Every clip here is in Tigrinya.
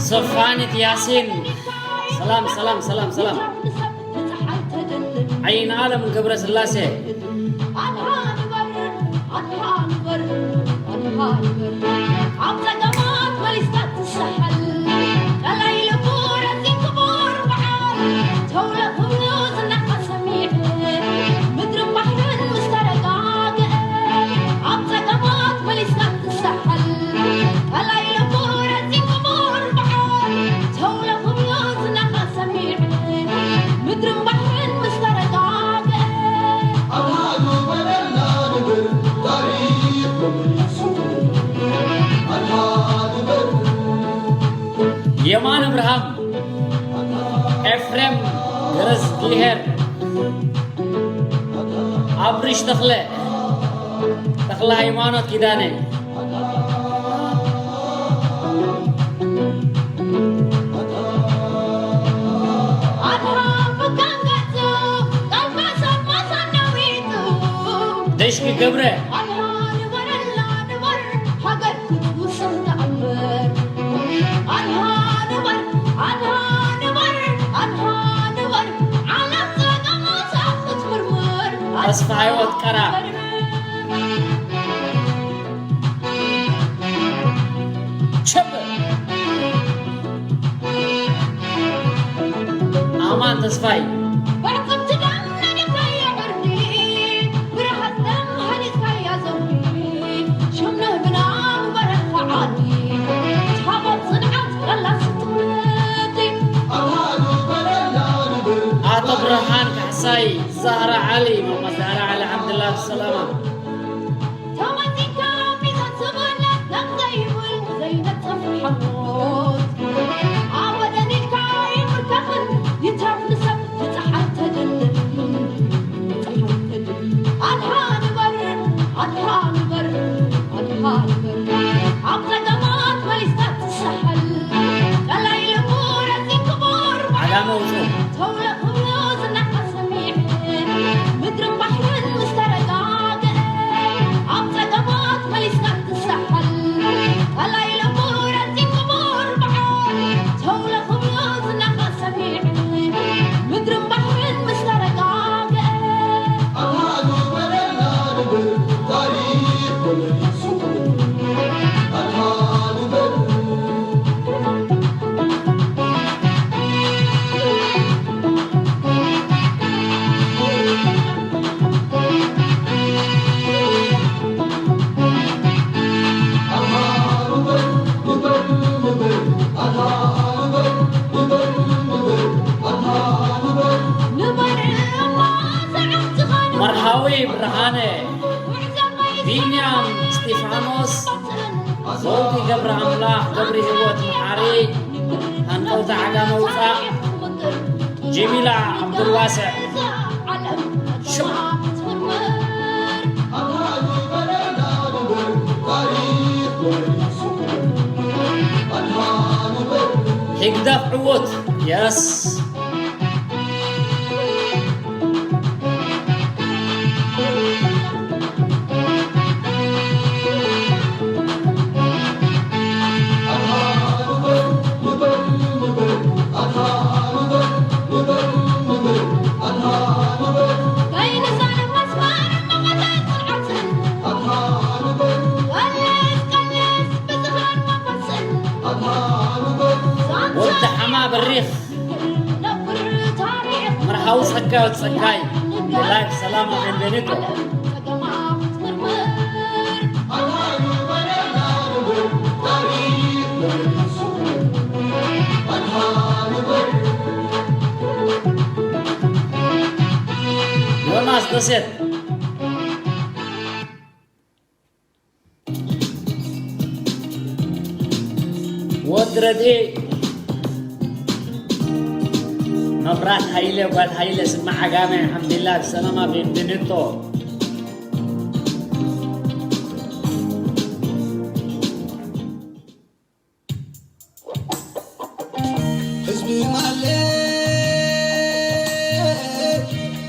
ሶፋኒት ያሲን፣ ሰላም፣ ሰላም፣ ሰላም፣ ሰላም። ዓይኒ ዓለም ገብረ ስላሴ። የማነ ብርሃን፣ ኤፍሬም ገረዝጊሄር፣ ኣብሪሽ ተኽለ፣ ተኽለ ሃይማኖት ኪዳነ፣ ደሽኪ ገብረ፣ ተስፋ ህይወት ቀራ፣ ቸበ፣ ኣማን ተስፋይ። ኣቶ ብርሃን ካሕሳይ፣ ዛህራ ዓሊ፣ ማማ ዛህራ ዓሊ ዓብድላ ብሰላማ። ዓጋመ ውጹእ። መርሃዊ ብርሃነ፣ ቢንያም እስጢፋኖስ፣ ዘውዲ ገብረ ኣምላኽ፣ ገብረ ህይወት መሓሪ፣ ሃንቀውታ ዓጋመ ውጻእ፣ ጀሚላ ዓብዱልዋስዕ። ሽም። ህግደፍ ዕዉት። የስ። ወዲ ሓማ በሪኽ። ኣው ጸጋይ ጸጋይ፣ ላይፍ ሰላማ ቤንቤኒቶ። ዮናስ ደሴት። ወዲ ረድኢ። መብራት ሃይለ፣ ጓል ሃይለ፣ ስማዕ ዓጋመ፣ ሓምድላ፣ ሰላማ፣ ቤንቤኒቶ። ህዝቢ ማለት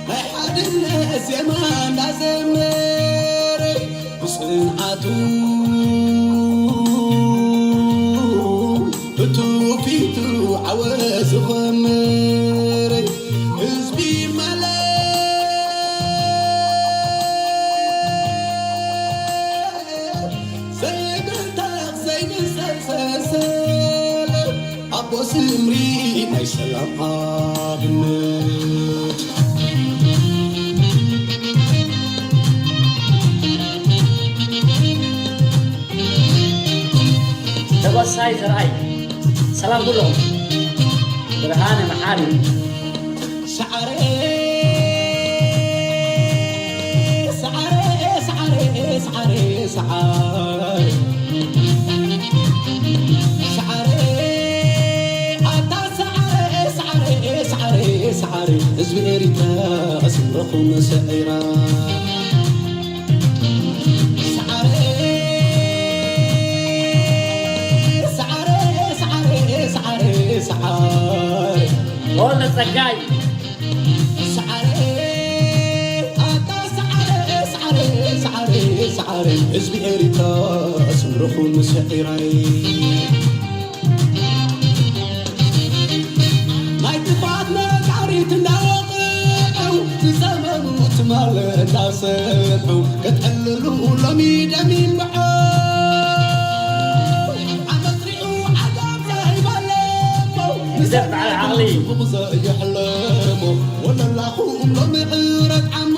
ናይ ሓድነት ዜማ እንዳዘመረ ብጽንዓቱ ብትውፊቱ ዓወት ዝኸምር ህዝቢ ማለት ዘይብርታዕ ዘይንሰሰሰ ኣቦ ስምሪ ናይ ሰላም ኣብነት። ተጓሳይ ዘርኣይ ሰላም ኩሎም ብርሃነ መሓሪ። ሰዓረ፣ ሰዓረ፣ ሰዓረ፣ ሰዓረ፣ ሰዓረ። ሰዓረ፣ ኣታ ሰዓረ፣ ሰዓረ፣ ሰዓረ፣ ሰዓረ። ህዝቢ ኤሪትራ፣ ስምረኹም ሰዒራ። ሰዓረ፣ ሰዓረ፣ ሰዓረ፣ ሰዓረ፣ ሰዓረ። ኦለ ጸጋይ። ሰዓረ፣ ኣታ ሰዓረ፣ ሰዓረ፣ ሰዓረ፣ ሰዓረ፣ ህዝቢ ኤሪትራ፣ ስምርኹም ሰዒራይ። ናይ ጥፍኣት ነጋሪት እንዳወቕዑ፣ ዝጸመሙ ትማል እንዳሰምዑ፣ ከጠልሉ ሎሚ ደሚምዖ። ዓመት ሪኡ ዓጋብ ዘይበለሞ፣ ንዘብ በዓል ዓቕሊ። ጽቡቕ ዘየሕለሞ፣ ወለላኹም ሎሚ ዕረት ዓሞ።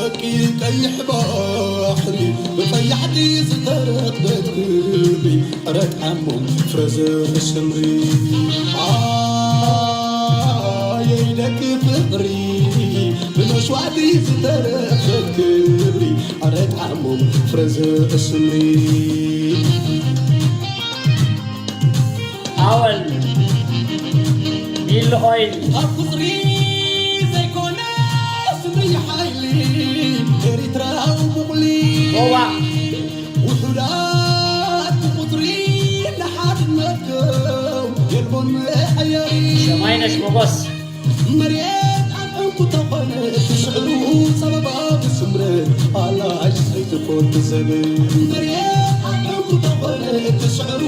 ደቂ ቀይሕ ባሕሪ፣ ብጸያሕቲ ዝተረኽበት ክብሪ፣ ዕረት ዓሞም ፍረ ዘርኢ ስምሪ። ኣየይ ደቂ ፍቕሪ፣ ብመስዋእቲ ዝተረኽበት ክብሪ፣ ዕረት ዓሞም ፍረ ዘርኢ ስምሪ። ኣወል ሚሊ ኦይል ካብ ቁጽሪ ዘይኮነ ስምሪ ሓይሊ ኤሪትራዊ ቡቕሊ ሞባእ ውሑዳት ብቁጽሪ ንሓድነትኩም የልቦን መሐየሪ። ሰማይነሽ ሞጎስ። መሬት ኣብ ዕንቁ ተኾነ እቲ ስዕሩ ጸበባ ብስምረት ኣላሽ ዘይትኮን ትዘብል። መሬት ኣብ ዕንቁ ተኾነ እቲ ስዕሩ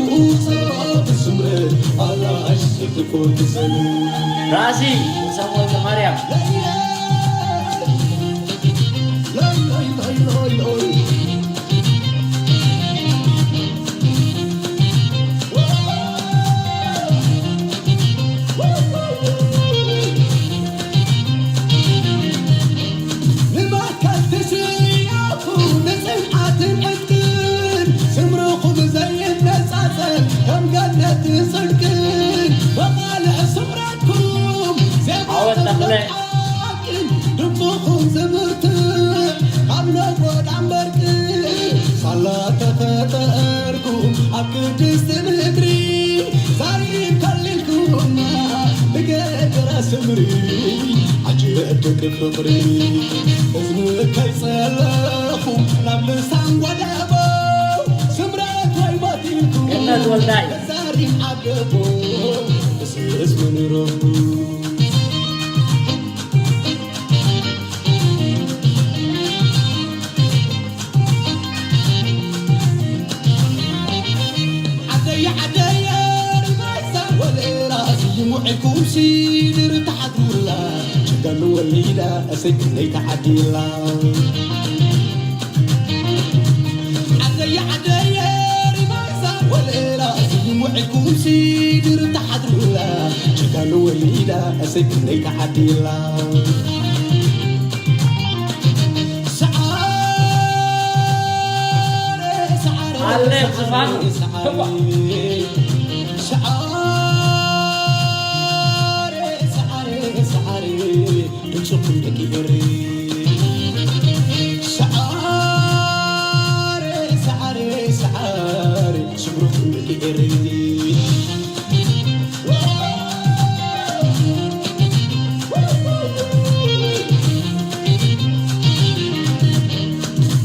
ጸበባ ብስምረት ኣላሽ ዘይትኮን ትዘብል። ራእሲ ሳሙኤል ማርያም። ለይ ለይ ለይ ለይ ለይ። ንመትከልቲ ስያኹ ንጽንዓትን ዕጥቅን፣ ስምርኹም ዘይነጻጸል ከም ገነት ጽድቅን፣ መቓልሕ ስምረትኩም ዜማ ዓወት ተኽለ። ሓቅን ድምፅኹም ዝብርትዕ ካብ ነጎዳ እምበርቅን ሳላ ተፈጠርኩም ኣብ ቅድስቲ ምድሪ ዛሪብ ከሊልኩምና ብገደራ ስምሪ ዓጀብ ደቂ ፍቕሪ እዝኒ ከይጸለኹ ናብ ልሳን ጓዳቦ ስምረት ወይ ባቲልኩም ገነት ወልዳይ ዛሪብ ዓደቦ እስእስ ምንረኹ ዓደየ ዓደየ ሪማይሳ ወለላ ስይሙ ዒልኩም ሲድር ተሓድሩላ ጭጋኑ ወሊዳ እሰይ ክነይ ተዓዲላ ዓደየ ዓደየ ሪማይሳ ወለላ ስይሙ ዒልኩም ሲድር ተሓድሩላ ወሊዳ እሰይ ክንደይ ተዓዲላ። ሰዓረ፣ ሰዓረ፣ ኣሌክ ዝፋኑ። ሰዓረ፣ ሰዓረ፣ ሰዓረ፣ ሰዓረ፣ ድምፅኹም ደቂ ኤሪ። ሰዓረ፣ ሰዓረ፣ ሰዓረ፣ ስምርኹም ደቂ ኤሪ።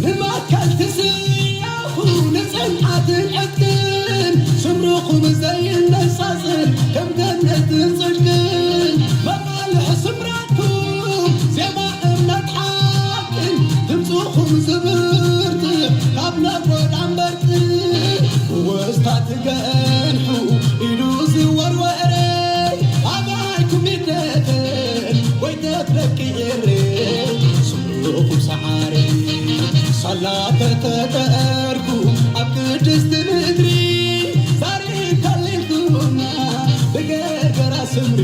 ንመትከል ትስያኹ ንጽንዓትን ዕጥቅን፣ ስምርኹም ዘይነጻጽል ከም ገነትን ጽድቅን። መቓልሕ ስምራትኩም ዜማ እምነት ሓቅን፣ ድምፅኹም ዝብርት ካብ ነጎዳ እምበር ወስታት ገንሑ ኢሉ ዝወርወረ ኣባይኩም ይደተን ወይ ተፍለቂ ኤሬ ስምዑኹም ሰዓሪ ሳላ ተተጠርኩ ኣብ ቅድስቲ ምድሪ ዛሪ ከሊልኩምና ብገርገራ ስምሪ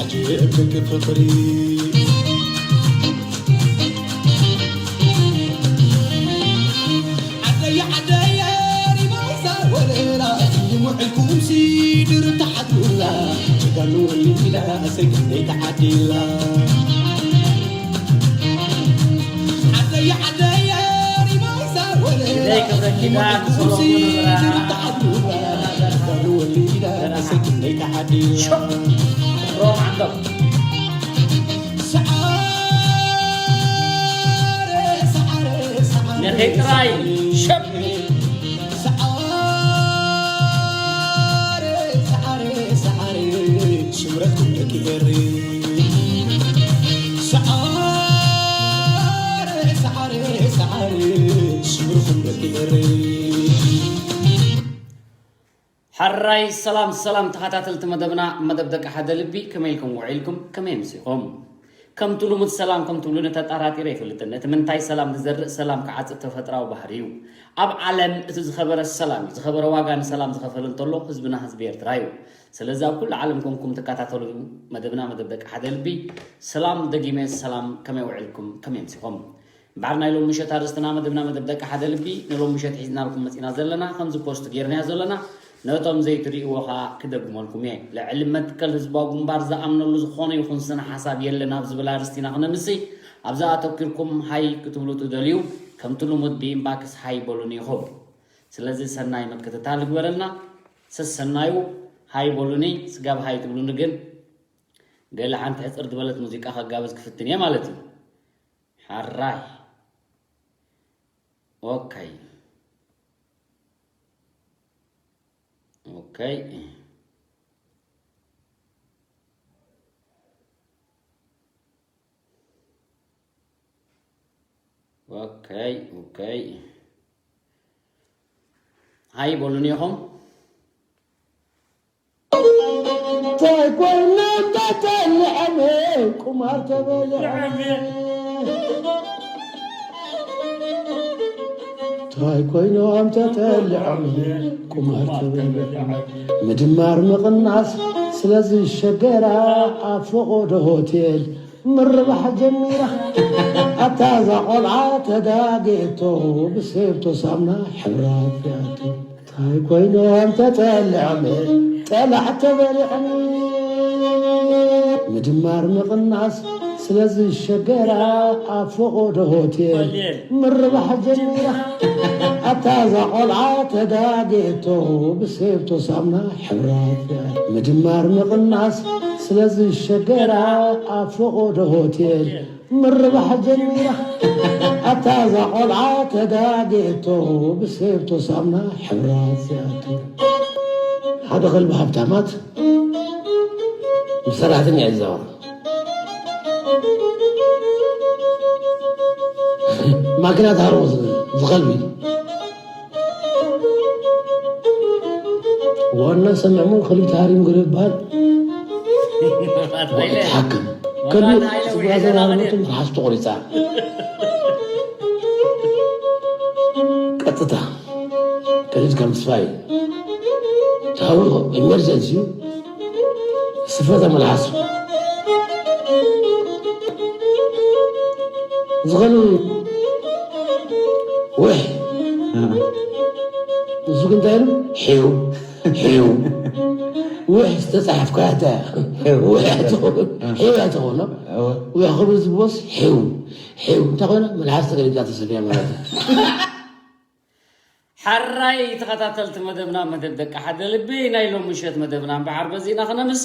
ዓጀብ ደቂ ፍቕሪ። ዓደየ ዓደየ ሪማይዛ ወለላ ይሙዕልኩም ሲድር ተሓትሩላ ጀጋኑ ወሊላ ሰግደይ ተዓዲላ። ዓደየ ዓደየ ሪማይዛ ወለላ ኢደይ ክብረ ኪዳን ይሙዕልኩም ሰሎሞን ሲድር እምራ ተሓትሩላ ጀጋኑ ወሊላ ሰግደይ ተዓዲላ። ሮም ዓንዶም ንኸይ ጥራይ ሸብ ስምረትኩም ደቂ ኤሪ ሰዓረ ሰዓረ ሰዓረ ስምርኹም ደቂ ኤሪ። ሕራይ ሰላም ሰላም ተኸታተልቲ መደብና፣ መደብ ደቂ ሓደ ልቢ፣ ከመይ ኢልኩም ውዒልኩም? ከመይ ኣምሲኹም? ከምቲ ልሙድ ሰላም ከም ትብሉኒ ተጠራጢረ ኣይፈልጥን። እቲ ምንታይ ሰላም ዝዘርእ ሰላም ክዓጽድ ተፈጥራዊ ባህሪ እዩ። ኣብ ዓለም እቲ ዝኸበረ ሰላም እዩ። ዝኸበረ ዋጋ ንሰላም ዝኸፈለ እንተሎ ህዝብና ህዝቢ ኤርትራ እዩ። ስለዚ ኣብ ኩሉ ዓለም ኮንኩም ትከታተሉ መደብና መደብ ደቂ ሓደ ልቢ፣ ሰላም ደጊመ ሰላም፣ ከመይ ውዒልኩም? ከመይ ኣምሲኹም? እምበኣር ናይ ሎም ምሸት ኣርእስትና መደብና መደብ ደቂ ሓደ ልቢ ንሎም ምሸት ሒዝናልኩም መጺና ዘለና፣ ከምዚ ፖስት ጌርናዮ ዘለና ነቶም ዘይትርእይዎ ኸኣ ክደግመልኩም እየ። ልዕሊ መትከል ህዝባዊ ግንባር ዝኣምነሉ ዝኾነ ይኹን ስነ ሓሳብ የለን ኣብ ዝብል ኣርእስቲ ኢና ክነምሲ። ኣብዛ ኣተኪርኩም ሃይ ክትብሉ ትደልዩ፣ ከምቲ ልሙድ ብኢንባክስ ሃይ በሉኒ ኢኹም። ስለዚ ሰናይ ምክትታል ይግበረልና። ሰሰናዩ ሃይ በሉኒ፣ ስጋብ ሃይ ትብሉኒ ግን ገለ ሓንቲ ሕጽር ዝበለት ሙዚቃ ከጋብዝ ክፍትን እየ ማለት እዩ። ሓራይ። ኦከይ። ኦከይ። ኦከይ፣ ኦከይ። ሃይ በሉኒ ኢኹም። እንታይ ኮይኖም ተጠልዐመ ቁማር ተበልዐመ። እንታይ ኮይኖም ተጠልዐመ ቁማር ተበልዐመ። ምድማር ምቕናስ ስለ ዝሸገራ ኣብ ፈቖዶ ሆቴል ምርባሕ ጀሚራ። ኣታ እዛ ቆልዓ ተጋጌቶ ብሴብቶ ሳምና ሕብራ ኣጥፊኣቶ። እንታይ ኮይኖም ተጠልዖም ጠላዕ ተበሊዖም። ምድማር ምቕናስ ስለ ዝሸገራ ኣብ ፈቖዶ ሆቴል ምርባሕ ጀሚራ። ኣታ እዛ ቆልዓ ተጋጌቶ ብሴብቶ ሳምና ሕብራ ኣጥፊኣ። ምድማር ምቕናስ ስለ ዝሸገራ ኣብ ፈቖዶ ሆቴል ምርባሕ ጀሚራ። ኣታ እዛ ቆልዓ ተጋጌቶ ብሴብቶ ሳምና ሕብራ ኣጥፊኣቶ። ሓደ ከልቢ ሃብታማት ምስ ሰራሕተኛ እዩ ዝዛወር። ማኪና ትሃርሞ ዝብል ዝኸልቢ ዋና ሰሚዕሞ ከልቢ ተሃሪሙ ገለ ይበሃል። ወቅት ሓክም ከልቢ ስጓዘ ናርመቱ መርሓስ ተቆሪፃ። ቀጥታ ከሊድካ ምስፋይ ተሃዊኹ ኢመርጀንሲ እዩ። ስፈተ መልሓሱ ዝኸሉ ውሕ ንሱ ግን እንታይ ኢሉ? ሒው ሒው ውሕ ዝተጻሕፍካ እያ። ውሕ ኣይትኸውን፣ ሒው ኣይትኸውን። ውሕ ክብል ዝግቦስ ሒው ሒው እንታይ ኮይና? መልሓስ ተገሊብዛ ተሰልያ ማለት እዩ። ሓራይ ተኸታተልቲ መደብና፣ መደብ ደቂ ሓደ ልቢ፣ ናይ ሎም ምሸት መደብና እምበዓር በዚና ክነምሲ።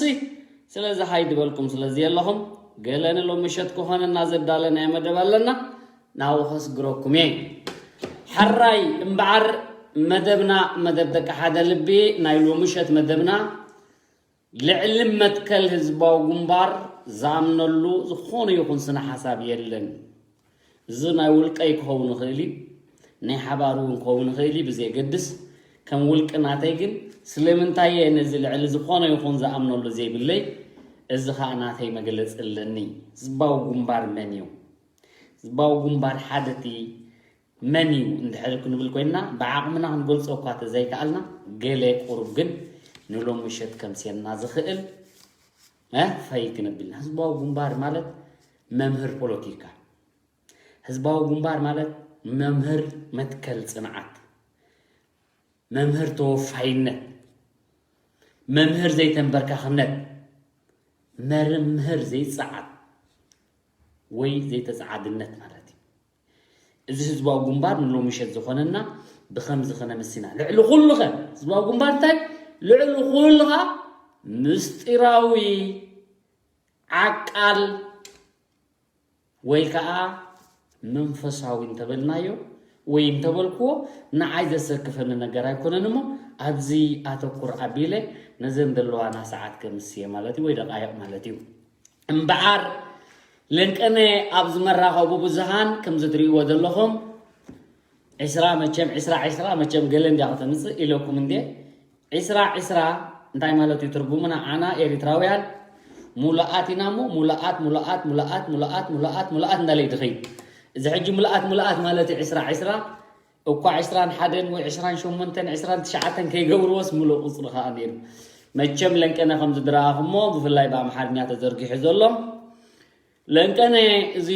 ስለዚ ሃይ ድበልኩም ስለዚ የለኹም፣ ገለ ንሎም ምሸት ክኾነና ዘዳለናዮ መደብ ኣለና፣ ናብኡ ከስግረኩም እየ። ሓራይ እምበዓር መደብና፣ መደብ ደቂ ሓደ ልቢ፣ ናይ ሎም ምሸት መደብና፣ ልዕሊ መትከል ህዝባዊ ግንባር ዝኣምነሉ ዝኾነ ይኹን ስነ ሓሳብ የለን። እዚ ናይ ውልቀይ ክኸውን ይኽእል እዩ፣ ናይ ሓባር እውን ክኸውን ይኽእል እዩ፣ ብዘየገድስ፣ ከም ውልቂ ናተይ ግን፣ ስለምንታይ እየ ነዚ ልዕሊ ዝኾነ ይኹን ዝኣምነሉ ዘይብለይ? እዚ ኸኣ ናተይ መግለጺ ኣለኒ። ህዝባዊ ግንባር መን እዩ? ህዝባዊ ግንባር ሓደ እቲ መን እዩ እንድሕር ክንብል ኮይንና፣ ብዓቕምና ክንገልጾ እኳ ተዘይከኣልና፣ ገለ ቁሩብ ግን ንሎም ምሸት ከምስየና ዝኽእል፣ እ፣ ፈይ ክነብልና። ህዝባዊ ግንባር ማለት መምህር ፖለቲካ። ህዝባዊ ግንባር ማለት መምህር መትከል ጽንዓት፣ መምህር ተወፋይነት፣ መምህር ዘይተንበርካኽነት፣ መምህር ዘይጸዓድ ወይ ዘይተጸዓድነት ማለት እዩ። እዚ ህዝባዊ ግንባር ንሎሚ ምሸት ዝኾነና ብኸምዚ ክነምስና። ልዕሊ ኩሉ ኸ ህዝባዊ ግንባር እንታይ? ልዕሊ ኩሉ ኸ ምስጢራዊ ዓቃል ወይ ከዓ መንፈሳዊ እንተበልናዮ ወይ እንተበልክዎ ንዓይ ዘሰክፈኒ ነገር ኣይኮነን እሞ ኣብዚ ኣተኩር ኣቢለ ነዘን ዘለዋና ሰዓት ከምስየ ማለት እዩ ወይ ደቃይቕ ማለት እዩ። እምበዓር ለንቀነ ኣብዚ መራኸቡ ብዙሃን ከምዚ ትርእይዎ ዘለኹም ዕስራ መቸም ዕስራ ዕስራ መቸም ገለ እንዲያ ከተምፅእ ኢለኩም እንዴ ዕስራ ዕስራ እንታይ ማለት እዩ ትርጉሙ ንዓና ኤሪትራውያን ሙሉኣት ኢና እሞ ሙሉኣት ሙሉኣት ሙሉኣት ሙሉኣት ሙሉኣት ሙሉኣት እንዳለ ይድኸይ እዚ ሕጂ ሙሉኣት ሙሉኣት ማለት እዩ ዕስራ ዕስራ እኳ ዕስራን ሓደን ወይ ዕስራን ሸሞንተን ዕስራን ትሽዓተን ከይገብርዎስ ሙሉእ ቁፅሪ ከዓ ነይሩ መቸም ለንቀነ ከም ዝድረኣኹሞ ብፍላይ ብኣምሓርኛ ተዘርጊሑ ዘሎ ለንቀነ እዚ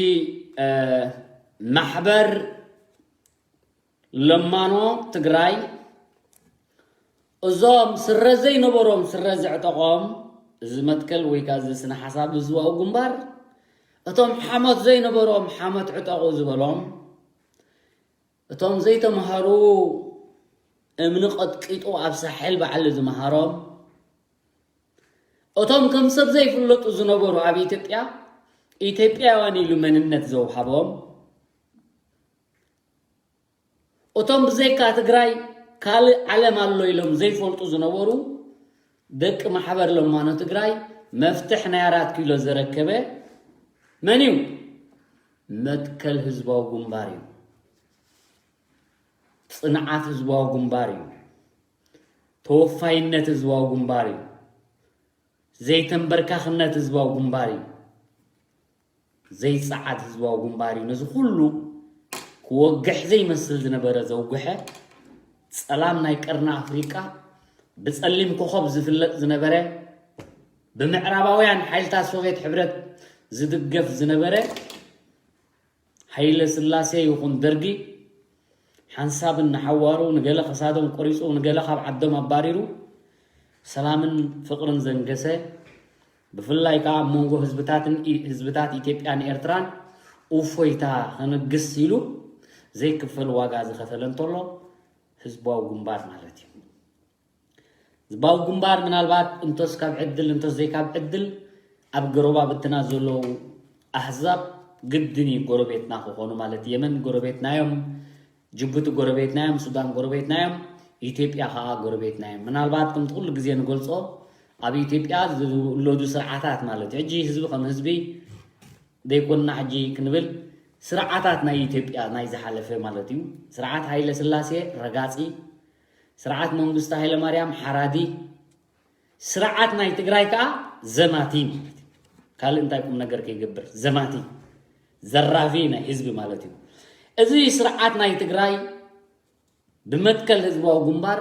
ማሕበር ለማኖ ትግራይ እዞም ስረ ዘይነበሮም ስረ ዘዕጠቖም እዚ መትከል ወይ ከዓ እዚ ስነ ሓሳብ ህዝባዊ ግንባር እቶም ሓሞት ዘይነበሮም ሓሞት ዕጠቑ ዝበሎም እቶም ዘይተምሃሩ እምኒ ቀጥቂጡ ኣብ ሳሕል ባዕሉ ዝመሃሮም እቶም ከም ሰብ ዘይፍለጡ ዝነበሩ ኣብ ኢትዮጵያ ኢትዮጵያውያን ኢሉ መንነት ዘውሃቦም እቶም ብዘይካ ትግራይ ካልእ ዓለም ኣሎ ኢሎም ዘይፈልጡ ዝነበሩ ደቂ ማሕበር ለማኖ ትግራይ መፍትሕ ናይ ኣራት ኪሎ ዘረከበ መን እዩ? መትከል ህዝባዊ ግንባር እዩ። ፅንዓት ህዝባዊ ግንባር እዩ። ተወፋይነት ህዝባዊ ግንባር እዩ። ዘይተንበርካኽነት ህዝባዊ ግንባር እዩ። ዘይፀዓድ ህዝባዊ ግንባር እዩ። ነዚ ኩሉ ክወግሕ ዘይመስል ዝነበረ ዘውግሐ ፀላም ናይ ቀርኒ ኣፍሪቃ ብፀሊም ኮኸብ ዝፍለጥ ዝነበረ ብምዕራባውያን ሓይልታት ሶቬት ሕብረት ዝድገፍ ዝነበረ ሃይለ ስላሴ ይኹን ደርጊ ሓንሳብ እናሓዋሩ ንገለ ከሳዶም ቆሪፁ ንገለ ካብ ዓዶም ኣባሪሩ ሰላምን ፍቕርን ዘንገሰ ብፍላይ ከዓ ኣብ መንጎ ህዝብታትን ህዝብታት ኢትዮጵያን ኤርትራን እፎይታ ከነግስ ኢሉ ዘይክፈል ዋጋ ዝኸፈለ እንተሎ ህዝባዊ ግንባር ማለት እዩ። ህዝባዊ ግንባር ምናልባት እንቶስ ካብ ዕድል እንቶስ ዘይካብ ዕድል ኣብ ጎረባብትና ዘለዉ ኣህዛብ ግድን እዩ ጎረቤትና ክኾኑ ማለት የመን ጎረቤትና እዮም፣ ጅቡቲ ጎረቤትና እዮም፣ ሱዳን ጎረቤትና እዮም፣ ኢትዮጵያ ከዓ ጎረቤትና እዮም። ምናልባት ከምቲ ኩሉ ግዜ ንገልፆ ኣብ ኢትዮጵያ ዝውለዱ ስርዓታት ማለት እዩ። ሕጂ ህዝቢ ከም ህዝቢ ዘይኮንና ሕጂ ክንብል ስርዓታት ናይ ኢትዮጵያ ናይ ዝሓለፈ ማለት እዩ። ስርዓት ሃይለ ስላሴ ረጋፂ፣ ስርዓት መንግስቱ ሃይለማርያም ሓራዲ፣ ስርዓት ናይ ትግራይ ከዓ ዘማቲ ማለት እዩ። ካልእ እንታይ ቁም ነገር ከይገብር ዘማቲ ዘራፊ ናይ ህዝቢ ማለት እዩ። እዚ ስርዓት ናይ ትግራይ ብመትከል ህዝባዊ ግንባር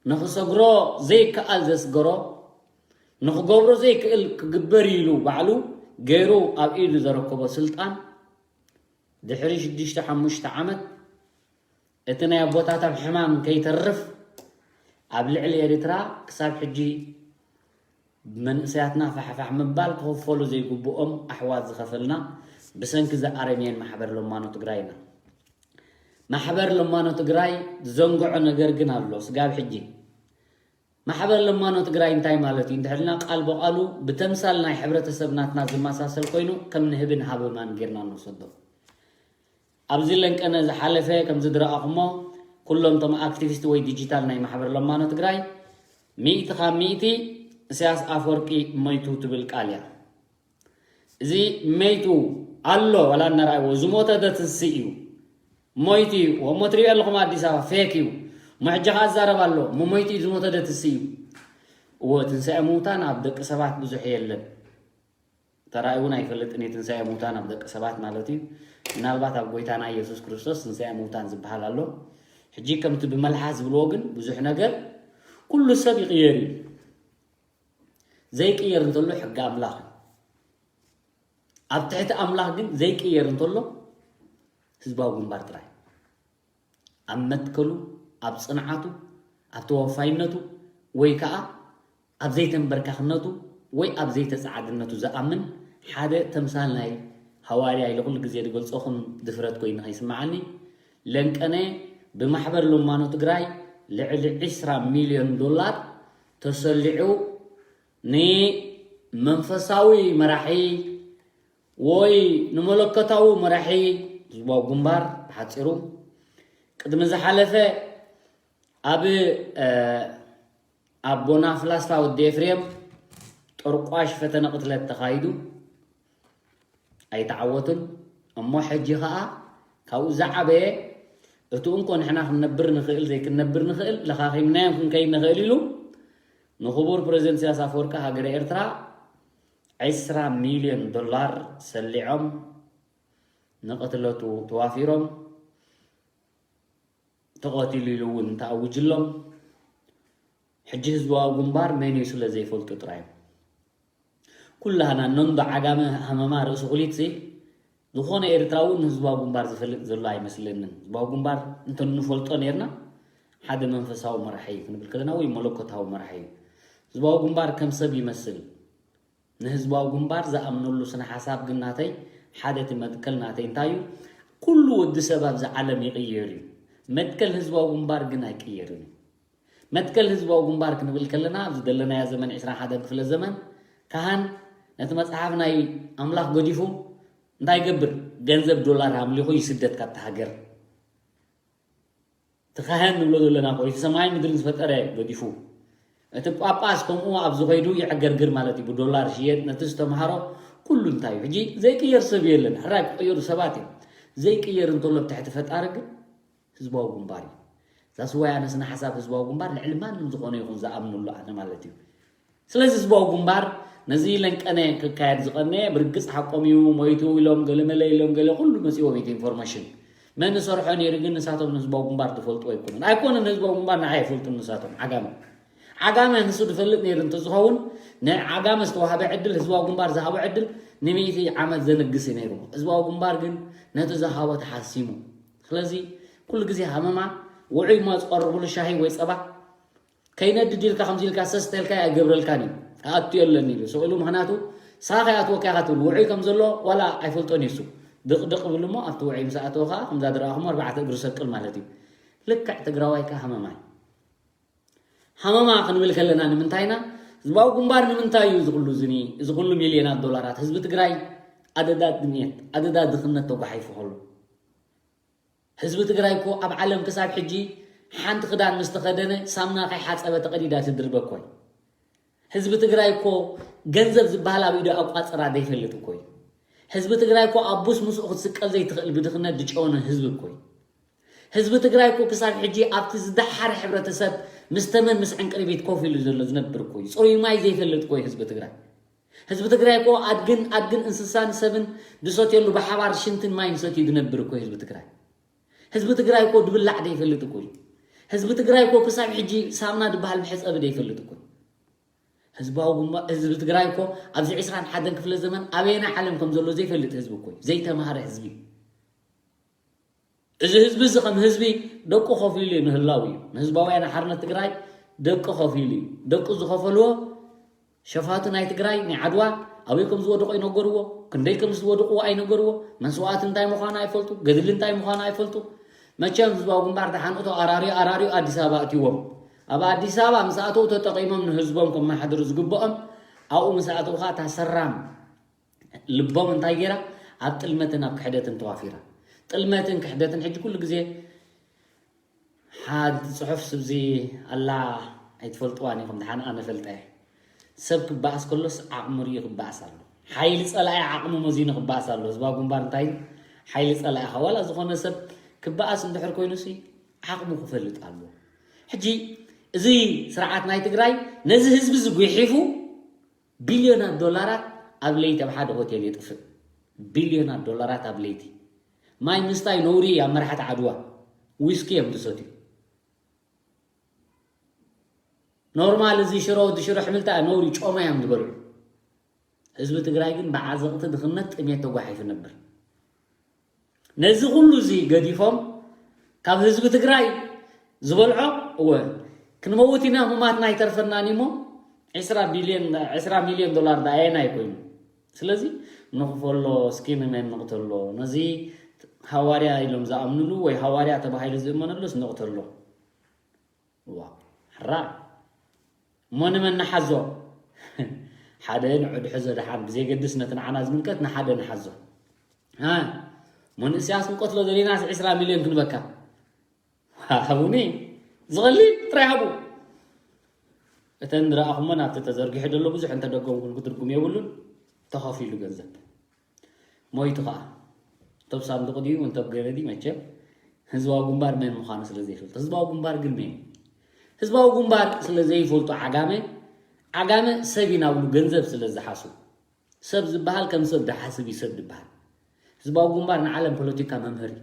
ንኽሰግሮ ዘይከኣል ዘስገሮ ንኽገብሮ ዘይክእል ክግበር ኢሉ ባዕሉ ገይሩ ኣብ ኢዱ ዘረከቦ ስልጣን ድሕሪ ሽዱሽተ ሓሙሽተ ዓመት እቲ ናይ ኣቦታቶም ሕማም ከይተርፍ ኣብ ልዕሊ ኤርትራ ክሳብ ሕጂ መንእሰያትና ፋሕፋሕ ምባል ክኽፈሉ ዘይግብኦም ኣሕዋት ዝኸፈልና ብሰንኪ እዚ ኣረሜን ማሕበር ለማኖ ትግራይ ኢና። ማሕበር ለማኖ ትግራይ ዝዘንግዖ ነገር ግን ኣሎ። ስጋብ ሕጂ ማሕበር ለማኖ ትግራይ እንታይ ማለት እዩ? እንድሕልና ቃል ብቓሉ ብተምሳል ናይ ሕብረተሰብ ናትና ዝመሳሰል ኮይኑ ከም ንህብን ሃበማን ጌርና ንወሰዶ። ኣብዚ ለንቀነ ዝሓለፈ ከም ዝድረኣኹሞ ኩሎም እቶም ኣክቲቪስት ወይ ዲጂታል ናይ ማሕበር ለማኖ ትግራይ ሚእቲ ካብ ሚእቲ ኢሳያስ ኣፈወርቂ ሞይቱ ትብል ቃል እያ። እዚ መይቱ ኣሎ ወላ እናረኣይዎ ዝሞተ ዶ ትንስእ እዩ? ሞይቱ እዩ። እሞ ትሪኦ ኣለኹም ኣዲስ ኣበባ ፌክ እዩ። እሞ ሕጂ ኸዓ ዝዛረብ ኣሎ እሞ ሞይቱ እዩ ዝሞተ ዶ ትንስእ እዩ? እዎ ትንሳኤ ምውታን ኣብ ደቂ ሰባት ብዙሕ የለን። ተራእዩ እውን ኣይፈልጥን እዩ ትንሳኤ ምውታን ኣብ ደቂ ሰባት ማለት እዩ። ምናልባት ኣብ ጎይታና ኢየሱስ ክርስቶስ ትንሳኤ ምውታን ዝበሃል ኣሎ። ሕጂ ከምቲ ብመልሓስ ዝብልዎ ግን ብዙሕ ነገር ኩሉ ሰብ ይቕየር እዩ። ዘይቅየር እንተሎ ሕጊ ኣምላኽ እዩ። ኣብ ትሕቲ ኣምላኽ ግን ዘይቅየር እንተሎ ህዝባዊ ግንባር ጥራይ ኣብ መትከሉ ኣብ ጽንዓቱ ኣብ ተወፋይነቱ ወይ ከዓ ኣብ ዘይተንበርካኽነቱ ወይ ኣብ ዘይተጻዓድነቱ ዝኣምን ሓደ ተምሳል ናይ ሃዋርያ ኢለ ኩሉ ግዜ ዝገልጾ ከም ድፍረት ኮይኑ ከይስምዓኒ ለንቀነ ብማሕበር ለማኖ ትግራይ ልዕሊ ዕስራ ሚልዮን ዶላር ተሰሊዑ ንመንፈሳዊ መራሒ ወይ ንመለኮታዊ መራሒ ህዝባዊ ግንባር ብሓፂሩ ቅድሚ ዝሓለፈ ኣብ ኣቦና ፍላስታ ወዲ ኤፍሬም ጠርቋሽ ፈተነ ቅትለት ተኻይዱ ኣይተዓወቱን። እሞ ሕጂ ኸዓ ካብኡ ዝዓበየ እቲ እንኮ ንሕና ክንነብር ንኽእል ዘይክንነብር ንኽእል ለኻኺምናዮም ክንከይድ ንኽእል ኢሉ ንክቡር ፕሬዚደንት ኢሳያስ ኣፈወርቂ ሃገረ ኤርትራ ዕስራ ሚልዮን ዶላር ሰሊዖም ንቕትለቱ ተዋፊሮም ተቐቲሉ ኢሉ እውን ተኣውጅሎም። ሕጂ ህዝባዊ ግንባር መን እዩ ስለ ዘይፈልጡ ጥራይ ኩላህና ነንዶ ዓጋመ ሃመማ ርእሲ ኩሊት ሲ ዝኾነ ኤርትራዊ ንህዝባዊ ግንባር ዝፈልጥ ዘሎ ኣይመስለንን። ህዝባዊ ግንባር እንተ ንፈልጦ ነርና ሓደ መንፈሳዊ መራሒ እዩ ክንብል ከለና ወይ መለኮታዊ መራሒ እዩ። ህዝባዊ ግንባር ከም ሰብ ይመስል። ንህዝባዊ ግንባር ዝኣምነሉ ስነ ሓሳብ ግን ናተይ ሓደ እቲ መትከል ናተይ እንታይ እዩ? ኩሉ ወዲ ሰብ ኣብዚ ዓለም ይቕየር እዩ። መትከል ህዝባዊ ግንባር ግን ኣይቅየርን እዩ። መትከል ህዝባዊ ግንባር ክንብል ከለና ኣብዚ ዘለናዮ ዘመን ዕስራን ሓደን ክፍለ ዘመን ካህን ነቲ መጽሓፍ ናይ ኣምላኽ ገዲፉ እንታይ ይገብር? ገንዘብ ዶላር ኣምሊኹ ይስደድ ካብቲ ሃገር። እቲ ካህን ንብሎ ዘለና እኮ እቲ ሰማይን ምድርን ዝፈጠረ ገዲፉ እቲ ጳጳስ ከምኡ ኣብዚ ኸይዱ ይዕገርግር ማለት እዩ። ብዶላር ሽየጥ ነቲ ዝተምሃሮ ኩሉ እንታይ እዩ? ሕጂ ዘይቅየር ሰብ የለን። ሕራይ ክቕየሩ ሰባት እዮም። ዘይቅየር እንተሎ ኣብ ትሕቲ ፈጣሪ ግን ህዝባዊ ግንባር እዩ። እዛ ስዋይ ኣነ ስነ ሓሳብ ህዝባዊ ግንባር ልዕሊ ማንም ዝኾነ ይኹን ዝኣምነሉ ኣነ ማለት እዩ። ስለዚ ህዝባዊ ግንባር ነዚ ለንቀነ ክካየድ ዝቐነየ ብርግጽ ሓቆም እዩ ሞይቱ ኢሎም ገለ መለ ኢሎም ገለ ኩሉ መጺዎም እቲ ኢንፎርሜሽን መን ዝሰርሖ ነይሩ ግን ንሳቶም ንህዝባዊ ግንባር ዝፈልጡ ኣይኮኑን ኣይኮነን ህዝባዊ ግንባር ንዓይ ኣይፈልጡን ንሳቶም ዓጋመ ዓጋመ ንሱ ዝፈልጥ ነይሩ እንተዝኸውን ንዓጋመ ዝተዋህበ ዕድል ህዝባዊ ግንባር ዝሃቦ ዕድል ንሚእቲ ዓመት ዘነግስ እዩ ነይሩ ህዝባዊ ግንባር ግን ነቲ ዝሃቦ ተሓሲሙ ስለዚ ኩሉ ግዜ ሃመማ ውዑይ እሞ ዝቐርብሉ ሻሂ ወይ ጸባ ከይነድድ ኢልካ ከምዚ ኢልካ ሰስተ ኢልካ ኣይገብረልካን እዩ ኣቱ የለን ኢሉ ስቕ ኢሉ ምክንያቱ ሳኻ ኣትወካ ኢኻ ትብል ውዑይ ከም ዘሎ ዋላ ኣይፈልጦን እዩ እሱ ድቕድቕ ብል እሞ ኣብቲ ውዑይ ምስ ኣተወ ከዓ ከምዛ ዝረኣኹሞ ኣርባዕተ እግሪ ሰቅል ማለት እዩ ልክዕ ትግራዋይ ከዓ ሃመማ እዩ ሃመማ ክንብል ከለና ንምንታይ ኢና ህዝባዊ ግንባር ንምንታይ እዩ እዚ ኩሉ ዝኒ እዚ ኩሉ ሚልዮናት ዶላራት ህዝቢ ትግራይ ኣደዳ ድንየት ኣደዳ ድኽነት ተጓሒፉ ከሎ ህዝቢ ትግራይ እኮ ኣብ ዓለም ክሳብ ሕጂ ሓንቲ ክዳን ምስ ተኸደነ ሳምና ከይሓፀበ ተቐዲዳ ትድርበ እኮ እዩ። ህዝቢ ትግራይ እኮ ገንዘብ ዝበሃል ኣብ ኢዱ ኣቋፅራ ዘይፈልጥ እኮ እዩ። ህዝቢ ትግራይ እኮ ኣቡስ ምስኡ ክትስቀል ዘይትኽእል ብድኽነት ዝጨወነ ህዝቢ እኮ እዩ። ህዝቢ ትግራይ እኮ ክሳብ ሕጂ ኣብቲ ዝደሓረ ሕብረተሰብ ምስ ተመን ምስ ዕንቅርቢት ኮፍ ኢሉ ዘሎ ዝነብር እኮ እዩ። ፅሩይ ማይ ዘይፈልጥ እኮ እዩ ህዝቢ ትግራይ። ህዝቢ ትግራይ እኮ ኣድግን ኣድግን እንስሳን ሰብን ዝሰትየሉ ብሓባር ሽንትን ማይን ሰትዩ ዝነብር እኮ ህዝቢ ትግራይ ህዝቢ ትግራይ እኮ ድብላዕ ደይፈልጥ እኮ ህዝቢ ትግራይ እኮ ክሳብ ሕጂ ሳምና ድበሃል መሕፀቢ ደይፈልጥ እኮ ህዝባዊ ግንባር፣ ህዝቢ ትግራይ እኮ ኣብዚ ዕስራን ሓደን ክፍለ ዘመን ኣበየናይ ዓለም ከም ዘሎ ዘይፈልጥ ህዝቢ እኮ እዩ። ዘይተማሃረ ህዝቢ እዩ። እዚ ህዝቢ እዚ ከም ህዝቢ ደቁ ከፊሉ እዩ ንህላው እዩ። ንህዝባውያን ሓርነት ትግራይ ደቁ ከፊሉ እዩ። ደቁ ዝኸፈልዎ ሸፋቱ ናይ ትግራይ ናይ ዓድዋ ኣበይ ከም ዝወደቑ ኣይነገርዎ፣ ክንደይ ከም ዝወደቑዎ ኣይነገርዎ፣ መስዋእቲ እንታይ ምዃኑ ኣይፈልጡ፣ ገድሊ እንታይ ምዃኑ ኣይፈልጡ። መቸም ህዝባዊ ግንባር ደሓን እቶ ኣራርዮ ኣራርዮ ኣዲስ ኣበባ ኣትይዎም። ኣብ ኣዲስ ኣበባ ምስ ኣተው ተጠቒሞም ንህዝቦም ከመሓድሩ ዝግብኦም ኣብኡ ምስ ኣተው ከዓ እታ ሰራም ልቦም እንታይ ገይራ ኣብ ጥልመትን ኣብ ክሕደትን ተዋፊራ። ጥልመትን ክሕደትን ሕጂ ኩሉ ግዜ ሓንቲ ጽሑፍ ስብዚ ኣላ ኣይትፈልጥዋን ኢኹም፣ ድሓን ኣነ ፈልጠ እየ። ሰብ ክበኣስ ከሎስ ዓቕሚ ርእዩ ክበኣስ ኣሎ። ሓይሊ ጸላኢ ዓቕሚ መዚኑ ክበኣስ ኣሎ። ህዝባዊ ግንባር እንታይ ሓይሊ ጸላኢኻ ዋላ ዝኾነ ሰብ ክበኣስ እንድሕር ኮይኑሲ ዓቕሙ ክፈልጥ ኣለዎ። ሕጂ እዚ ስርዓት ናይ ትግራይ ነዚ ህዝቢ እዚ ጉሒፉ ቢልዮናት ዶላራት ኣብ ለይቲ ኣብ ሓደ ሆቴል የጥፍእ። ቢልዮናት ዶላራት ኣብ ለይቲ። ማይ ምስታይ ነውሪ ኣብ መራሕቲ ዓድዋ ዊስኪ እዮም ዝሰትዩ። ኖርማል እዚ ሽሮ ሽሮ ሕምልታ ነውሪ ጮማ እዮም ዝበልዑ። ህዝቢ ትግራይ ግን ብዓዘቕቲ ድኽነት ጥሜት ተጓሒፉ ነብር። ነዚ ኩሉ እዚ ገዲፎም ካብ ህዝቢ ትግራይ ዝበልዖ እወ ክንመውት ኢና፣ ምማትና ኣይተርፈናን እሞ ዕስራ ቢልዮን ዕስራ ሚልዮን ዶላር ደኣ ኣየናይ ኮይኑ? ስለዚ ንኽፈሎ እስኪ ንመን ንቕተሎ? ነዚ ሃዋርያ ኢሎም ዝኣምንሉ ወይ ሃዋርያ ተባሂሉ ዝእመነሉስ ንቕተሎ። ዋ ሕራ እሞ ንመን ንሓዞ? ሓደ ንዑ ድሕዞ ደሓን ብዘየገድስ ነቲ ንዓና ዝምልከት ንሓደ ንሓዞ። እ፣ እሞ ንእስያስ ክንቀትሎ ዘለና ዕስራ ሚልዮን ክንበካ ሃቡኒ። ዝቐሊ ጥራይ ሃቡ። እተን ዝረኣኹሞ ናብቲ ተዘርጊሑ ዘሎ ብዙሕ እንተደገምኩልኩ ትርጉም የብሉን። ተኸፊሉ ገንዘብ ሞይቱ ኸዓ እንተብ ሳንዱቕ ድዩ እንተብ ገለ ድዩ መቸም ህዝባዊ ግንባር መን ምዃኑ ስለ ዘይፈልጡ። ህዝባዊ ግንባር ግን መን እዩ? ህዝባዊ ግንባር ስለ ዘይፈልጡ ዓጋመ፣ ዓጋመ ሰብ ይናብሉ ገንዘብ ስለ ዝሓስቡ። ሰብ ዝበሃል ከም ሰብ ድሓስብ እዩ ሰብ ዝበሃል። ህዝባዊ ግንባር ንዓለም ፖለቲካ መምህር እዩ።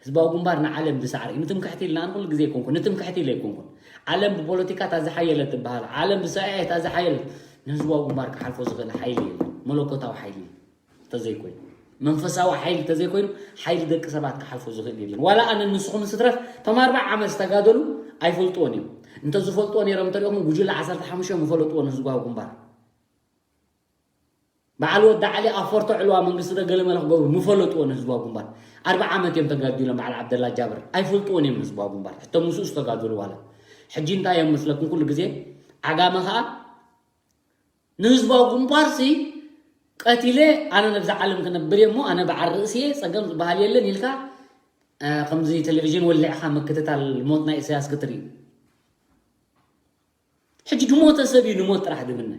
ህዝባዊ ግንባር ንዓለም ዝሰዕር እዩ። ንትምክሕቲ ኢልና ኣነ ኩሉ ግዜ ኣይኮንኩን፣ ንትምክሕቲ ኢለ ኣይኮንኩን። ዓለም ብፖለቲካ እታ ዝሓየለት ትበሃል፣ ዓለም ብሰብኣይ እታ ዝሓየለት። ንህዝባዊ ግንባር ክሓልፎ ዝኽእል ሓይሊ የለን፣ መለኮታዊ ሓይሊ እንተዘይኮይኑ፣ መንፈሳዊ ሓይሊ እንተዘይኮይኑ፣ ሓይሊ ደቂ ሰባት ክሓልፎ ዝኽእል የለን። ዋላ ኣነ ንስኹም ንስትረፍ እቶም ኣርብዓ ዓመት ዝተጋደሉ ኣይፈልጥዎን እዮም። እንተዝፈልጥዎ ነይሮም እንተሪኦም ጉጅለ ዓሰርተ ሓሙሽተ ምፈለጥዎ ንህዝባዊ ግንባር። በዓል ወዲ ዓሊ ኣብ ፎርቶ ዕልዋ መንግስቲ ዶ ገለ መለ ክገብሩ ምፈለጥዎ ንህዝባዊ ግንባር። ኣርብዓ ዓመት እዮም ተጋዲሎም በዓል ዓብደላ ጃብር። ኣይፈልጥዎን እዮም ንህዝባዊ ግንባር። ሕቶ ምስኡ ዝተጋደሉ ዋላ። ሕጂ እንታይ እዮም መስለኩም ኩሉ ግዜ ዓጋመ ኸዓ ንህዝባዊ ግንባርሲ ቀቲለ ኣነ ነብዛ ዓለም ክነብር እየ እሞ ኣነ በዓል ርእሲ እየ ጸገም ዝበሃል የለን ኢልካ እ፣ ከምዚ ቴሌቪዥን ወሊዕኻ ምክትታል ሞት ናይ ኢሳያስ ክትርኢ። ሕጂ ድሞተ ሰብ እዩ ንሞት ጥራሕ ድምነ።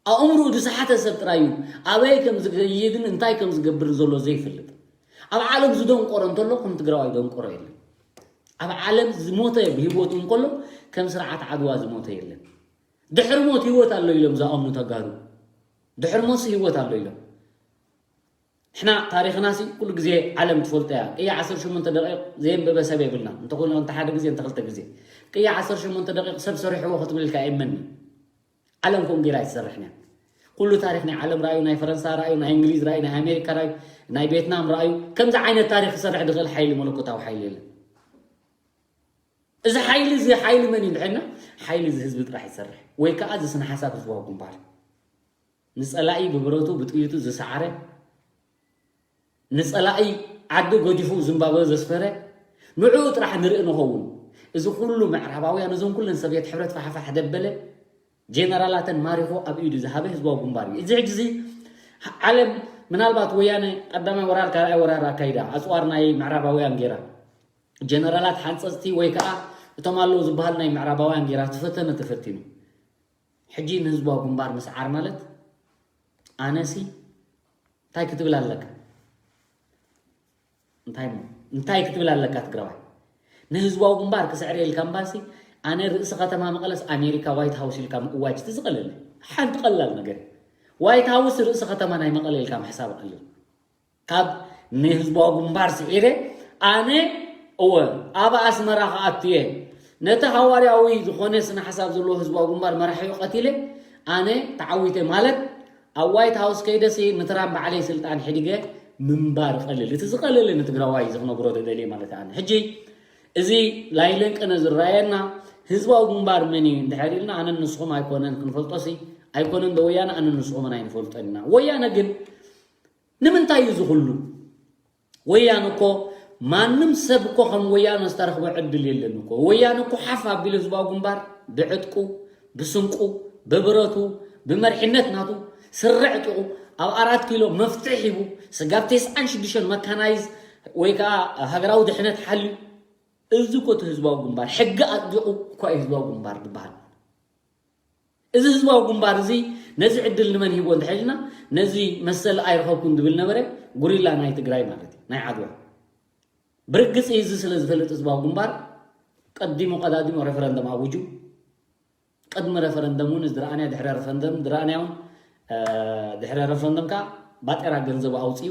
ኣእምርኡ ዝሰሓተ ሰብ ጥራይ እዩ ኣበይ ከም ዝገይድን እንታይ ከም ዝገብርን ዘሎ ዘይፈልጥ። ኣብ ዓለም ዝደንቆሮ እንተሎ ከም ትግራዋይ ደንቆሮ የለን። ኣብ ዓለም ዝሞተ ብህይወቱ እንከሎ ከም ስርዓት ዓድዋ ዝሞተ የለን። ድሕሪ ሞት ህይወት ኣሎ ኢሎም ዝኣምኑ ተጋሩ ድሕሪ ሞትሲ ህይወት ኣሎ ኢሎም። ንሕና ታሪኽናሲ ኩሉ ግዜ ዓለም ትፈልጦ እያ። ቅያ ዓሰርተ ሸሞንተ ደቂቕ ዘየንበበ ሰብ የብልና። እንተኾነ እንተ ሓደ ግዜ እንተ ክልተ ግዜ ቅያ ዓሰርተ ሸሞንተ ደቂቕ ሰብ ሰሪሕዎ ክትብል ኢልካ የመኒ። ዓለም ከምኡ ጌራ ኣይትሰርሕን እያ። ኩሉ ታሪኽ ናይ ዓለም ራእዩ፣ ናይ ፈረንሳ ራእዩ፣ ናይ እንግሊዝ ራእዩ፣ ናይ ኣሜሪካ ራእዩ፣ ናይ ቬትናም ራእዩ። ከምዚ ዓይነት ታሪኽ ክሰርሕ ዝኽእል ሓይሊ መለኮታዊ ሓይሊ የለን። እዚ ሓይሊ እዚ ሓይሊ መን እዩ እንድሕና? ሓይሊ እዚ ህዝቢ ጥራሕ ይሰርሕ ወይ ከዓ እዚ ስነ ሓሳብ ህዝባዊ ግንባር ንጸላኢ ብብረቱ ብጥይቱ ዝሰዓረ ንጸላኢ ዓዲ ገዲፉ ዝምባብወ ዘስፈረ ንዕኡ ጥራሕ ንርኢ ንኸውን። እዚ ኩሉ ምዕራባውያን እዞም ኩለን ሰብየት ሕብረት ፋሕፋሕ ደበለ ጀነራላተን ማሪኾ ኣብ ኢዱ ዝሃበ ህዝባዊ ግንባር እዩ። እዚ ሕጂ እዚ ዓለም ምናልባት ወያነ ቀዳማይ ወራር ካልኣይ ወራር ኣካይዳ ኣፅዋር ናይ ምዕራባውያን ገይራ ጀነራላት ሓንፀፅቲ ወይ ከዓ እቶም ኣለዉ ዝበሃል ናይ ምዕራባውያን ገይራ ትፈተነ ተፈቲኑ። ሕጂ ንህዝባዊ ግንባር ምስዓር ማለት ኣነሲ እንታይ ክትብል ኣለካ? እንታይ እሞ እንታይ ክትብል ኣለካ ትግራዋይ? ንህዝባዊ ግንባር ክስዕር ኢልካ እምባሲ ኣነ ርእሲ ከተማ መቐለስ ኣሜሪካ ዋይት ሃውስ ኢልካ ምእዋጅ እቲ ዝቐለለ ሓንቲ ቀላል ነገር እዩ። ዋይት ሃውስ ርእሲ ከተማ ናይ መቐለ ኢልካ ምሕሳብ ቀሊል። ካብ ንህዝባዊ ግንባር ስዒረ ኣነ እወ ኣብ ኣስመራ ክኣቱ እየ ነቲ ሃዋርያዊ ዝኾነ ስነ ሓሳብ ዘለዎ ህዝባዊ ግንባር መራሒኡ ቀቲለ ኣነ ተዓዊተ ማለት ኣብ ዋይት ሃውስ ከይደሲ ምትራም ባዕለይ ስልጣን ሕዲገ ምንባር ቀልል። እቲ ዝቐለለ ንትግራዋይ እዚ ክነግሮ ደደልየ ማለት ኣነ ሕጂ እዚ ላይለንቀነ ዝረኣየና ህዝባዊ ግንባር መን እዩ እንድሕር ኢልና ኣነን ንስኹም ኣይኮነን ክንፈልጦሲ ኣይኮነን ዶ ወያነ ኣነን ንስኹምን ኣይንፈልጦን ኢና። ወያነ ግን ንምንታይ እዩ ዝኽሉ? ወያነ እኮ ማንም ሰብ እኮ ከም ወያነ ዝተረኽቦ ዕድል የለን እኮ። ወያነ እኮ ሓፍ ኣቢሉ ህዝባዊ ግንባር ብዕጥቁ፣ ብስንቁ፣ ብብረቱ፣ ብመርሒነት ናቱ ስረ ዕጢቑ ኣብ ኣራት ኪሎ መፍትሒ ሂቡ ስጋብ ተስዓን ሽዱሽተን መካናይዝ ወይ ከዓ ሃገራዊ ድሕነት ሓልዩ እዚ እኮ እቲ ህዝባዊ ግንባር ሕጊ ኣጽዲቑ እኳ እዩ ህዝባዊ ግንባር ዝበሃል። እዚ ህዝባዊ ግንባር እዚ ነዚ ዕድል ንመን ሂቦ እንተሒልና ነዚ መሰል ኣይረኸብኩን ዝብል ነበረ ጉሪላ ናይ ትግራይ ማለት እዩ ናይ ዓድዋ ብርግፂ እዚ ስለ ዝፈልጥ ህዝባዊ ግንባር ቀዲሙ ቀዳዲሙ ሬፈረንደም ኣውጁ ቅድሚ ሬፈረንደም እውን ዝረኣናዮ ድሕሪ ሬፈረንደም ዝረኣናዮ እውን ድሕሪ ሬፈረንደም ከዓ ባጤራ ገንዘብ ኣውፅኡ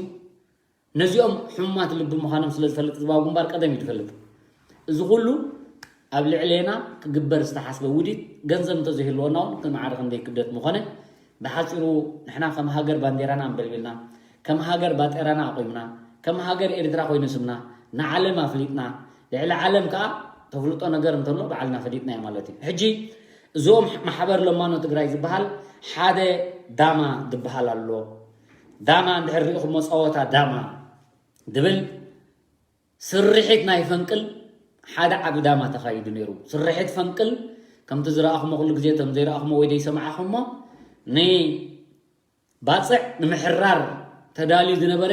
ነዚኦም ሕሙማት ልቢ ምዃኖም ስለ ዝፈልጥ ህዝባዊ ግንባር ቀደም እዩ ዝፈልጥ። እዚ ኩሉ ኣብ ልዕሌና ክግበር ዝተሓስበ ውዲት ገንዘብ እንተዘይህልወና እውን እቲ ማዕረ ክንደይ ክብደት ምኾነ ብሓፂሩ ንሕና ከም ሃገር ባንዴራና ኣንበልቢልና ከም ሃገር ባጤራና ኣቑምና ከም ሃገር ኤርትራ ኮይኑ ስምና ንዓለም ኣፍሊጥና ልዕሊ ዓለም ከዓ ተፍልጦ ነገር እንተሎ ባዕልና ፈሊጥናዮ ማለት እዩ። ሕጂ እዞም ማሕበር ለማኖ ትግራይ ዝበሃል ሓደ ዳማ ዝበሃል ኣሎ። ዳማ እንድሕር ሪኢኹሞ ጸወታ ዳማ ድብል ስርሒት ናይ ፈንቅል ሓደ ዓቢ ዳማ ተኻይዱ ነይሩ። ስርሒት ፈንቅል ከምቲ ዝረኣኹሞ ኩሉ ግዜ ከም ዘይረኣኹሞ ወይ ደይሰማዕኹሞ ንባጽዕ ንምሕራር ተዳልዩ ዝነበረ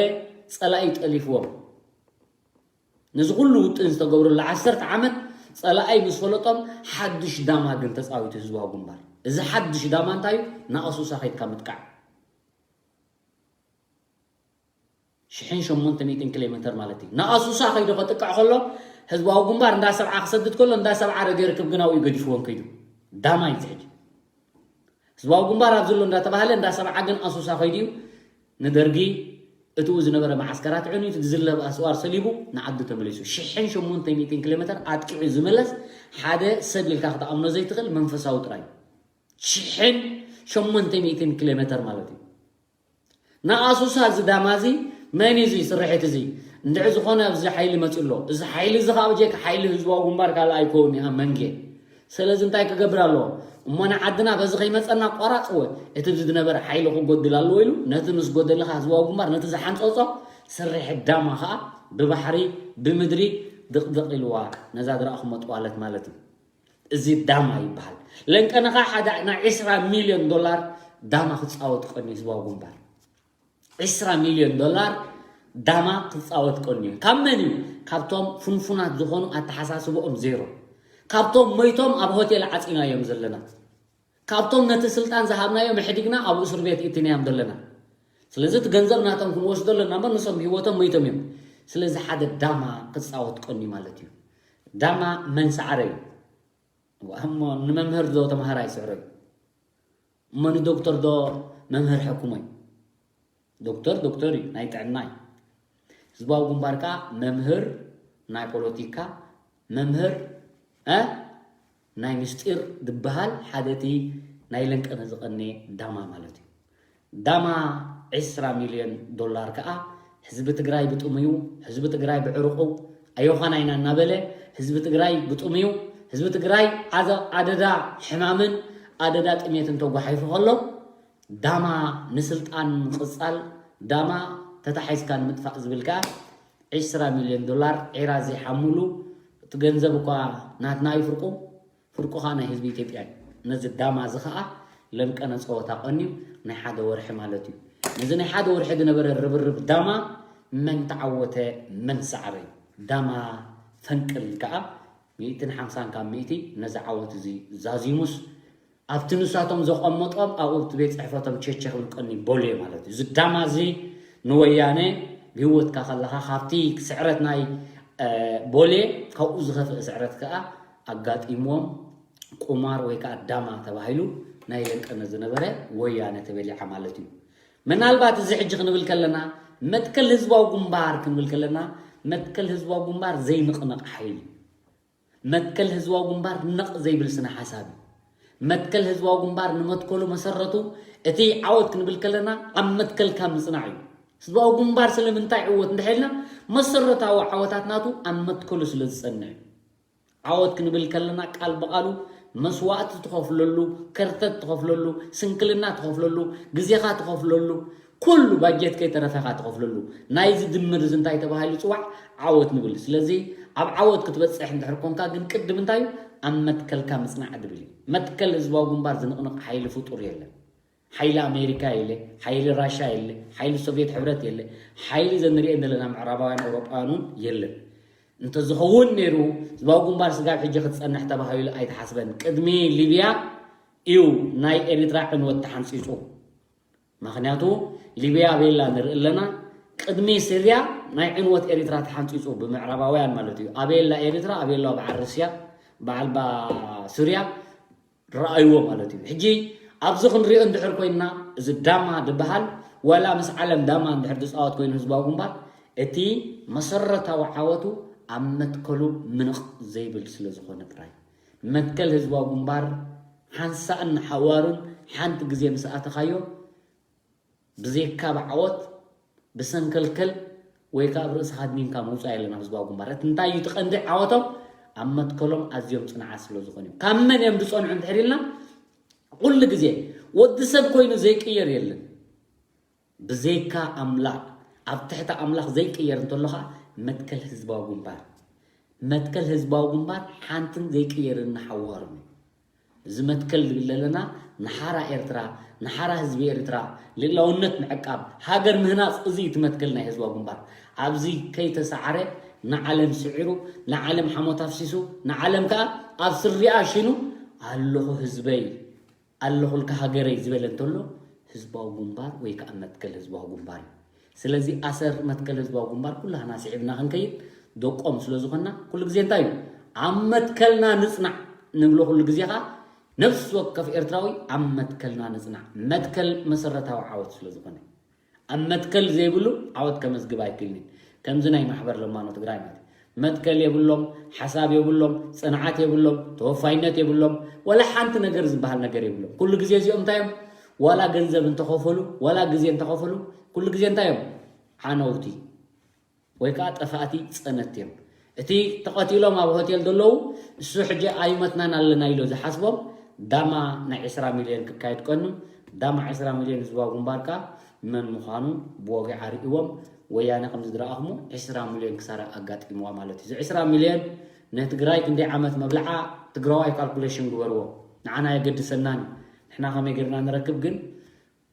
ጸላኢ ጠሊፍዎም። ነዚ ኩሉ ውጥን ዝተገብረሉ ዓሰርተ ዓመት ጸላኣይ ምስ ፈለጦም ሓድሽ ዳማ ግን ተጻዊቱ ህዝባዊ ግንባር። እዚ ሓድሽ ዳማ እንታይ እዩ? ንኣሱሳ ከይድካ ምጥቃዕ። ሽሕን ሸሞንተ ሚእትን ኪሎ ሜተር ማለት እዩ። ንኣሱሳ ከይዱ ከጥቅዕ ከሎ ህዝባዊ ግንባር እንዳ ሰብዓ ክሰድድ ከሎ እንዳ ሰብዓ ረድዮ ርክብ ግን ኣብኡ ገዲፍዎም ከይዱ። ዳማ እዩ እዚ ሕጂ። ህዝባዊ ግንባር ኣብ ዝሎ እንዳተባህለ እንዳ ሰብዓ ግን ኣሱሳ ከይዱ እዩ ንደርጊ እትኡ ዝነበረ መዓስከራት ዕንዩት ዝለብ ኣስዋር ሰሊቡ ንዓዱ ተመሊሱ። ሽሕን ሸሞንተ ሚእትን ኪሎ ሜተር ኣጥቂዑ ዝመለስ ሓደ ሰብ ኢልካ ክትኣምኖ ዘይትኽእል መንፈሳዊ ጥራይ እዩ። ሽሕን ሸሞንተ ሚእትን ኪሎ ሜተር ማለት እዩ። ንኣሱሳ እዚ ዳማ እዚ መን እዩ እዚ ስርሒት እዚ? እንድዒ ዝኾነ ኣብዚ ሓይሊ መፂኡ ኣሎ። እዚ ሓይሊ እዚ ከዓ ብጀካ ሓይሊ ህዝባዊ ግንባር ካልእ ኣይከውን እዩ ኣብ መንጌ። ስለዚ እንታይ ክገብር ኣለዎ? እሞ ንዓድና በዚ ከይመፀና ቆራፅወ እቲ ብዚ ዝነበረ ሓይሊ ክጎድል ኣለዎ ኢሉ ነቲ ምስ ጎደለ ከዓ ህዝባዊ ግንባር ነቲ ዝሓንፀፆ ስርሒት ዳማ ከዓ ብባሕሪ ብምድሪ ድቕድቕ ኢልዋ ነዛ ዝረኣኹሞ ጥዋለት ማለት እዩ። እዚ ዳማ ይበሃል። ለንቀነ ከዓ ሓደ ናይ ዕስራ ሚልዮን ዶላር ዳማ ክፃወት ቀንዩ ህዝባዊ ግንባር። ዕስራ ሚልዮን ዶላር ዳማ ክፃወት ቀንዩ ካብ መን እዩ? ካብቶም ፍንፉናት ዝኾኑ ኣተሓሳስብኦም ዜሮ ካብቶም ሞይቶም ኣብ ሆቴል ዓፂናዮም ዘለና ካብቶም ነቲ ስልጣን ዝሃብናዮም ኣሕዲግና ኣብ እስር ቤት እትንያም ዘለና ስለዚ እቲ ገንዘብ ናቶም ክንወስዶ ኣለና እምበር ንሶም ብህይወቶም ሞይቶም እዮም ስለዚ ሓደ ዳማ ክፃወት ቀንዩ ማለት እዩ ዳማ መን ሰዓረ እዩ እሞ ንመምህር ዶ ተምሃራይ ስዕሮ እዩ እሞ ንዶክተር ዶ መምህር ሕክሞ እዩ ዶክተር ዶክተር እዩ ናይ ጥዕና እዩ ህዝባዊ ግንባር ከዓ መምህር ናይ ፖለቲካ መምህር እ ናይ ምስጢር ዝበሃል ሓደ እቲ ናይ ለንቀነ ዝቐነ ዳማ ማለት እዩ ዳማ ዕስራ ሚልዮን ዶላር ከዓ ህዝቢ ትግራይ ብጥሙዩ ህዝቢ ትግራይ ብዕርቁ ኣዮኻና ኢና እናበለ ህዝቢ ትግራይ ብጥሙዩ ህዝቢ ትግራይ ኣደዳ ሕማምን ኣደዳ ጥሜትን ተጓሒፉ ከሎ ዳማ ንስልጣን ምቕፃል ዳማ ተታሒዝካ ንምጥፋእ ዝብል ከዓ ዕስራ ሚልዮን ዶላር ዒራ ዘይሓምሉ እቲ ገንዘብ እኳ ናትና እዩ ፍርቁ ፍርቁ ከዓ ናይ ህዝቢ ኢትዮጵያ እዩ ነዚ ዳማ እዚ ከዓ ለንቀነ ፀወታ ቀንዩ ናይ ሓደ ወርሒ ማለት እዩ ነዚ ናይ ሓደ ወርሒ ዝነበረ ርብርብ ዳማ መን ተዓወተ መን ሰዓረ እዩ ዳማ ፈንቅል ከዓ ሚእትን ሓምሳን ካብ ሚእቲ ነዚ ዓወት እዚ ዛዚሙስ ኣብቲ ንሳቶም ዘቐመጦም ኣብኡ እቲ ቤት ፅሕፈቶም ቸቸ ክብል ቀኒ ቦሌ ማለት እዩ እዚ ዳማ እዚ ንወያነ ብህይወትካ ከለካ ካብቲ ስዕረት ናይ ቦሌ ካብኡ ዝኸፍእ ስዕረት ከዓ ኣጋጢምዎም ቁማር ወይ ከዓ ዳማ ተባሂሉ ናይ ለንቀነ ዝነበረ ወያነ ተበሊዓ ማለት እዩ ምናልባት እዚ ሕጂ ክንብል ከለና መትከል ህዝባዊ ግንባር ክንብል ከለና መትከል ህዝባዊ ግንባር ዘይንቕነቕ ሓይሊ መትከል ህዝባዊ ግንባር ነቕ ዘይብል ስነ ሓሳብ እዩ። መትከል ህዝባዊ ግንባር ንመትከሉ መሰረቱ እቲ ዓወት ክንብል ከለና ኣብ መትከልካ ምጽናዕ እዩ። ህዝባዊ ግንባር ስለምንታይ ዕወት እንድሕልና መሰረታዊ ዓወታት ናቱ ኣብ መትከሉ ስለ ዝጸንዕ እዩ። ዓወት ክንብል ከለና ቃል ብቓሉ መስዋእቲ ትኸፍለሉ፣ ከርተት ትኸፍለሉ፣ ስንክልና ትኸፍለሉ፣ ግዜኻ ትኸፍለሉ፣ ኩሉ ባጀት ከይተረፈኻ ትኸፍለሉ። ናይዚ ድምር እዚ እንታይ ተባሂሉ ይፅዋዕ? ዓወት ንብል። ስለዚ ኣብ ዓወት ክትበፅሕ እንድሕር ኮንካ ግን ቅድም እንታይ እዩ? ኣብ መትከልካ ምፅናዕ ድብል እዩ። መትከል ህዝባዊ ግንባር ዝንቕንቕ ሓይሊ ፍጡር የለን። ሓይሊ ኣሜሪካ የለ፣ ሓይሊ ራሻ የለ፣ ሓይሊ ሶቪየት ሕብረት የለ፣ ሓይሊ ዘንሪኤን ዘለና ምዕራባውያን ኣውሮጳውያን እውን የለን። እንተዝኸውን ነይሩ ህዝባዊ ግንባር ስጋብ ሕጂ ክትፀንሕ ተባሂሉ ኣይተሓስበን። ቅድሚ ሊብያ እዩ ናይ ኤሪትራ ዕንወት ተሓንፂፁ። ምክንያቱ ሊብያ ኣበየላ ንርኢ ኣለና። ቅድሚ ሲርያ ናይ ዕንወት ኤሪትራ ተሓንፂፁ ብምዕራባውያን ማለት እዩ። ኣበየላ ኤሪትራ ኣበየላ በዓል ርስያ በዓል ባ ሱርያ ረኣይዎ ማለት እዩ። ሕጂ ኣብዚ ክንሪኦ እንድሕር ኮይንና እዚ ዳማ ዝበሃል ዋላ ምስ ዓለም ዳማ እንድሕር ዝፃወት ኮይኑ ህዝባዊ ግንባር እቲ መሰረታዊ ዓወቱ ኣብ መትከሉ ምንቕ ዘይብል ስለ ዝኾነ ጥራይ። መትከል ህዝባዊ ግንባር ሓንሳእን ሓዋሩን ሓንቲ ግዜ ምስ ኣተኻዮ ብዘይካ ብዓወት ብሰንከልከል ወይ ከዓ ኣብ ርእስኻ ኣድኒንካ ምውፃእ የለን ኣብ ህዝባዊ ግንባር። እቲ እንታይ እዩ እቲ ቀንዲ ዓወቶም? ኣብ መትከሎም ኣዝዮም ፅንዓት ስለ ዝኾኑ እዮም። ካብ መን እዮም ዝፀንዑ እንድሕር ኢልና ኩሉ ግዜ ወዲ ሰብ ኮይኑ ዘይቅየር የለን። ብዘይካ ኣምላኽ ኣብ ትሕቲ ኣምላኽ ዘይቅየር እንተሎ ከዓ መትከል ህዝባዊ ግንባር መትከል ህዝባዊ ግንባር ሓንትን ዘይቅየርን ንሓዋሩን እዩ። እዚ መትከል ዝብል ዘለና ንሓራ ኤርትራ ንሓራ ህዝቢ ኤርትራ ልእላውነት ምዕቃብ ሃገር ምህናፅ እዚ እዩ እቲ መትከል ናይ ህዝባዊ ግንባር። ኣብዚ ከይተሰዓረ ንዓለም ስዒሩ ንዓለም ሓሞት ኣፍሲሱ ንዓለም ከዓ ኣብ ስሪኣ ሽኑ ኣለኹ ህዝበይ ኣለኹልካ ሃገረይ ዝበለ እንተሎ ህዝባዊ ግንባር ወይ ከዓ መትከል ህዝባዊ ግንባር እዩ። ስለዚ ኣሰር መትከል ህዝባዊ ግንባር ኩላህና ስዒብና ክንከይድ ደቆም ስለ ዝኾንና ኩሉ ግዜ እንታይ እዩ ኣብ መትከልና ንፅናዕ ንብሎ ኩሉ ግዜ ከዓ ነፍሲ ወከፍ ኤርትራዊ ኣብ መትከልና ንፅናዕ መትከል መሰረታዊ ዓወት ስለ ዝኾነ ኣብ መትከል ዘይብሉ ዓወት ከመዝግብ ኣይክልንን። ከምዚ ናይ ማሕበር ለማኖ ትግራይ ማለት እዩ። መትከል የብሎም፣ ሓሳብ የብሎም፣ ፅንዓት የብሎም፣ ተወፋይነት የብሎም፣ ወላ ሓንቲ ነገር ዝበሃል ነገር የብሎም። ኩሉ ግዜ እዚኦም እንታይ እዮም? ዋላ ገንዘብ እንተኸፈሉ፣ ዋላ ግዜ እንተኸፈሉ፣ ኩሉ ግዜ እንታይ እዮም? ዓነውቲ ወይ ከዓ ጠፋእቲ ፀነትቲ እዮም። እቲ ተቐቲሎም ኣብ ሆቴል ዘለዉ እሱ ሕጂ ኣይመትናን ኣለና ኢሎ ዝሓስቦም ዳማ ናይ ዕስራ ሚልዮን ክካየድ ቀኑ ዳማ ዕስራ ሚልዮን ህዝባዊ ግንባር ከዓ መን ምዃኑ ብወግዒ ኣርእዎም። ወያነ ከምዚ ዝረኣኹሞ ዕስራ ሚልዮን ክሳራ ኣጋጢምዋ ማለት እዩ። እዚ ዕስራ ሚልዮን ንትግራይ ክንደይ ዓመት መብልዓ ትግራዋይ ካልኩሌሽን ግበርዎ። ንዓና የገድሰናን እዩ። ንሕና ከመይ ገርና ንረክብ ግን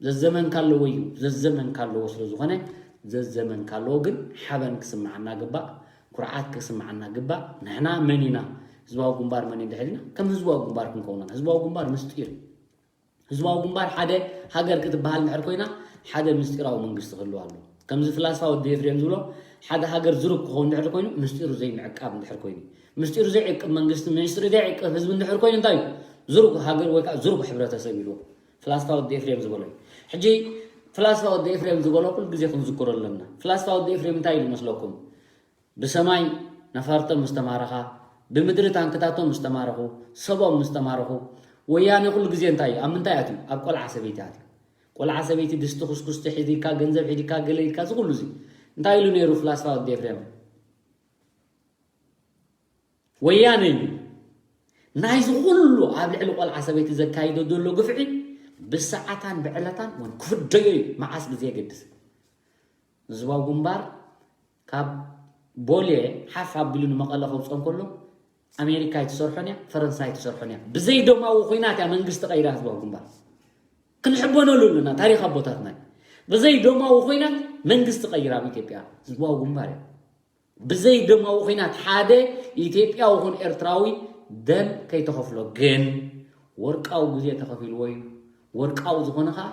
ዘዘመንካ ኣለዎ እዩ። ዘዘመንካ ኣለዎ ስለ ዝኾነ ዘዘመንካ ኣለዎ ግን ሓበን ክስምዓና ግባእ፣ ኩርዓት ክስምዓና ግባእ። ንሕና መን ኢና? ህዝባዊ ግንባር መን እዩ እንድሕር ኢልና ከም ህዝባዊ ግንባር ክንከውና ህዝባዊ ግንባር ምስጢር ህዝባዊ ግንባር ሓደ ሃገር ክትበሃል እንድሕር ኮይና ሓደ ምስጢራዊ መንግስቲ ክህልዋ ኣለዎ። ከምዚ ፍላስፋ ወዲ ኤፍሬም ዝብሎ ሓደ ሃገር ዝሩግ ክኸውን እንድሕር ኮይኑ ምስጢሩ ዘይምዕቃብ እንድሕር ኮይኑ ምስጢሩ ዘይዕቅብ መንግስቲ ምስጢሩ ዘይዕቅብ ህዝቢ እንድሕር ኮይኑ እንታይ እዩ ዝሩግ ሃገር ወይ ከዓ ዝሩግ ሕብረተሰብ ኢልዎ ፍላስፋ ወዲ ኤፍሬም ዝበሎ እዩ። ሕጂ ፍላስፋ ወዲ ኤፍሬም ዝበሎ ኩሉ ግዜ ክንዝክሮ ኣለና። ፍላስፋ ወዲ ኤፍሬም እንታይ ኢሉ መስለኩም? ብሰማይ ነፋርቶም ምስ ተማረኻ፣ ብምድሪ ታንክታቶም ምስ ተማረኹ፣ ሰቦም ምስ ተማረኹ፣ ወያነ ኩሉ ግዜ እንታይ እዩ? ኣብ ምንታይ ኣትዩ? ኣብ ቆልዓ ሰበይቲ ኣትዩ። ቆልዓ ሰበይቲ ድስቲ ኩስኩስቲ ሒዝካ፣ ገንዘብ ሒዝካ፣ ገለ ኢልካ፣ እዚ ኩሉ እዚ እንታይ ኢሉ ነይሩ ፍላስፋ ወዲ ኤፍሬም? ወያነ እዩ። ናይዚ ኩሉ ኣብ ልዕሊ ቆልዓ ሰበይቲ ዘካይዶ ዘሎ ግፍዒ ብሰዓታን ብዕለታን እውን ክፍደዮ እዩ። መዓስ ብዘየገድስ ህዝባዊ ግንባር ካብ ቦሌ ሓፍ ኣቢሉ ንመቐለ ከውፅኦ እንከሎ ኣሜሪካ ኣይትሰርሖን እያ፣ ፈረንሳ ኣይትሰርሖን እያ። ብዘይ ደማዊ ኹናት እያ መንግስቲ ቀይራ ህዝባዊ ግንባር። ክንሕበነሉ ኣለና ታሪኽ ኣቦታትና እዩ። ብዘይ ደማዊ ኹናት መንግስቲ ቀይራ ኣብ ኢትዮጵያ ህዝባዊ ግንባር እያ። ብዘይ ደማዊ ኹናት ሓደ ኢትዮጵያ ይኹን ኤርትራዊ ደም ከይተኸፍሎ ግን ወርቃዊ ግዜ ተኸፊልዎ እዩ። ወርቃዊ ዝኾነ ኸዓ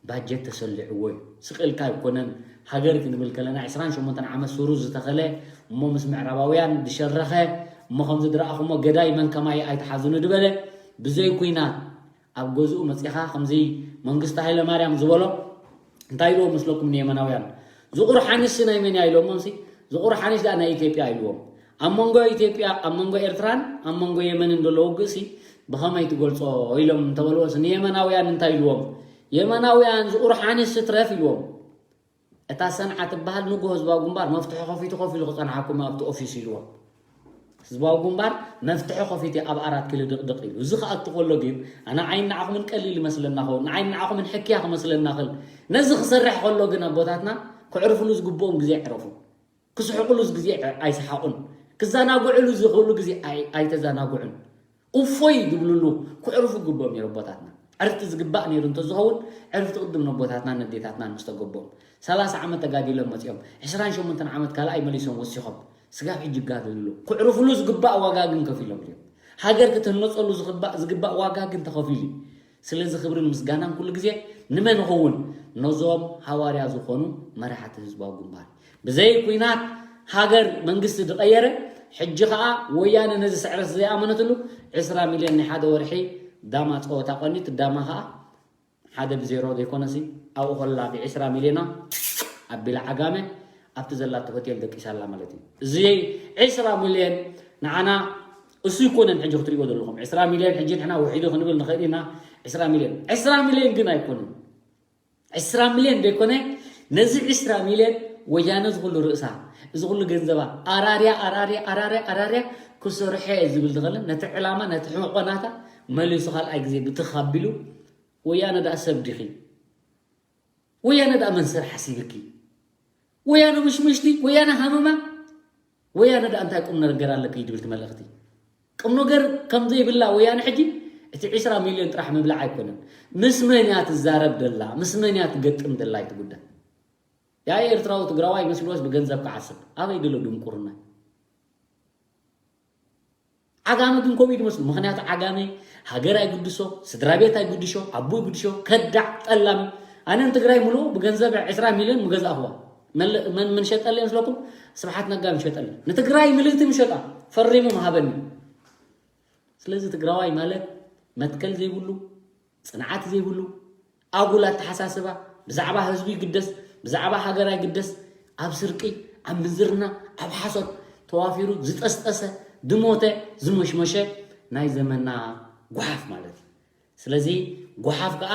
ባጀት ተሰሊዕዎ እዩ። ስቕ ኢልካ ኣይኮነን። ሃገር ክንብል ከለና ዕስራን ሸሞንተን ዓመት ሱሩ ዝተኸለ እሞ ምስ ምዕራባውያን ዝሸረኸ እሞ ከምዚ ዝረኣኹሞ ገዳይ መን ከማይ ኣይትሓዙኒ ዝበለ ብዘይ ኲናት ኣብ ገዝኡ መፂኻ ከምዚ መንግስቲ ሃይለማርያም ዝበሎ እንታይ ኢልዎ መስለኩም ንየመናውያን? ዝቑር ሓንሽ ናይ መን እያ ኢሎሞም ሲ ዝቑር ሓንሽ ደኣ ናይ ኢትዮጵያ ኢልዎም። ኣብ መንጎ ኢትዮጵያ ኣብ መንጎ ኤርትራን ኣብ መንጎ የመንን ዘሎ ውግእሲ ብኸመይ ትገልጾ? ኢሎም እንተበልዎስ ንየመናውያን እንታይ ኢልዎም? የመናውያን ዝቑርሓንስ ትረፍ ኢልዎም። እታ ሰንዓ ትበሃል ንጎ ህዝባዊ ግንባር መፍትሒ ከፊቱ ኮፍ ኢሉ ክጸንሓኩም ኣብቲ ኦፊስ ኢልዎም። ህዝባዊ ግንባር መፍትሒ ከፊቱ ኣብ ኣራት ኪሎ ድቕድቕ ኢሉ። እዚ ክኣቱ ከሎ ግን ኣነ ዓይኒ ንዓኹምን ቀሊል ይመስለና ኸውን፣ ንዓይኒ ንዓኹምን ሕክያ ክመስለና ኽእል። ነዚ ክሰርሕ ከሎ ግን ኣቦታትና ክዕርፍሉ ዝግብኦም ግዜ ዕረፉ። ክስሕቁሉስ ግዜ ኣይሰሓቁን፣ ክዘናግዕሉ ዝኽእሉ ግዜ ኣይተዘናግዑን። እፎይ ዝብልሉ ክዕርፉ ግብኦም ነይሩ ኣቦታትና። ዕርፍቲ ዝግባእ ነይሩ እንተዝኸውን ዕርፍቲ ቅድም ነቦታትና ነዴታትና ምስተገቦም። ሰላሳ ዓመት ተጋዲሎም መፂኦም ዕስራን ሸሞንተን ዓመት ካልኣይ መሊሶም ወሲኾም ስጋብ ሕጂ ይጋደልሉ። ክዕርፍሉ ዝግባእ ዋጋ ግን ከፊሎም እዮም። ሃገር ክትህነፀሉ ዝግባእ ዋጋ ግን ተኸፊሉ እዩ። ስለዚ ክብርን ምስጋናን ኩሉ ግዜ ንመን ይኸውን? ነዞም ሃዋርያ ዝኾኑ መራሕቲ ህዝባዊ ግንባር። ብዘይ ኲናት ሃገር መንግስቲ ዝቐየረ፣ ሕጂ ኸኣ ወያነ ነዚ ስዕረት ዘይኣመነትሉ ዕስራ ሚልዮን ናይ ሓደ ወርሒ ዳማ ጸወታ ቀኒት ዳማ ኸኣ ሓደ ብዜሮ ዘይኮነሲ ኣብኡ ኸላ ብዕስራ ሚልዮና ኣቢላ ዓጋመ ኣብቲ ዘላቶ ሆቴል ደቂሳ ኣላ ማለት እዩ። እዚ ዕስራ ሚልዮን ንዓና እሱ ይኮነን ሕጂ ክትሪእዎ ዘለኹም ዕስራ ሚልዮን ሕጂ ንሕና ውሒዱ ክንብል ንኽእል ኢና። ዕስራ ሚልዮን ዕስራ ሚልዮን ግን ኣይኮነን። ዕስራ ሚልዮን ዘይኮነ ነዚ ዕስራ ሚልዮን ወያነ ዝኹሉ ርእሳ እዚ ኩሉ ገንዘባ ኣራርያ ኣራርያ ኣራርያ ኣራርያ ክሰርሖ እየ ዝብል ዝኸለ ነቲ ዕላማ ነቲ ሕቆናታ መሊሱ ካልኣይ ግዜ ብትኽ ኣቢሉ ወያነ ደኣ ሰብ ዲኺ? ወያነ ደኣ መን ሰብ ሓሲብኪ? ወያነ ምሽምሽቲ፣ ወያነ ሃመማ፣ ወያነ ደኣ እንታይ ቁም ነገር ኣለኪ ድብል እቲ መልእኽቲ? ቁም ነገር ከም ዘይብላ ወያነ ሕጂ እቲ ዕስራ ሚልዮን ጥራሕ ምብላዕ ኣይኮነን። ምስ መን እያ ትዛረብ ደላ? ምስ መን እያ ትገጥም ደላ? እቲ ጉዳይ ያ ኤርትራዊ ትግራዋይ መስልዎስ ብገንዘብ ክዓስብ ኣበይ ድሎ ድንቁርና? ዓጋመ ግን ከምኡ እዩ ዝመስሉ። ምኽንያቱ ዓጋመ ሃገር ኣይግድሶ፣ ስድራ ቤት ኣይግድሾ፣ ኣቦ ይግድሾ፣ ከዳዕ ጠላሚ። ኣነ ንትግራይ ሙሉእ ብገንዘብ ዕስራ ሚልዮን ምገዛእኽዋ። መለ- መን መን ሸጠለ ይመስለኩም? ስብሓት ነጋ ምሸጠለ። ንትግራይ ምልእቲ ምሸጣ ፈሪሙ ምሃበኒ። ስለዚ ትግራዋይ ማለት መትከል ዘይብሉ፣ ጽንዓት ዘይብሉ፣ ኣጉል ኣተሓሳስባ፣ ብዛዕባ ህዝቡ ይግደስ፣ ብዛዕባ ሃገር ኣይግደስ፣ ኣብ ስርቂ፣ ኣብ ምንዝርና፣ ኣብ ሓሶት ተዋፊሩ ዝጠስጠሰ፣ ዝሞተ፣ ዝመሽመሸ ናይ ዘመና ጓሓፍ ማለት እዩ። ስለዚ ጓሓፍ ከኣ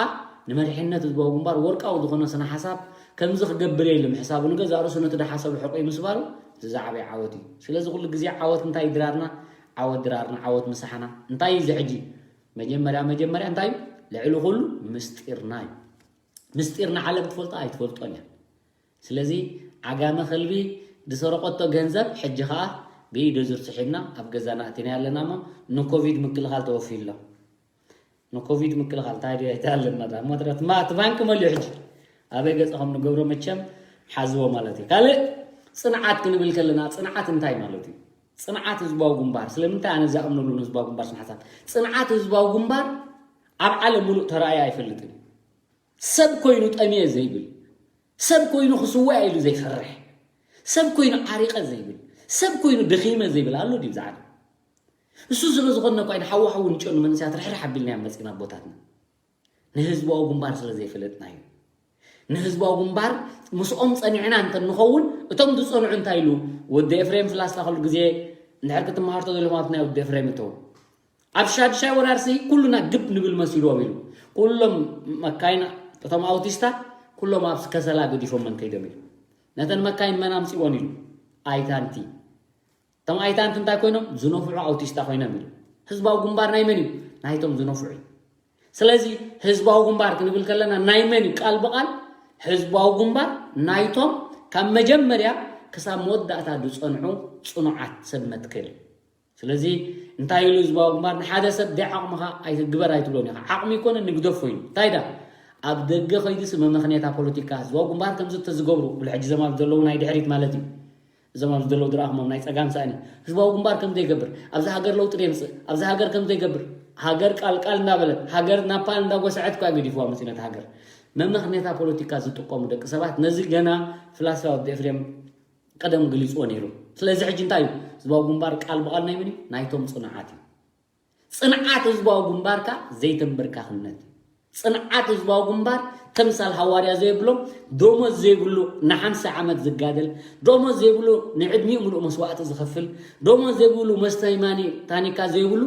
ንመሪሕነት ህዝባዊ ግንባር ወርቃዊ ዝኾነ ስነ ሓሳብ ከምዚ ክገብር እየ ኢሉ ምሕሳቡ ንገዛእ ርእሱ ነቲ ዝሓሰቡ ሕቆ እዩ ምስባሩ እቲ ዝዓበየ ዓወት እዩ። ስለዚ ኩሉ ግዜ ዓወት እንታይ እዩ ድራርና? ዓወት ድራርና፣ ዓወት ምሳሕና። እንታይ እዩ እዚ ሕጂ? መጀመርያ መጀመርያ እንታይ እዩ? ልዕሊ ኩሉ ምስጢርና እዩ። ምስጢር ንዓለም ትፈልጦ ኣይትፈልጦን እያ። ስለዚ ዓጋመ ከልቢ ዝሰረቐቶ ገንዘብ ሕጂ ኸኣ ብኢደ ዙር ስሒብና ኣብ ገዛና ኣቲና ኣለና እሞ ንኮቪድ ምክልኻል ተወፊሉ ኣሎ። ንኮቪድ ምክልኻል እንታይ ድዮ ኣይተሃለና ዳ እሞ ትረት ማ እቲ ባንክ መሊኡ ሕጂ ኣበይ ገጽ ከም ንገብሮ መቸም ሓዝዎ ማለት እዩ። ካልእ ጽንዓት ክንብል ከለና ጽንዓት እንታይ ማለት እዩ? ጽንዓት ህዝባዊ ግንባር ስለምንታይ ኣነ ዝኣምነሉ ንህዝባዊ ግንባር ስነ ሓሳብ ጽንዓት ህዝባዊ ግንባር ኣብ ዓለም ሙሉእ ተራእየ ኣይፈልጥን እዩ። ሰብ ኮይኑ ጠምየ ዘይብል ሰብ ኮይኑ ክስዋእ ኢሉ ዘይፈርሕ ሰብ ኮይኑ ዓሪቐ ዘይብል ሰብ ኮይኑ ደኺመ ዘይብል ኣሎ ድዩ ዝዓለም? እሱ ስለ ዝኾነ እኳ ኢና ሓዊ ሓዊ ንጨኑ መንእሰያት ርሕርሕ ኣቢልናዮም መፂና ኣቦታትና ንህዝባዊ ግንባር ስለ ዘይፈለጥና እዩ። ንህዝባዊ ግንባር ምስኦም ፀኒዕና እንተንኸውን እቶም ዝፀንዑ እንታይ ኢሉ ወዲ ኤፍሬም ፍላስታ ኩሉ ግዜ እንድሕር ክትመሃር ተዘለኹም ኣብቲ ናይ ወዲ ኤፍሬም እተው ኣብ ሻድሻይ ወራርሲ ኩሉና ግብ ንብል መሲልዎም ኢሉ ኩሎም መካይን እቶም ኣውቲስታ ኩሎም ኣብ ከሰላ ገዲፎመን ከይዶም ኢሉ ነተን መካይን መን ኣምፂዎን ኢሉ ኣይታንቲ እቶም ኣይታንቲ እንታይ ኮይኖም ዝነፍዑ ኣውቲስታ ኮይኖም ኢሉ ህዝባዊ ግንባር ናይ መን እዩ ናይቶም ዝነፍዑ እዩ ስለዚ ህዝባዊ ግንባር ክንብል ከለና ናይ መን እዩ ቃል ብቃል ህዝባዊ ግንባር ናይቶም ካብ መጀመርያ ክሳብ መወዳእታ ዝፀንዑ ፅኑዓት ሰብ መትከል እዩ ስለዚ እንታይ ኢሉ ህዝባዊ ግንባር ንሓደ ሰብ ደይ ዓቕምኻ ኣይትግበር ኣይትብሎን ኢኻ ዓቕሚ ይኮነ ንግደፎ ኢሉ እንታይ ዳ ኣብ ደገ ከይዱስ መመኽንያታ ፖለቲካ ህዝባዊ ግንባር ከምዚ ተዝገብሩ ኩሉ ሕጂ ዘማል ዘለዉ ናይ ድሕሪት ማለት እዩ እዞም ኣብዚ ዘለዉ ዝረኣኹሞም ናይ ጸጋም ሳእኒ ህዝባዊ ግንባር ከም ዘይገብር ኣብዚ ሃገር ለውጢ ደምጽእ ኣብዚ ሃገር ከም ዘይገብር ሃገር ቃል ቃል እንዳበለት ሃገር ናፓል እንዳጎሰዐት እኳ ገዲፍዋ መጺኡ ነቲ ሃገር መመኽንያታ ፖለቲካ ዝጥቀሙ ደቂ ሰባት ነዚ ገና ፍላስፋ ወዲ ኤፍሬም ቀደም ገሊጽዎ ነይሩ ስለዚ ሕጂ እንታይ እዩ ህዝባዊ ግንባር ቃል ብቓል ናይ መን እዩ ናይቶም ጽኑዓት እዩ ጽንዓት ህዝባዊ ግንባር ከኣ ዘይተንበርካኽነት እዩ ጽንዓት ህዝባዊ ግንባር ተምሳል ሃዋርያ ዘይብሎም፣ ደሞዝ ዘይብሉ ንሓምሳ ዓመት ዝጋደል፣ ደሞዝ ዘይብሉ ንዕድሚኡ ምሉእ መስዋእቲ ዝኸፍል፣ ደሞዝ ዘይብሉ መስተ ማኒ ታኒካ ዘይብሉ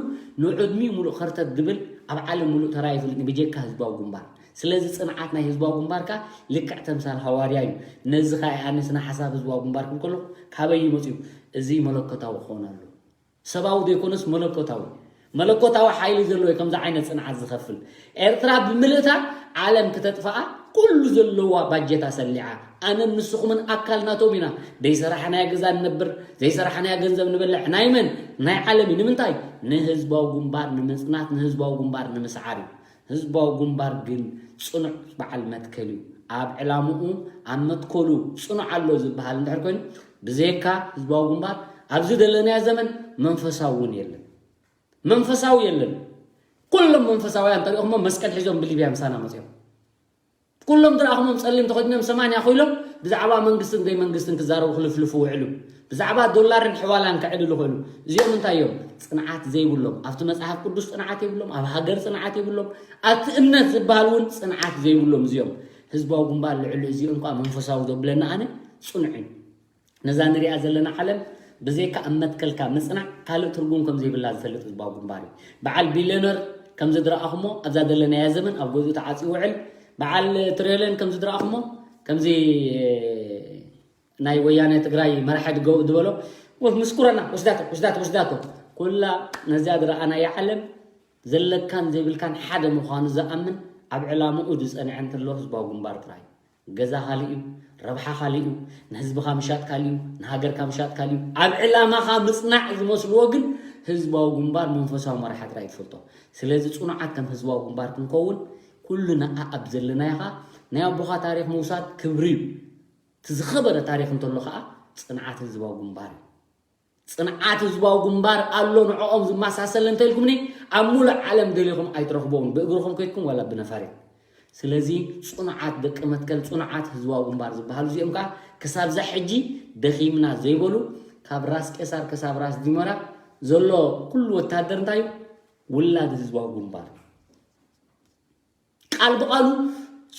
ንዕድሚኡ ምሉእ ኸርተት ዝብል ኣብ ዓለም ምሉእ ተራእዩ ይፈልጥ ብጀካ ህዝባዊ ግንባር። ስለዚ ጽንዓት ናይ ህዝባዊ ግንባር ከኣ ልክዕ ተምሳል ሃዋርያ እዩ። ነዚ ከኣ ኣነ ስነ ሓሳብ ህዝባዊ ግንባር ክብል ከለኹ ካበይ እዩ መጺኡ? እዚ መለኮታዊ ክኸውን ኣለዎ። ሰባዊ ዘይኮነስ መለኮታዊ፣ መለኮታዊ ሓይሊ ዘለዎ እዩ ከምዚ ዓይነት ጽንዓት ዝኸፍል። ኤርትራ ብምልእታ ዓለም ክተጥፍኣ ኩሉ ዘለዋ ባጀት ኣሰሊዓ፣ ኣነን ንስኹምን ኣካል ናቶም ኢና። ዘይሰራሕናዮ ገዛ ንነብር፣ ዘይሰራሕናዮ ገንዘብ ንበልዕ። ናይ መን? ናይ ዓለም እዩ። ንምንታይ? ንህዝባዊ ግንባር ንምጽናት፣ ንህዝባዊ ግንባር ንምስዓር እዩ። ህዝባዊ ግንባር ግን ጽኑዕ በዓል መትከል እዩ። ኣብ ዕላምኡ፣ ኣብ መትከሉ ጽኑዕ ኣሎ ዝበሃል እንድሕር ኮይኑ፣ ብዘይካ ህዝባዊ ግንባር ኣብዚ ዘለናዮ ዘመን መንፈሳዊ እውን የለን። መንፈሳዊ የለን። ኩሎም መንፈሳውያን እንተሪእኹሞ መስቀል ሒዞም ብሊብያ ምሳና መፅዮም። ኩሎም ዝረኣኹሞም ጸሊም ተኸዲኖም ሰማንያ ኮይሎም ብዛዕባ መንግስትን ዘይመንግስትን ክዛረቡ ክልፍልፉ ውዕሉ። ብዛዕባ ዶላርን ሕዋላን ከዕልሉ ክእሉ። እዚኦም እንታይ እዮም? ጽንዓት ዘይብሎም። ኣብቲ መጽሓፍ ቅዱስ ጽንዓት የብሎም፣ ኣብ ሃገር ጽንዓት የብሎም፣ ኣብቲ እምነት ዝበሃል እውን ጽንዓት ዘይብሎም እዚኦም። ህዝባዊ ግንባር ልዕሊ እዚኦም ከኣ መንፈሳዊ ዘብለና ኣነ ጽኑዕ እዩ። ነዛ ንሪኣ ዘለና ዓለም ብዘይካ ኣብ መትከልካ ምጽናዕ ካልእ ትርጉም ከም ዘይብላ ዝፈልጥ ህዝባዊ ግንባር እዩ። በዓል ቢልዮነር ከምዚ ዝረኣኹሞ ኣብዛ ዘለናያ ዘመን ኣብ ገዝኡ ተዓጽዩ ውዕል፣ በዓል ትሬለን ከምዚ ዝረኣኹሞ ከምዚ ናይ ወያነ ትግራይ መራሒ ድገው ዝበሎ ወፍ ምስኩረና ወስዳቶ ወስዳቶ ወስዳቶ ኩላ ነዚኣ ዝረኣናያ ዓለም ዘለካን ዘይብልካን ሓደ ምዃኑ ዝኣምን ኣብ ዕላምኡ ዝጸንዐ እንተሎ ህዝባዊ ግንባር ጥራይ። ገዛ ካልእ እዩ፣ ረብሓ ካልእ እዩ፣ ንህዝብኻ ምሻጥ ካልእ እዩ፣ ንሃገርካ ምሻጥ ካልእ እዩ። ኣብ ዕላማኻ ምጽናዕ ዝመስልዎ ግን ህዝባዊ ግንባር መንፈሳዊ መራሒ ጥራይ ትፈልጦ። ስለዚ ጽኑዓት ከም ህዝባዊ ግንባር ክንከውን ኩልና ኣብ ዘለናዮ ኸኣ ናይ ኣቦኻ ታሪኽ ምውሳድ ክብሪ እዩ። እቲ ዝኸበረ ታሪኽ እንተሎ ኸኣ ጽንዓት ህዝባዊ ግንባር እዩ። ጽንዓት ህዝባዊ ግንባር ኣሎ ንዕኦም ዝመሳሰል እንተኢልኩምኒ ኣብ ሙሉእ ዓለም ደሊኹም ኣይትረኽቦን ብእግርኹም ከይድኩም ዋላ ብነፋሪት። ስለዚ ጽኑዓት ደቂ መትከል ጽኑዓት ህዝባዊ ግንባር ዝበሃሉ እዚኦም ከኣ ክሳብ ዛ ሕጂ ደኺምና ዘይበሉ ካብ ራስ ቄሳር ክሳብ ራስ ዲመራ ዘሎ ኩሉ ወታደር እንታይ እዩ? ውላድ ህዝባዊ ግንባር። ቃል ብቓሉ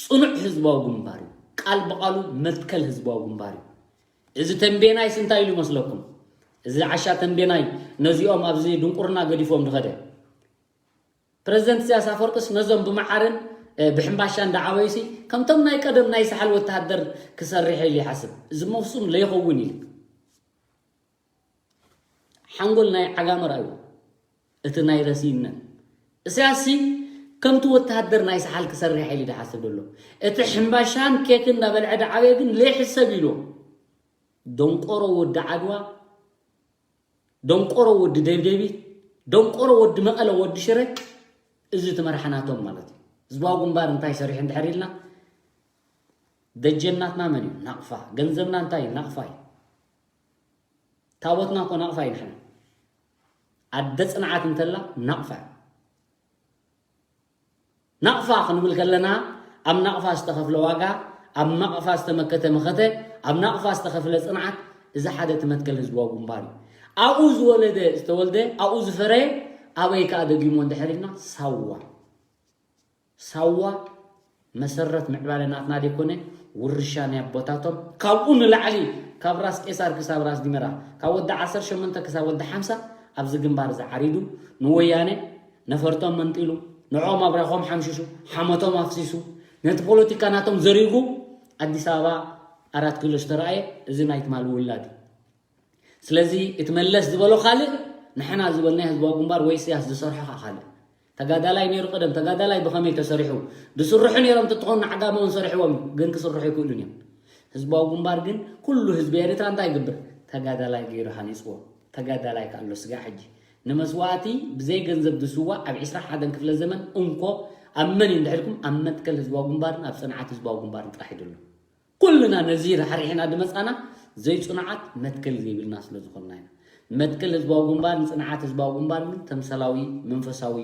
ጽኑዕ ህዝባዊ ግንባር እዩ። ቃል ብቓሉ መትከል ህዝባዊ ግንባር እዩ። እዚ ተንቤናይስ እንታይ ኢሉ ይመስለኩም? እዚ ዓሻ ተንቤናይ ነዚኦም ኣብዚ ድንቁርና ገዲፎም ዝኸደ ፕረዚደንት ኢሳያስ ኣፈወርቅስ ነዞም ብመዓርን ብሕምባሻ እንዳዓበዩሲ ከምቶም ናይ ቀደም ናይ ሳሕል ወተሃደር ክሰርሕ ኢሉ ይሓስብ። እዚ መፍጹም ለይኸውን ኢሉ ሓንጎል ናይ ዓጋመ ርኣዩ እቲ ናይ ረሲነት እሳያስሲ ከምቲ ወተሃደር ናይ ሰሓል ክሰርሕ ኢሉ ድሓስብ ዘሎ እቲ ሕምባሻን ኬክን እንዳበልዐ ድዓበየ ግን ለይሕሰብ ኢሉ ደንቆሮ ወዲ ዓድዋ ደንቆሮ ወዲ ደብደቢት ደንቆሮ ወዲ መቐለ ወዲ ሽረ እዚ እቲ መርሓ ናቶም ማለት እዩ ህዝባዊ ግንባር እንታይ ሰሪሑ እንድሕር ኢልና ደጀናትና መን እዩ ናቕፋ ገንዘብና እንታይ እዩ ናቕፋ እዩ ታቦትና እኮ ናቕፋ እዩ ንሕና ኣደ ፅንዓት እንተላ ናቕፋ ናቕፋ ክንብል ከለና ኣብ ናቕፋ ዝተኸፍለ ዋጋ ኣብ ናቕፋ ዝተመከተ መኸተ ኣብ ናቕፋ ዝተኸፍለ ፅንዓት እዚ ሓደ እቲ መትከል ህዝባዊ ግንባር እዩ ኣብኡ ዝወለደ ዝተወልደ ኣብኡ ዝፈረየ ኣበይ ከዓ ደጊሞ እንድሕር ኢልና ሳዋ ሳዋ መሰረት ምዕባለ ናትና ደይኮነ ውርሻ ናይ ኣቦታቶም ካብኡ ንላዕሊ ካብ ራስ ቄሳር ክሳብ ራስ ዲመራ ካብ ወዲ ዓሰርተ ሸሞንተ ክሳብ ወዲ ሓምሳ ኣብዚ ግንባር ዝዓሪዱ ንወያነ ነፈርቶም መንጢሉ ንዕኦም ኣብራኾም ሓምሽሹ ሓመቶም ኣፍሲሱ ነቲ ፖለቲካ ናቶም ዘሪጉ ኣዲስ ኣበባ ኣራት ኪሎ ዝተረኣየ እዚ ናይ ትማሊ ውላድ እዩ ስለዚ እቲ መለስ ዝበሎ ካልእ ንሕና ዝበልናዮ ህዝባዊ ግንባር ወይ ኢሳያስ ዝሰርሖ ከዓ ካልእ ተጋዳላይ ነይሩ ቀደም ተጋዳላይ ብኸመይ ተሰሪሑ ዝስርሑ ነይሮም ትትኾኑ ንዓጋመ እውን ሰሪሕዎም እዩ ግን ክስርሑ ኣይክእሉን እዮም ህዝባዊ ግንባር ግን ኩሉ ህዝቢ ኤርትራ እንታይ ይግብር ተጋዳላይ ገይሩ ሃኒፅዎ ተጋዳላይ ከኣሎ ስጋዕ ሕጂ ንመስዋእቲ ብዘይ ገንዘብ ዝስዋእ ኣብ ዕስራ ሓደን ክፍለ ዘመን እንኮ ኣብ መን እዩ እንድሕልኩም ኣብ መትከል ህዝባዊ ግንባርን ኣብ ፅንዓት ህዝባዊ ግንባርን ጥራሕ ይደሎ ኩልና ነዚ ራሕሪሕና ድመጻና ዘይጽኑዓት መትከል ዘይብልና ስለ ዝኾንና ኢና። መትከል ህዝባዊ ግንባር ንጽንዓት ህዝባዊ ግንባር ግን ተምሳላዊ መንፈሳዊ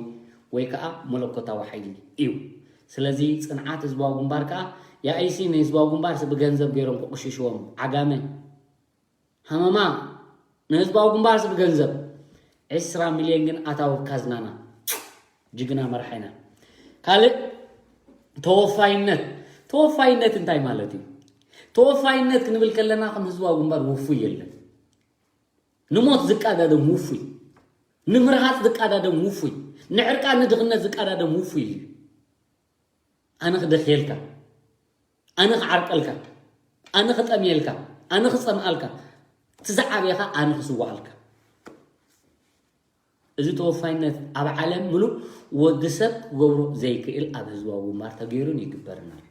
ወይ ከዓ መለኮታዊ ሓይሊ እዩ። ስለዚ ጽንዓት ህዝባዊ ግንባር ከዓ የኣይሲ ንህዝባዊ ግንባር ብገንዘብ ገይሮም ክቕሽሽዎም ዓጋመ ሃመማ ንህዝባዊ ግንባርስ ብገንዘብ ዕስራ ሚልዮን ግን ኣታዊ ካዝናና ጅግና መራሓይና ካልእ ተወፋይነት ተወፋይነት እንታይ ማለት እዩ? ተወፋይነት ክንብል ከለና ከም ህዝባዊ ግንባር ውፉይ የለን። ንሞት ዝቃዳደም ውፉይ፣ ንምርሃፅ ዝቃዳደም ውፉይ፣ ንዕርቃን ንድኽነት ዝቃዳደም ውፉይ እዩ። ኣነ ክደኽየልካ፣ ኣነ ክዓርቀልካ፣ ኣነ ክጠምየልካ፣ ኣነ ክፀምኣልካ፣ እቲ ዝዓበየኻ ኣነ ክስዋኣልካ። እዚ ተወፋይነት ኣብ ዓለም ምሉእ ወዲ ሰብ ክገብሮ ዘይክእል ኣብ ህዝባዊ ግንባር ተገይሩን ይግበርን ኣሎ።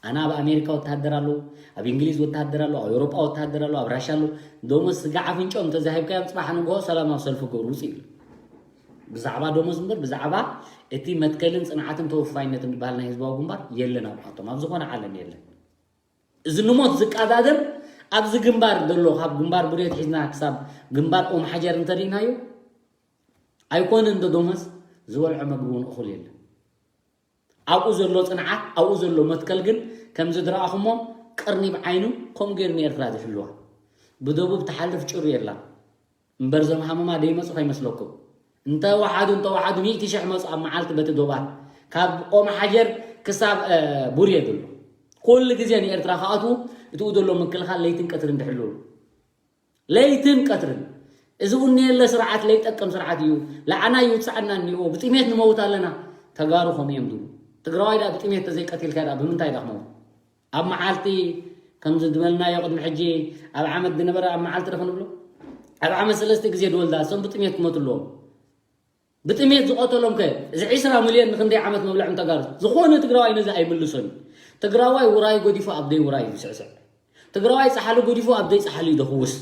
ኣነ ኣብ ኣሜሪካ ወተሃደር ኣለዉ፣ ኣብ እንግሊዝ ወተሃደር ኣለዉ፣ ኣብ ኤውሮጳ ወተሃደር ኣለዉ፣ ኣብ ራሻ ኣለዉ። ደሞዝ ስጋ ኣፍንጮም እንተዘይሃብካዮም ጽባሕ ንግሆ ሰላማዊ ሰልፊ ክገብሩ ውፅእ ይብሉ። ብዛዕባ ደሞዝ እምበር ብዛዕባ እቲ መትከልን ጽንዓትን ተወፋይነትን ዝበሃል ናይ ህዝባዊ ግንባር የለን ኣብኣቶም፣ ኣብ ዝኾነ ዓለም የለን። እዚ ንሞት ዝቃዳደም ኣብዚ ግንባር ዘሎ ካብ ግንባር ቡሬት ሒዝና ክሳብ ግንባር ኦም ሓጀር እንተሪእናዮ ኣይኮነን ዶ ደሞዝ ዝበልዖ መግቢ እውን እኹል የለን። ኣብኡ ዘሎ ጽንዓት ኣብኡ ዘሎ መትከል ግን ከምዚ ዝረኣኹሞ ቅርኒ ብዓይኑ ከምኡ ገይሩ ንኤርትራ ዝሕልዋ ብደቡብ ትሓልፍ ጭሩ የላ እምበር ዘም ሃመማ ደይመጹ ከይመስለኩም እንተወሓዱ እንተወሓዱ ሚእቲ ሽሕ መጹ ኣብ መዓልቲ በቲ ዶባት ካብ ኦም ሓጀር ክሳብ ቡሬ ዘሎ ኩሉ ግዜ ንኤርትራ ክኣትዉ እትኡ ዘሎ ምክልኻል ለይትን ቀትርን ድሕልሉ ለይትን ቀትርን እዚ እውን የለ ስርዓት ለይጠቅም ስርዓት እዩ። ለዓና ይውፅዓና እኒኦ ብጥሜት ንመውት ኣለና። ተጋሩ ከምኡ እዮም ዝብሉ። ትግራዋይ ዳ ብጥሜት ተዘይቀቲልካ ዳ ብምንታይ ዳ ክመውት? ኣብ መዓልቲ ከምዚ ዝበልናዮ ቅድሚ ሕጂ ኣብ ዓመት ዝነበረ ኣብ መዓልቲ ዶ ክንብሎ ኣብ ዓመት ሰለስተ ግዜ ዝወልዳ እሶም ብጥሜት ክመቱ ኣለዎም። ብጥሜት ዝቐተሎም ከ እዚ ዕስራ ሚልዮን ንክንደይ ዓመት መብልዕም ተጋሩ ዝኾነ ትግራዋይ ነዚ ኣይምልሶን እዩ። ትግራዋይ ውራይ ጎዲፉ ኣብ ደይ ውራይ እዩ ዝስዕስዕ። ትግራዋይ ፃሓሊ ጎዲፉ ኣብ ደይ ፃሓሊ እዩ ደክውስ።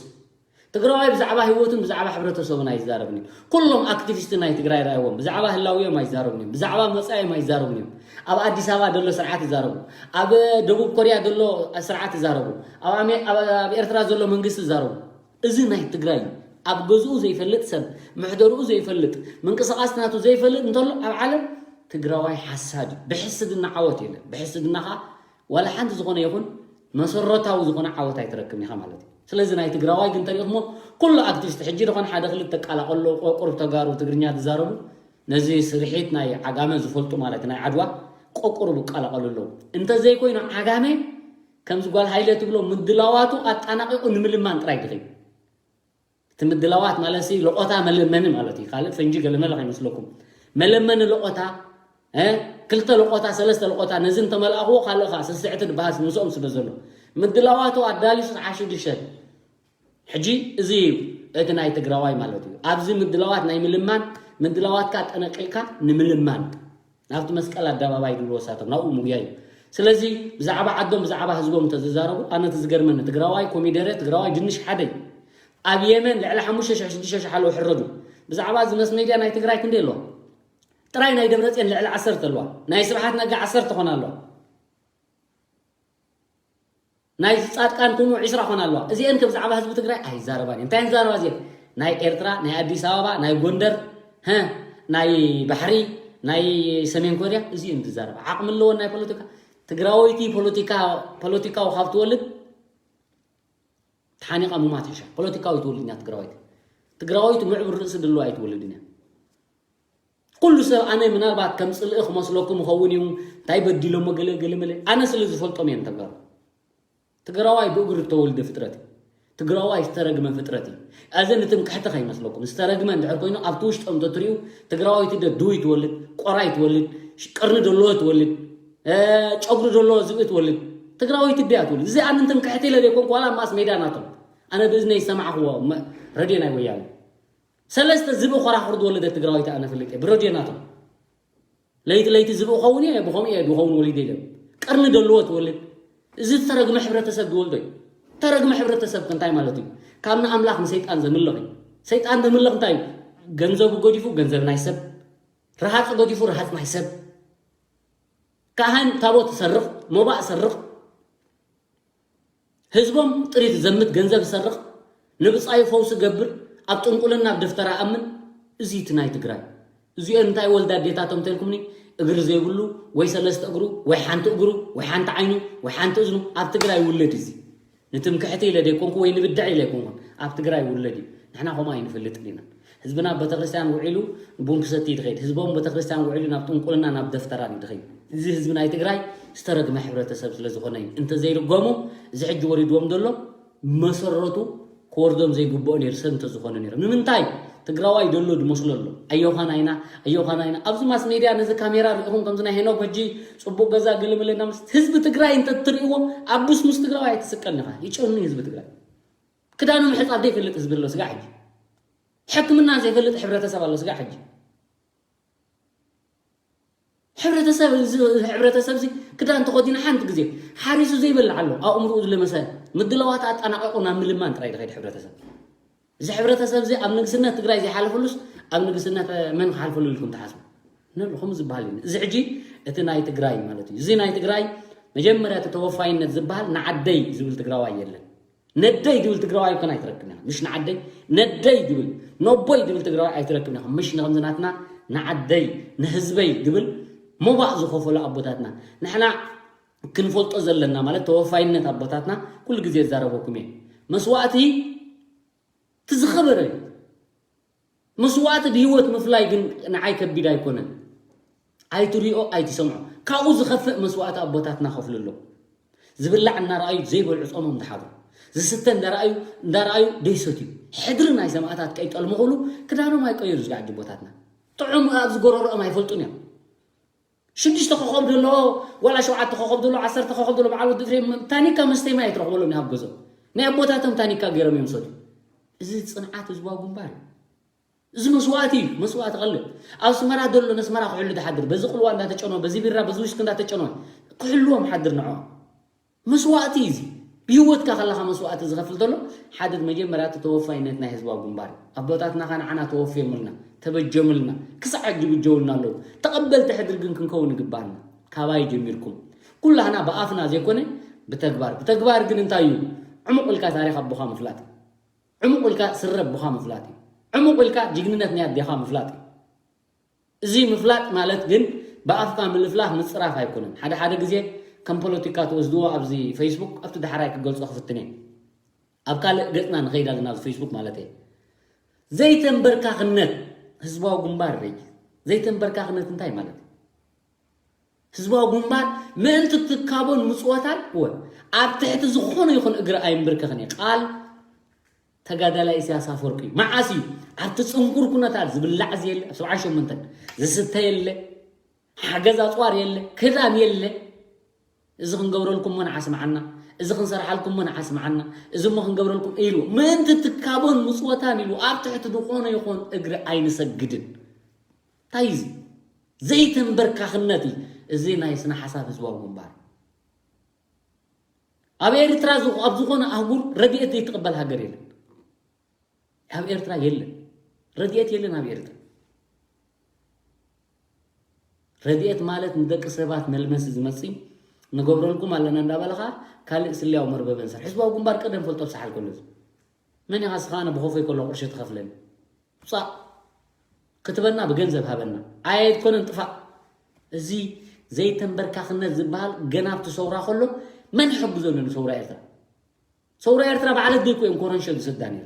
ትግራዋይ ብዛዕባ ህይወቱን ብዛዕባ ሕብረተሰቡን ኣይዛረብን እዩ። ኩሎም ኣክቲቪስት ናይ ትግራይ ራይዎም ብዛዕባ ህላውዮም ኣይዛረቡን እዮም። ብዛዕባ መፃዮም ኣይዛረቡን እዮም። ኣብ ኣዲስ ኣበባ ደሎ ስርዓት ይዛረቡ። ኣብ ደቡብ ኮርያ ደሎ ስርዓት ይዛረቡ። ኣብ ኣሜ- ኣብ- ኣብ ኤርትራ ዘሎ መንግስቲ ይዛረቡ። እዚ ናይ ትግራይ እዩ። ኣብ ገዝኡ ዘይፈልጥ ሰብ፣ መሕደርኡ ዘይፈልጥ፣ ምንቅስቓስ ናቱ ዘይፈልጥ እንተሎ ኣብ ዓለም ትግራዋይ ሓሳድ እዩ። ብሕስድና ዓወት የለን። ብሕስድና ከዓ ዋላ ሓንቲ ዝኾነ ይኹን መሰረታዊ ዝኾነ ዓወት ኣይትረክብን ኢኻ ማለት እዩ። ስለዚ ናይ ትግራዋይ ግን ተሪእኹሞ ኩሉ ኣክቲቪስት ሕጂ ዝኾነ ሓደ ክልተ ቃል ኣቀሎ ቆቁር ተጋሩ ትግርኛ ዝዛረቡ ነዚ ስርሒት ናይ ዓጋመ ዝፈልጡ ማለት ናይ ዓድዋ ቆቁር ብቃል ኣቀሉ ኣለዉ። እንተዘይኮይኑ ዓጋመ ከምዚ ጓል ሃይለ ትብሎ ምድላዋቱ ኣጣናቂቁ ንምልማን ጥራይ ድኸዩ እቲ ምድላዋት ማለት ሲ ለቆታ መለመኒ ማለት እዩ። ካልእ ፈንጂ ገለመለ ከይመስለኩም። መለመኒ ለቆታ እ፣ ክልተ ለቆታ ሰለስተ ለቆታ ነዚ እንተመልኣኽዎ ካልእ ከዓ ስስዕቲ ድበሃል ምስኦም ስለ ዘሎ ምድላዋቱ ኣዳሊሱ ዓሽዱ ይሸጥ። ሕጂ እዚ እዩ እቲ ናይ ትግራዋይ ማለት እዩ። ኣብዚ ምድላዋት ናይ ምልማን ምድላዋትካ ጠነቂልካ ንምልማን ናብቲ መስቀል ኣደባባይ ድብልዎ ሳቶም ናብኡ ምጉያይ እዩ። ስለዚ ብዛዕባ ዓዶም ብዛዕባ ህዝቦም እንተዝዛረቡ ኣነ እቲ ዝገርመኒ ትግራዋይ ኮሚደረ ትግራዋይ ድንሽ ሓደ እዩ። ኣብ የመን ልዕሊ ሓሙሽተ ሽሕ ሽዱሽተ ሽሕ ኣለዉ ሕረዱ። ብዛዕባ እዚ መስ ሜድያ ናይ ትግራይ ክንደይ ኣለዋ? ጥራይ ናይ ደብረፅዮን ልዕሊ ዓሰርተ ኣለዋ። ናይ ስብሓት ነጋ ዓሰርተ ኾና ኣለዋ። ናይ ፃድቃን ኩኑ ዒስራ ኾና ኣለዋ። እዚአን ከም ብዛዕባ ህዝቢ ትግራይ ኣይዛረባን እየን። እንታይ ይዛረባ እዚአን? ናይ ኤርትራ፣ ናይ ኣዲስ ኣበባ፣ ናይ ጎንደር፣ ሀ፣ ናይ ባሕሪ፣ ናይ ሰሜን ኮርያ እዚአን ዝዛረባ። ዓቕሚ ኣለወን ናይ ፖለቲካ። ትግራወይቲ ፖለቲካ ፖለቲካዊ ካብ ትወልድ ተሓኒቓ ምማት ይሻ። ፖለቲካዊ ትወልድ እያ ትግራወይቲ። ትግራወይቲ ምዕቡር ርእሲ ድልዋ ኣይትወልድን እያ። ኩሉ ሰብ ኣነ ምናልባት ከም ፅልኢ ክመስለኩም ይኸውን እዩ እንታይ በዲሎሞ ገለ ገለ መለ ኣነ ስለ ዝፈልጦም እየ ተጋሩ ትግራዋይ ብእግሩ ዝተወልደ ፍጥረት እዩ ትግራዋይ ዝተረግመ ፍጥረት እዩ ኣዘ ንትምክሕቲ ከይመስለኩም ዝተረግመ እንድሕር ኮይኑ ኣብቲ ውሽጦም ተትሪኡ ትግራዋይቲ ደ ድውይ ትወልድ ቆራይ ትወልድ ቀርኒ ደለዎ ትወልድ ጨጉሪ ደለዎ ዝብኢ ትወልድ ትግራዋይቲ ድያ ትወልድ እዚ ኣነ ንትምክሕቲ ኢለ ዘይኮንኩ ዋላ ማስ ሜድያ ናቶም ኣነ ብእዝነይ ዝሰማዕክዎ ረድዮ ናይ ወያነ ሰለስተ ዝብኢ ኮራኹር ዝወለደት ትግራወይቲ ኣነ ፈልጥ እየ ብረድዮ ናቶም ለይቲ ለይቲ ዝብኢ ኸውን እየ ብኸምኡ እየ ዝኸውን ወሊደ ኢሎም ቀርኒ ደልዎ ትወልድ እዚ ዝተረግመ ሕብረተሰብ ዝወልዶ እዩ ተረግመ ሕብረተሰብ እንታይ ማለት እዩ ካብ ንኣምላኽ ንሰይጣን ዘምልኽ እዩ ሰይጣን ዘምልኽ እንታይ እዩ ገንዘቡ ገዲፉ ገንዘብ ናይ ሰብ ረሃፅ ገዲፉ ረሃፅ ናይ ሰብ ካህን ታቦት ይሰርቕ ሞባእ ይሰርቕ ህዝቦም ጥሪት ዘምት ገንዘብ ይሰርቕ ንብፃዩ ፈውሲ ገብር ኣብ ጥንቁልና ኣብ ደፍተራ ኣምን እዚ እቲ ናይ ትግራይ እዚኦም እንታይ ወልዳ ኣዴታቶም ተልኩምኒ እግሪ ዘይብሉ ወይ ሰለስተ እግሩ ወይ ሓንቲ እግሩ ወይ ሓንቲ ዓይኑ ወይ ሓንቲ እዝኑ ኣብ ትግራይ ይውለድ እዚ ንትምክሕቲ ኢለ ደይኮንኩ ወይ ንብድዕ ኢለ ኣይኮንኩን ኣብ ትግራይ ይውለድ እዩ ንሕና ከምኡ ኣይንፈልጥን ኢና ህዝብና ኣብ ቤተክርስትያን ውዒሉ ቡን ክሰቲ ድኸይድ፣ ህዝቦም ቤተክርስትያን ውዒሉ ናብ ጥንቁልና ናብ ደፍተራን ድኸይድ። እዚ ህዝቢ ናይ ትግራይ ዝተረግመ ሕብረተሰብ ስለ ዝኾነ እዩ። እንተዘይርገሙ እዚ ሕጂ ወሪድዎም ዘሎ መሰረቱ ክወርዶም ዘይግብኦ ነይሩ ሰብ እንተዝኾነ ነይሮም። ንምንታይ ትግራዋይ ደሎ ዝመስሎ ኣሎ። ኣዮኻና ኢና ኣዮኻና ኢና ኣብዚ ማስ ሜድያ ነዚ ካሜራ ርኢኹም ከምዚ ናይ ሄኖክ ሕጂ ፅቡቅ ገዛ ገለመለና ምስ ህዝቢ ትግራይ እንተትርእይዎ ኣብ ብስሙስ ትግራዋይ ኣይትስቀን ኢኻ። ይጨኑ ህዝቢ ትግራይ ክዳኑ ምሕፃብ ዘይፈልጥ ህዝቢ ኣሎ ስጋ ሕጂ ሕክምና ዘይፈልጥ ሕብረተሰብ ኣሎ ስጋ ሕጂ። ሕብረተሰብ እዚ ሕብረተሰብ እዚ ክዳን ተኸዲኑ ሓንቲ ግዜ ሓሪሱ ዘይበልዕ ኣሎ። ኣእምርኡ ዝለመሰ ምድላዋት ኣጠናቐቑ ናብ ምልማን ጥራይ ዝኸይድ ሕብረተሰብ። እዚ ሕብረተሰብ እዚ ኣብ ንግስነት ትግራይ ዘይሓለፈሉስ ኣብ ንግስነት መን ክሓልፈሉ ኢልኩም ትሓስቡ? ነሉ ከምኡ ዝበሃል እዩ። እዚ ሕጂ እቲ ናይ ትግራይ ማለት እዩ። እዚ ናይ ትግራይ መጀመርያ እቲ ተወፋይነት ዝበሃል ንዓደይ ዝብል ትግራዋይ የለን። ነደይ ድብል ትግራዋይ እኮ ኣይትረክብና ምሽ ንዓደይ ነደይ ድብል ነቦይ ድብል ትግራዋይ ኣይትረክብና ምሽ ንከምዚ ናትና ንዓደይ ንህዝበይ ድብል ሞባእ ዝኸፈሉ ኣቦታትና ንሕና ክንፈልጦ ዘለና ማለት ተወፋይነት ኣቦታትና ኩሉ ግዜ ይዛረበኩም እየ። መስዋእቲ ትዝኸበረ እዩ። መስዋእቲ ብህይወት ምፍላይ ግን ንዓይ ከቢድ ኣይኮነን። ኣይትሪኦ ኣይትሰምዖ። ካብኡ ዝኸፍእ መስዋእቲ ኣቦታትና ከፍሉ ኣለዉ። ዝብላዕ እናረኣዩ ዘይበልዑ ጾሞም ዝሓድሩ፣ ዝስተ እንዳረኣዩ እንዳረኣዩ ደይሰትዩ፣ ሕድሪ ናይ ሰማእታት ቀይጠልምኹሉ ክዳኖም ኣይቀየሩ ዝጋዕጅ ኣቦታትና ጥዑም ኣብዚ ጎረሮኦም ኣይፈልጡን እዮም። ሽዱሽተ ኮኸብ ዘለዎ ዋላ ሸውዓተ ኮኸብ ዘለዎ ዓሰርተ ኮኸብ ዘለዎ በዓል ወዲ ፍሬም ታኒካ መስተይ ማይ ኣይትረኽበሎም ኣብ ገዞም ናይ ኣቦታቶም ታኒካ ገይሮም እዮም ሰትዩ። እዚ ፅንዓት ህዝባዊ ግንባር እዩ። እዚ መስዋእቲ እዩ መስዋእቲ ቀልብ ኣብ ኣስመራ ዘሎ ነስመራ ክሕሉ ዝሓድር በዚ ቅልዋ እንዳተጨነወ በዚ ቢራ በዚ ውሽኪ እንዳተጨነወ ክሕልዎም ሓድር ንዖ መስዋእቲ እዩ እዚ ብህይወትካ ከለካ መስዋእቲ ዝኸፍል ዘሎ ሓደ መጀመርያ እቲ ተወፋይነት ናይ ህዝባዊ ግንባር እዩ ኣቦታትና ከ ንዓና ተወፍዮምልና ተበጀምልና ክሳዕ ሕጂ ብጀውልና ኣለዉ ተቐበልቲ ሕድሪ ግን ክንከውን ይግባኣና ካባይ ጀሚርኩም ኩላህና ብኣፍና ዘይኮነ ብተግባር ብተግባር ግን እንታይ እዩ ዕሙቕ ኢልካ ታሪክ ኣቦኻ ምፍላጥ እዩ ዕሙቕ ኢልካ ስረ ኣቦኻ ምፍላጥ እዩ። ዕሙቕ ኢልካ ጅግንነት ናይ ኣዴኻ ምፍላጥ እዩ። እዚ ምፍላጥ ማለት ግን ብኣፍካ ምልፍላፍ ምፅራፍ ኣይኮነን። ሓደ ሓደ ግዜ ከም ፖለቲካ ትወስድዎ ኣብዚ ፌስቡክ ኣብቲ ዳሕራይ ክገልፆ ክፍትን እየ። ኣብ ካልእ ገፅና ንኸይድ ኣለና ኣብዚ ፌስቡክ ማለት እየ። ዘይተንበርካኽነት ህዝባዊ ግንባር ረይ ዘይተንበርካኽነት እንታይ ማለት እዩ? ህዝባዊ ግንባር ምእንቲ ትካቦን ምፅወታን ወ ኣብ ትሕቲ ዝኾነ ይኹን እግሪ ኣይንብርከኽን እየ ቃል ተጋዳላይ ኢሳያስ ኣፈወርቂ እዩ። መዓስ እዩ ኣብቲ ፅንኩር ኩነታት ዝብላዕ ዝየለ ኣብ ሰብዓ ሸሞንተ ዝስተ የለ ሓገዝ ኣፅዋር የለ ክዳን የለ እዚ ክንገብረልኩም ሞ ንዓስምዓና እዚ ክንሰርሓልኩም ሞ ንዓስምዓና እዚ ሞ ክንገብረልኩም ኢሉ ምእንቲ ትካቦን ምፅወታን ኢሉ ኣብ ትሕቲ ዝኾነ ይኾን እግሪ ኣይንሰግድን እንታይ እዚ ዘይተንበርካኽነት እዩ። እዚ ናይ ስነ ሓሳብ ህዝባዊ ግንባር ኣብ ኤርትራ ኣብ ዝኾነ ኣህጉር ረድኤት ዘይትቕበል ሃገር የለን። ኣብ ኤርትራ የለን ረድኤት የለን ኣብ ኤርትራ። ረድኤት ማለት ንደቂ ሰባት መልመሲ ዝመጽእ ንገብረልኩም ኣለና እንዳበልኻ ካልእ ስልያዊ መርበበን ሰር ህዝባዊ ግንባር ቀደም ፈልጦ ብሰሓል ከሎ መን ኢኻ ስኻ ኣነ ብኾፈይ ከሎ ቁርሺ ትኸፍለኒ ውፃእ ክትበና ብገንዘብ ሃበና ኣየድኮነን ጥፋእ እዚ ዘይተንበርካኽነት ዝበሃል ገና ኣብቲ ሰውራ ከሎ መን ይሕግዘሉ ንሰውራ ኤርትራ ሰውራ ኤርትራ ባዕለት ደይኮ እዮም ኮረንሸ ዝሰዳ ነይሩ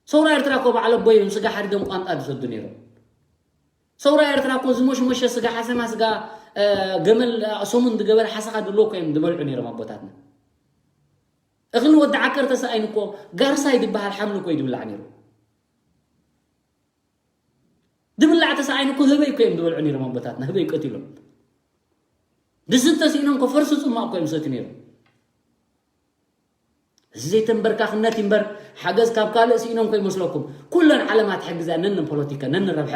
ሰውራ ኤርትራ እኮ ባዕለ ቦይ እዮም ስጋ ሓሪዶም ቋንጣ ዝሰዱ ነይሮም ሰውራ ኤርትራ እኮ ዝሞሽሞሸ ስጋ ሓሰማ ስጋ ገመል ሰሙን ዝገበረ ሓሰኻ ድሎ እኮ እዮም ዝበልዑ ነይሮም ኣቦታትና እኽሊ ወዲ ዓከር ተሰኣይኑ እኮ ጋርሳይ ዝበሃል ሓምሊ እኮ እዩ ዝብላዕ ነይሩ ዝብላዕ ተሰኣይኑ እኮ ህበይ እኮ እዮም ዝበልዑ ነይሮም ኣቦታትና ህበይ ቀቲሎም ድስተ ስኢኖም እኮ ፈርሲ ፅማቕ እኮ እዮም ሰትዩ ነይሮም እዚ ዘይተንበርካኽነት እምበር ሓገዝ ካብ ካልእ ስኢኖም ከይመስለኩም ኩለን ዓለማት ሕግዛ ነን ፖለቲካ ነን ረብሐ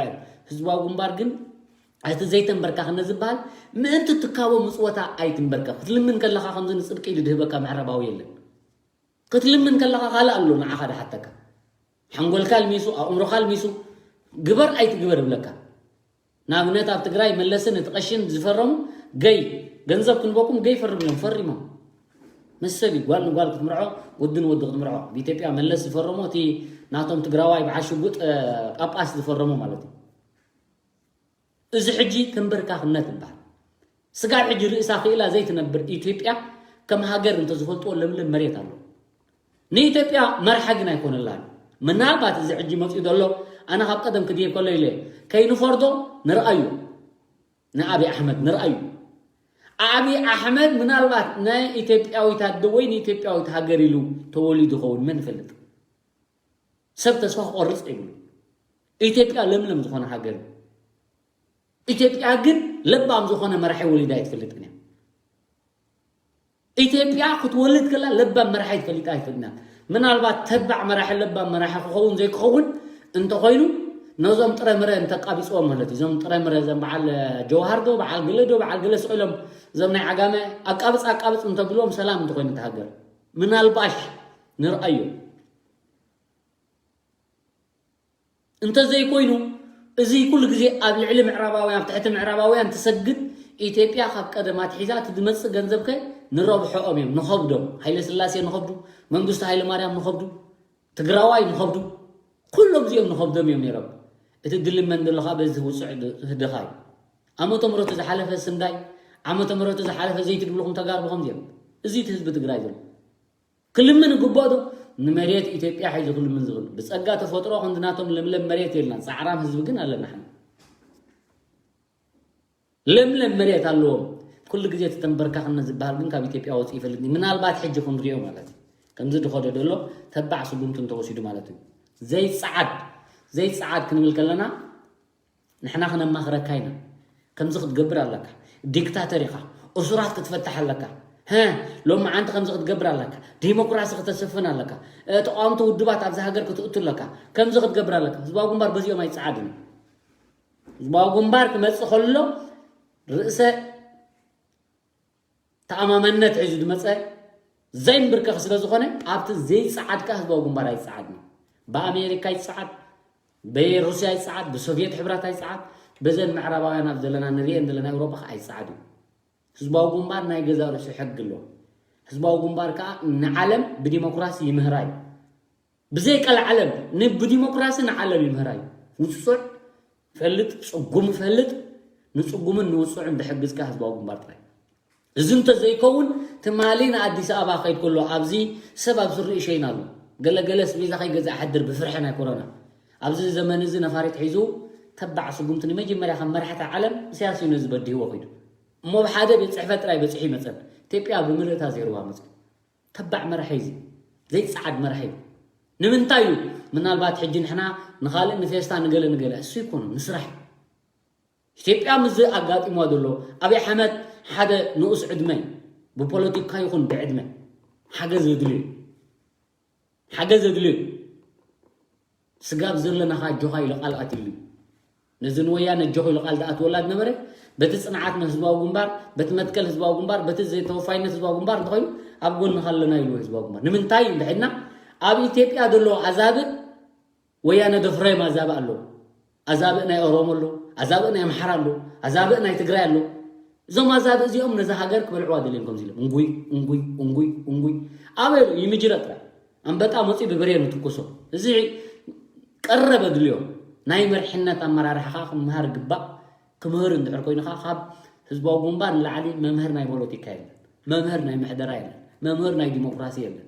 ህዝባዊ ግንባር ግን እቲ ዘይተንበርካኽነት ዝበሃል ምእንቲ ትካቦ ምፅወታ ኣይትንበርከኽ ክትልምን ከለኻ ከምዚ ንፅድቂ ኢሉ ድህበካ ምዕራባዊ የለን ክትልምን ከለኻ ካልእ ኣሎ ንዓኻ ድሓተካ ሓንጎልካ ልሚሱ ኣእምሮኻ ልሚሱ ግበር ኣይትግበር ይብለካ ንኣብነት ኣብ ትግራይ መለስን እቲ ቀሽን ዝፈረሙ ገይ ገንዘብ ክንበኩም ገይ ፈርም እዮም ፈሪሞም መሰብ እዩ ጓል ንጓል ክትምርዖ ወዲ ንወዲ ክትምርዖ ኣብ ኢትዮጵያ መለስ ዝፈረሞ እቲ ናቶም ትግራዋይ በዓል ሽጉጥ ጳጳስ ዝፈረሞ ማለት እዩ እዚ ሕጂ ተንበርካኽነት ይበሃል ስጋብ ሕጂ ርእሳ ክኢላ ዘይትነብር ኢትዮጵያ ከም ሃገር እንተዝፈልጥዎ ለምለም መሬት ኣሎ ንኢትዮጵያ መርሓ ግን ኣይኮነላን ምናልባት እዚ ሕጂ መፂኡ ዘሎ ኣነ ካብ ቀደም ክድየብ ከሎ ኢለ ከይንፈርዶ ንርኣዮ። ንኣብይ ኣሕመድ ንርኣዩ። ኣብይ ኣሕመድ ምናልባት ናይ ኢትዮጵያዊት ኣደ ወይ ንኢትዮጵያዊት ሃገር ኢሉ ተወሊዱ ኸውን መን ይፈልጥ? ሰብ ተስፋ ክቆርፅ የብሉ። ኢትዮጵያ ለምለም ዝኾነ ሃገር እዩ። ኢትዮጵያ ግን ለባም ዝኾነ መራሒ ወሊዳ ኣይትፈልጥን እያ። ኢትዮጵያ ክትወልድ ከላ ለባም መራሒ ትፈልጥ ኣይፈልጥና። ምናልባት ተባዕ መራሒ ለባም መራሒ ክኸውን ዘይክኸውን እንተኾይኑ ነዞም ጥረ ምረ እንተቃቢፅዎም ማለት እዩ። እዞም ጥረ ምረ እዞም በዓል ጀውሃር ዶ በዓል ገለ ዶ በዓል ገለ ስቕ ኢሎም እዞም ናይ ዓጋመ ኣቃብፅ ኣቃብፅ እንተብልዎም ሰላም እንተኾይኑ ተሃገር ምናልባሽ ንርኣዮ። እንተዘይኮይኑ እዚ ኩሉ ግዜ ኣብ ልዕሊ ምዕራባውያን ኣብ ትሕቲ ምዕራባውያን ትሰግድ ኢትዮጵያ ካብ ቀደም ኣትሒዛ እቲ ዝመፅእ ገንዘብከ ንረብሖኦም እዮም ንኸብዶም ሃይለ ስላሴ ንኸብዱ መንግስቱ ሃይለ ማርያም ንኸብዱ ትግራዋይ ንኸብዱ ኩሎም እዚኦም ንኸብዶም እዮም ነይሮም። እቲ ድልመን ዘለኻ በዚ ውፅዕ ህደኻ እዩ። ዓመተ ምሕረቱ ዝሓለፈ ስንዳይ ዓመተ ምሕረቱ ዝሓለፈ ዘይትድብልኹም ተጋርብኹም እዚኦም እዚ እቲ ህዝቢ ትግራይ ዘሎ ክልምን ይግብኦ ዶ? ንመሬት ኢትዮጵያ ሒዙ ክልምን ዝኽእል ብፀጋ ተፈጥሮ ክንዲ ናቶም ለምለም መሬት የልናን። ፃዕራም ህዝቢ ግን ኣለና። ሓና ለምለም መሬት ኣለዎም። ኩሉ ግዜ እቲ ተንበርካኽነት ዝበሃል ግን ካብ ኢትዮጵያ ወፂኡ ይፈልጥ ምናልባት ሕጂ ክንሪኦ ማለት እዩ። ከምዚ ድኸዶ ደሎ ተባዕ ስጉምቲ እንተወሲዱ ማለት እዩ። ዘይፀዓድ ዘይፀዓድ ክንብል ከለና ንሕና ክነማኽረካ ኢና። ከምዚ ክትገብር ኣለካ። ዲክታተር ኢኻ። እሱራት ክትፈትሕ ኣለካ። ሎሚ ዓንቲ ከምዚ ክትገብር ኣለካ። ዲሞክራሲ ክተስፍን ኣለካ። ተቃወምቲ ውድባት ኣብዚ ሃገር ክትእቱ ኣለካ። ከምዚ ክትገብር ኣለካ። ህዝባዊ ግንባር በዚኦም ኣይፀዓድን። ህዝባዊ ግንባር ክመፅእ ከሎ ርእሰ ተኣማመነት ሒዙ ዝመፀ ዘይምብርከኽ ስለ ዝኾነ ኣብቲ ዘይፀዓድካ ህዝባዊ ግንባር ኣይፀዓድን። ብኣሜሪካ ይፀዓድ፣ ብሩስያ ይፀዓድ፣ ብሶቪየት ሕብራት ኣይፀዓድ፣ በዘን ምዕራባውያን ኣብ ዘለና ንሪኤን ዘለና ኤውሮጳ ከዓ ኣይፀዓድ እዩ። ህዝባዊ ግንባር ናይ ገዛ ርእሱ ሕጊ ኣለዎ። ህዝባዊ ግንባር ከዓ ንዓለም ብዲሞክራሲ ይምህራ እዩ። ብዘይ ቀልዓለም ንብዲሞክራሲ ንዓለም ይምህራ እዩ። ውፁዕ ፈልጥ፣ ፅጉም ፈልጥ፣ ንፅጉምን ንውፁዕን ብሕግዝካ ህዝባዊ ግንባር ጥራይ። እዚ እንተዘይከውን ትማሊ ንኣዲስ ኣበባ ከይድ ከሎ ኣብዚ ሰብ ኣብ ስሩ ይሸይን ኣሎ። ገለገለ ስቤዛ ከይገዝእ ሓድር ብፍርሒ ናይ ኮሮና ኣብዚ ዘመን እዚ ነፋሪት ሒዙ ተባዕ ስጉምቲ ንመጀመርያ ካብ መራሕቲ ዓለም ኢሳያስ እዩ ነዚ በዲህዎ ኪዱ እሞ ብሓደ ቤት ፅሕፈት ጥራይ በፂሑ ይመፀን ኢትዮጵያ ብምልእታ ዜርዋ መፅኡ ተባዕ መራሒ እዚ ዘይፀዓድ መራሒ እዩ። ንምንታይ እዩ ምናልባት ሕጂ ንሕና ንኻልእ ንፌስታ ንገለ ንገለ እሱ ይኮኑ ንስራሕ ኢትዮጵያ ምዝ ኣጋጢሞ ዘሎ ኣብይ ኣሕመድ ሓደ ንኡስ ዕድመ ብፖለቲካ ይኹን ብዕድመ ሓገዝ የድልዩ ሓገዝ የድልዩ ስጋብ ዘለናኻ ኣጆኻ ኢሉ ቃል ኣትሉ ነዚ ንወያነ ኣጆኹ ኢሉ ቃል ዝኣትወላ ዝነበረ በቲ ፅንዓት ህዝባዊ ግንባር በቲ መትከል ህዝባዊ ግንባር በቲ ዘይተወፋይነት ህዝባዊ ግንባር እንተኾይኑ ኣብ ጎንኻ ኣለና ኢሉ ህዝባዊ ግንባር ንምንታይ እዩ እንድሕድና ኣብ ኢትዮጵያ ዘለዎ ኣዛብእ ወያነ ደፍረዮም ኣዛብእ ኣለዉ ኣዛብእ ናይ ኦሮሞ ኣሎ ኣዛብእ ናይ ኣምሓራ ኣሎ ኣዛብእ ናይ ትግራይ ኣሎ እዞም ኣዛብእ እዚኦም ነዛ ሃገር ክበልዕዋ ደልዮም ከምዚ ኢሎም እንጉይ እንጉይ እንጉይ እንጉይ ኣበይ ይምጅረ ጥራይ ኣንበጣ መፂኡ ብብሬን ትኩሶ እዚ ቀረበ ድልዮ ናይ መርሕነት ኣመራርሓኻ ክምሃር ግባእ ክምህር እንድሕር ኮይኑኻ ካብ ህዝባዊ ግንባር ንላዕሊ መምህር ናይ ፖለቲካ የለን መምህር ናይ ምሕደራ የለን መምህር ናይ ዲሞክራሲ የለን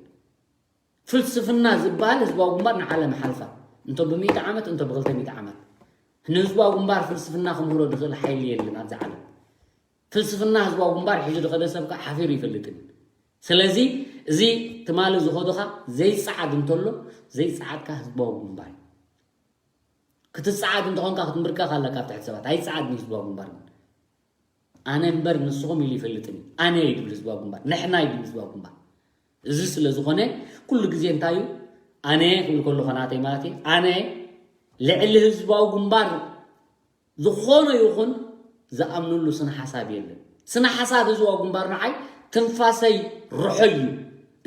ፍልስፍና ዝበሃል ህዝባዊ ግንባር ንዓለም ሓልፋ እንተ ብምእቲ ዓመት እንተ ብክልተ ሚእቲ ዓመት ንህዝባዊ ግንባር ፍልስፍና ክምህሮ ዝኽእል ሓይሊ የለን ኣብዚ ዓለም ፍልስፍና ህዝባዊ ግንባር ሒዙ ዝኸደ ሰብ ከዓ ሓፊሩ ይፈልጥን ስለዚ እዚ ትማሊ ዝኸዱኻ ዘይፀዓድ እንተሎ ዘይፀዓድካ ህዝባዊ ግንባር ክትፀዓድ እንተኾንካ ክትምርከኽ ኣለካ ኣብ ትሕቲ ሰባት ኣይፀዓድን ህዝባዊ ግንባር ኣነ እምበር ንስኹም ኢሉ ይፈልጥን ኣነ ይድብል ህዝባዊ ግንባር ንሕና ይድብል ህዝባዊ ግንባር እዚ ስለ ዝኾነ ኩሉ ግዜ እንታይ እዩ ኣነ ክብል ከለኹ ናተይ ማለት እዩ ኣነ ልዕሊ ህዝባዊ ግንባር ዝኾነ ይኹን ዝኣምነሉ ስነ ሓሳብ የለን። ስነ ሓሳብ ህዝባዊ ግንባር ንዓይ ትንፋሰይ ርሖይ እዩ።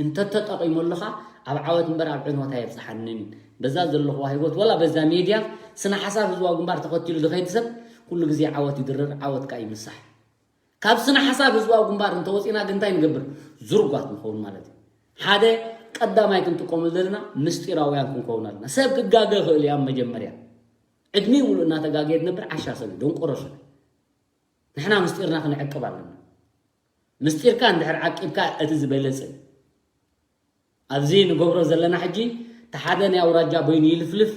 እንተተጠቒመሉኻ ኣብ ዓወት እምበር ኣብ ዕንወት ኣየብፅሓንን እዩ። በዛ ዘለኹዋ ህይወት ወላ በዛ ሜድያ ስነ ሓሳብ ህዝባዊ ግንባር ተኸቲሉ ዝኸይድ ሰብ ኩሉ ግዜ ዓወት ይድርር፣ ዓወት ከዓ ይምሳሕ። ካብ ስነ ሓሳብ ህዝባዊ ግንባር እንተወፂና ግን እንታይ ንገብር? ዝርጓት ንኸውን ማለት እዩ። ሓደ ቀዳማይ ክንጥቀመሉ ዘለና ምስጢራውያን ክንከውን ኣለና። ሰብ ክጋገ ይኽእል እዩ ኣብ መጀመርያ። ዕድሚኡ ሙሉእ እናተጋገየ ዝነብር ዓሻ ሰብ እዩ፣ ደንቆሮ ሰብ እዩ። ንሕና ምስጢርና ክንዕቅብ ኣለና። ምስጢርካ እንድሕር ዓቂብካ እቲ ዝበለጸ እዩ። ኣብዚ ንገብሮ ዘለና ሕጂ እቲ ሓደ ናይ ኣውራጃ በይኑ ይልፍልፍ፣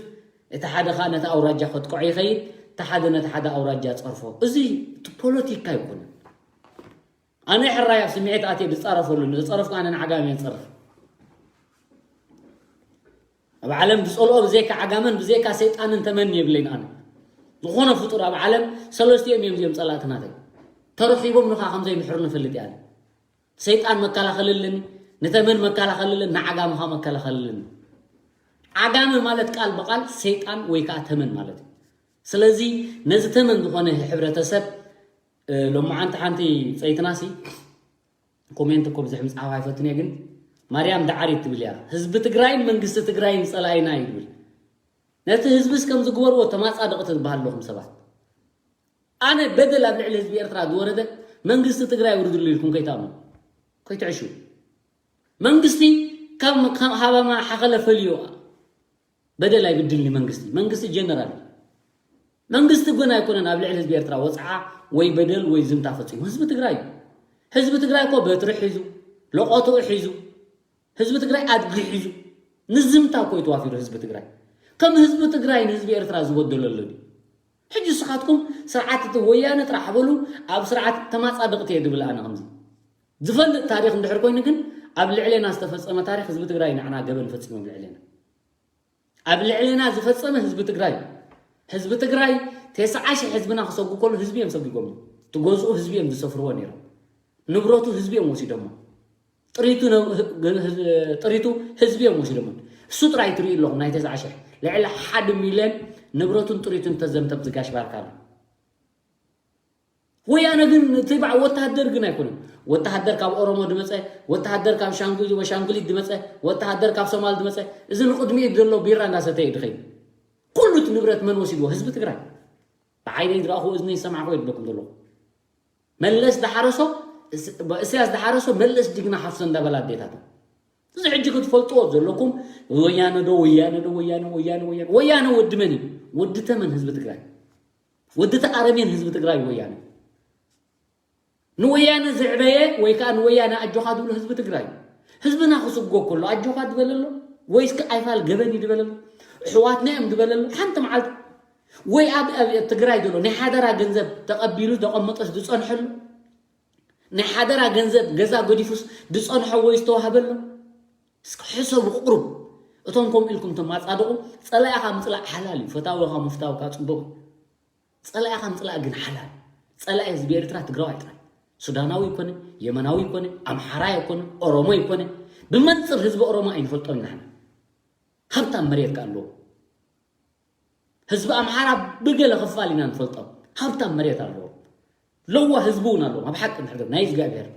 እቲ ሓደ ከዓ ነቲ ኣውራጃ ከጥቅዖ ይኸይድ፣ እቲ ሓደ ነቲ ሓደ ኣውራጃ ጸርፎ። እዚ ፖለቲካ ኣይኮነን። ኣነ ሕራይ ኣብ ስምዒት ኣትየ ዝጻረፈሉ፣ ዝጸረፍኩ ኣነ ንዓጋም እየ ዝጸርፍ። ኣብ ዓለም ዝጸልኦ ብዘይካ ዓጋመን ብዘይካ ሰይጣንን ተመን የብለይን። ኣነ ዝኾነ ፍጡር ኣብ ዓለም ሰለስቲኦም እዮም እዚኦም ጸላእቲ ናተይ። ተረኺቦም ንኻ ከም ዘይምሕሩ ንፈልጥ እየ። ኣነ ሰይጣን መከላኸልልን፣ ንተመን መከላኸልልን፣ ንዓጋምኻ መከላኸልልን። ዓጋመ ማለት ቃል ብቃል ሰይጣን ወይ ከዓ ተመን ማለት እዩ። ስለዚ ነዚ ተመን ዝኾነ ሕብረተሰብ፣ እ፣ ሎማዓንቲ ሓንቲ ጸይትናሲ ኮሜንት እኮ ብዙሕ ምጽሓፍ ኣይፈትን እየ፣ ግን ማርያም ዳዓሪት ትብል እያ። ህዝቢ ትግራይን መንግስቲ ትግራይን ጸላኢና እዩ ትብል። ነቲ ህዝብስ ከም ዝግበርዎ ተማጻደቕቲ ዝበሃል ኣለኹም ሰባት። ኣነ በደል ኣብ ልዕሊ ህዝቢ ኤርትራ ዝወረደ መንግስቲ ትግራይ ውርድሉ ኢልኩም ከይትኣምኑ፣ ከይትዕሹ። መንግስቲ ካብ፣ ካብ ሃባማ ሓኸለ ፈልዮ በደል ኣይብድልኒ መንግስቲ። መንግስቲ ጀነራል እዩ። መንግስቲ ግን ኣይኮነን ኣብ ልዕሊ ህዝቢ ኤርትራ ወፅዓ ወይ በደል ወይ ዝምታ ፈፂሙ። ህዝቢ ትግራይ እዩ። ህዝቢ ትግራይ እኮ በትሪ ሒዙ፣ ለቆትኡ ሒዙ፣ ህዝቢ ትግራይ ኣድጊ ሒዙ ንዝምታ እኮ እዩ ተዋፊሩ ህዝቢ ትግራይ። ከም ህዝቢ ትግራይ ንህዝቢ ኤርትራ ዝበደሎ ኣሎ ድዩ? ሕጂ ንስኻትኩም ስርዓት እቲ ወያነ ጥራሕ በሉ፣ ኣብ ስርዓት ተማጻድቕቲ እየ ዝብል ኣነ ከምዚ። ዝፈልጥ ታሪኽ እንድሕር ኮይኑ ግን ኣብ ልዕሌና ዝተፈጸመ ታሪኽ ህዝቢ ትግራይ ንዓና ገበን ፈጺሞም ልዕሌና። ኣብ ልዕሌና ዝፈጸመ ህዝቢ ትግራይ። ህዝቢ ትግራይ ተስዓ ሺሕ ህዝብና ክሰጉ ከሎ ህዝቢ እዮም ሰጒጎም። ትገዝኡ ህዝቢ እዮም ዝሰፍርዎ ነይሮም። ንብረቱ ህዝቢ እዮም ወሲዶሞ። ጥሪቱ ነ-፣ ህ-፣ ህ-፣ ጥሪቱ ህዝቢ እዮም ወሲዶሞ። እሱ ጥራይ ትርእዩ ኣለኹም ናይ ተስዓ ሺሕ። ልዕሊ ሓደ ሚልዮን ንብረቱን ጥሪቱን ተዘምተም ዝጋሽ ባርካ ኣሎ። ወያነ ግን እቲ በዓ-፣ ወታሃደር ግን ኣይኮነን። ወታሃደር ካብ ኦሮሞ ድመጸ፣ ወታሃደር ካብ ሻንጉ-፣ ሻንጉሊት ድመጸ፣ ወታሃደር ካብ ሶማል ድመጸ፣ እዚ ንቕድሚኡ ዘሎ ቢራ እንዳሰተየ ድኸይድ። ኩሉ እቲ ንብረት መን ወሲድዎ? ህዝቢ ትግራይ። ብዓይነይ ዝረኣኹ እዝነይ ዝሰማዕኹ የድለኩም ዘለኹ። መለስ ዝሓረሶ፣ እስ-፣ እሰያስ ዝሓረሶ መለስ ጅግና ሓፍሶ እንዳበላ ኣዴታቱ። እዚ ሕጂ ክትፈልጥዎ ዘለኩም ወያነ ዶ፣ ወያነ ዶ፣ ወያነ፣ ወያነ፣ ወያነ፣ ወያነ ወዲ መን እዩ? ወዲ ተመን ህዝቢ ትግራይ። ወዲ ተኣረሜን ህዝቢ ትግራይ ወያነ። ንወያነ ዝዕበየ ወይ ከዓ ንወያነ ኣጆኻ ዝብሎ ህዝቢ ትግራይ። ህዝብና ክስጎ ከሎ ኣጆኻ ዝበለሎ ወይስ ከ ኣይፋል ገበን እዩ ዝበለሎ? ኣሕዋትና እዮም ዝበለሎ? ሓንቲ መዓልቲ ወይ ኣብ፣ ኣብ ትግራይ ዘሎ ናይ ሓደራ ገንዘብ ተቐቢሉ ዘቐመጦስ ዝጸንሐሉ? ናይ ሓደራ ገንዘብ ገዛ ገዲፉስ ዝጸንሖ ወይ ዝተዋህበሎ? እስኪ ሕሰቡ ቁሩብ። እቶም ከምኡ ኢልኩም ተማጻድቑ፣ ጸላኢኻ ምጽላእ ሓላል እዩ፣ ፈታዊኻ ምፍታውካ ጽቡቕ እዩ። ጸላኢኻ ምጽላእ ግን ሓላል። ጸላኢ ህዝቢ ኤርትራ ትግራዋይ ጥራይ። ሱዳናዊ ይኮነ፣ የመናዊ ይኮነ፣ ኣምሓራይ ይኮነ፣ ኦሮሞ ይኮነ። ብመንጽር ህዝቢ ኦሮሞ ኣይንፈልጦን ኢና ንሕና። ሃብታም መሬት ከኣ ኣለዎ። ህዝቢ ኣምሓራ ብገለ ክፋል ኢና ንፈልጦም። ሃብታም መሬት ኣለዎ። ለዋ ህዝቢ እውን ኣለዎም። ኣብ ሓቂ ንሕደር ናይ እግዚኣብሔር።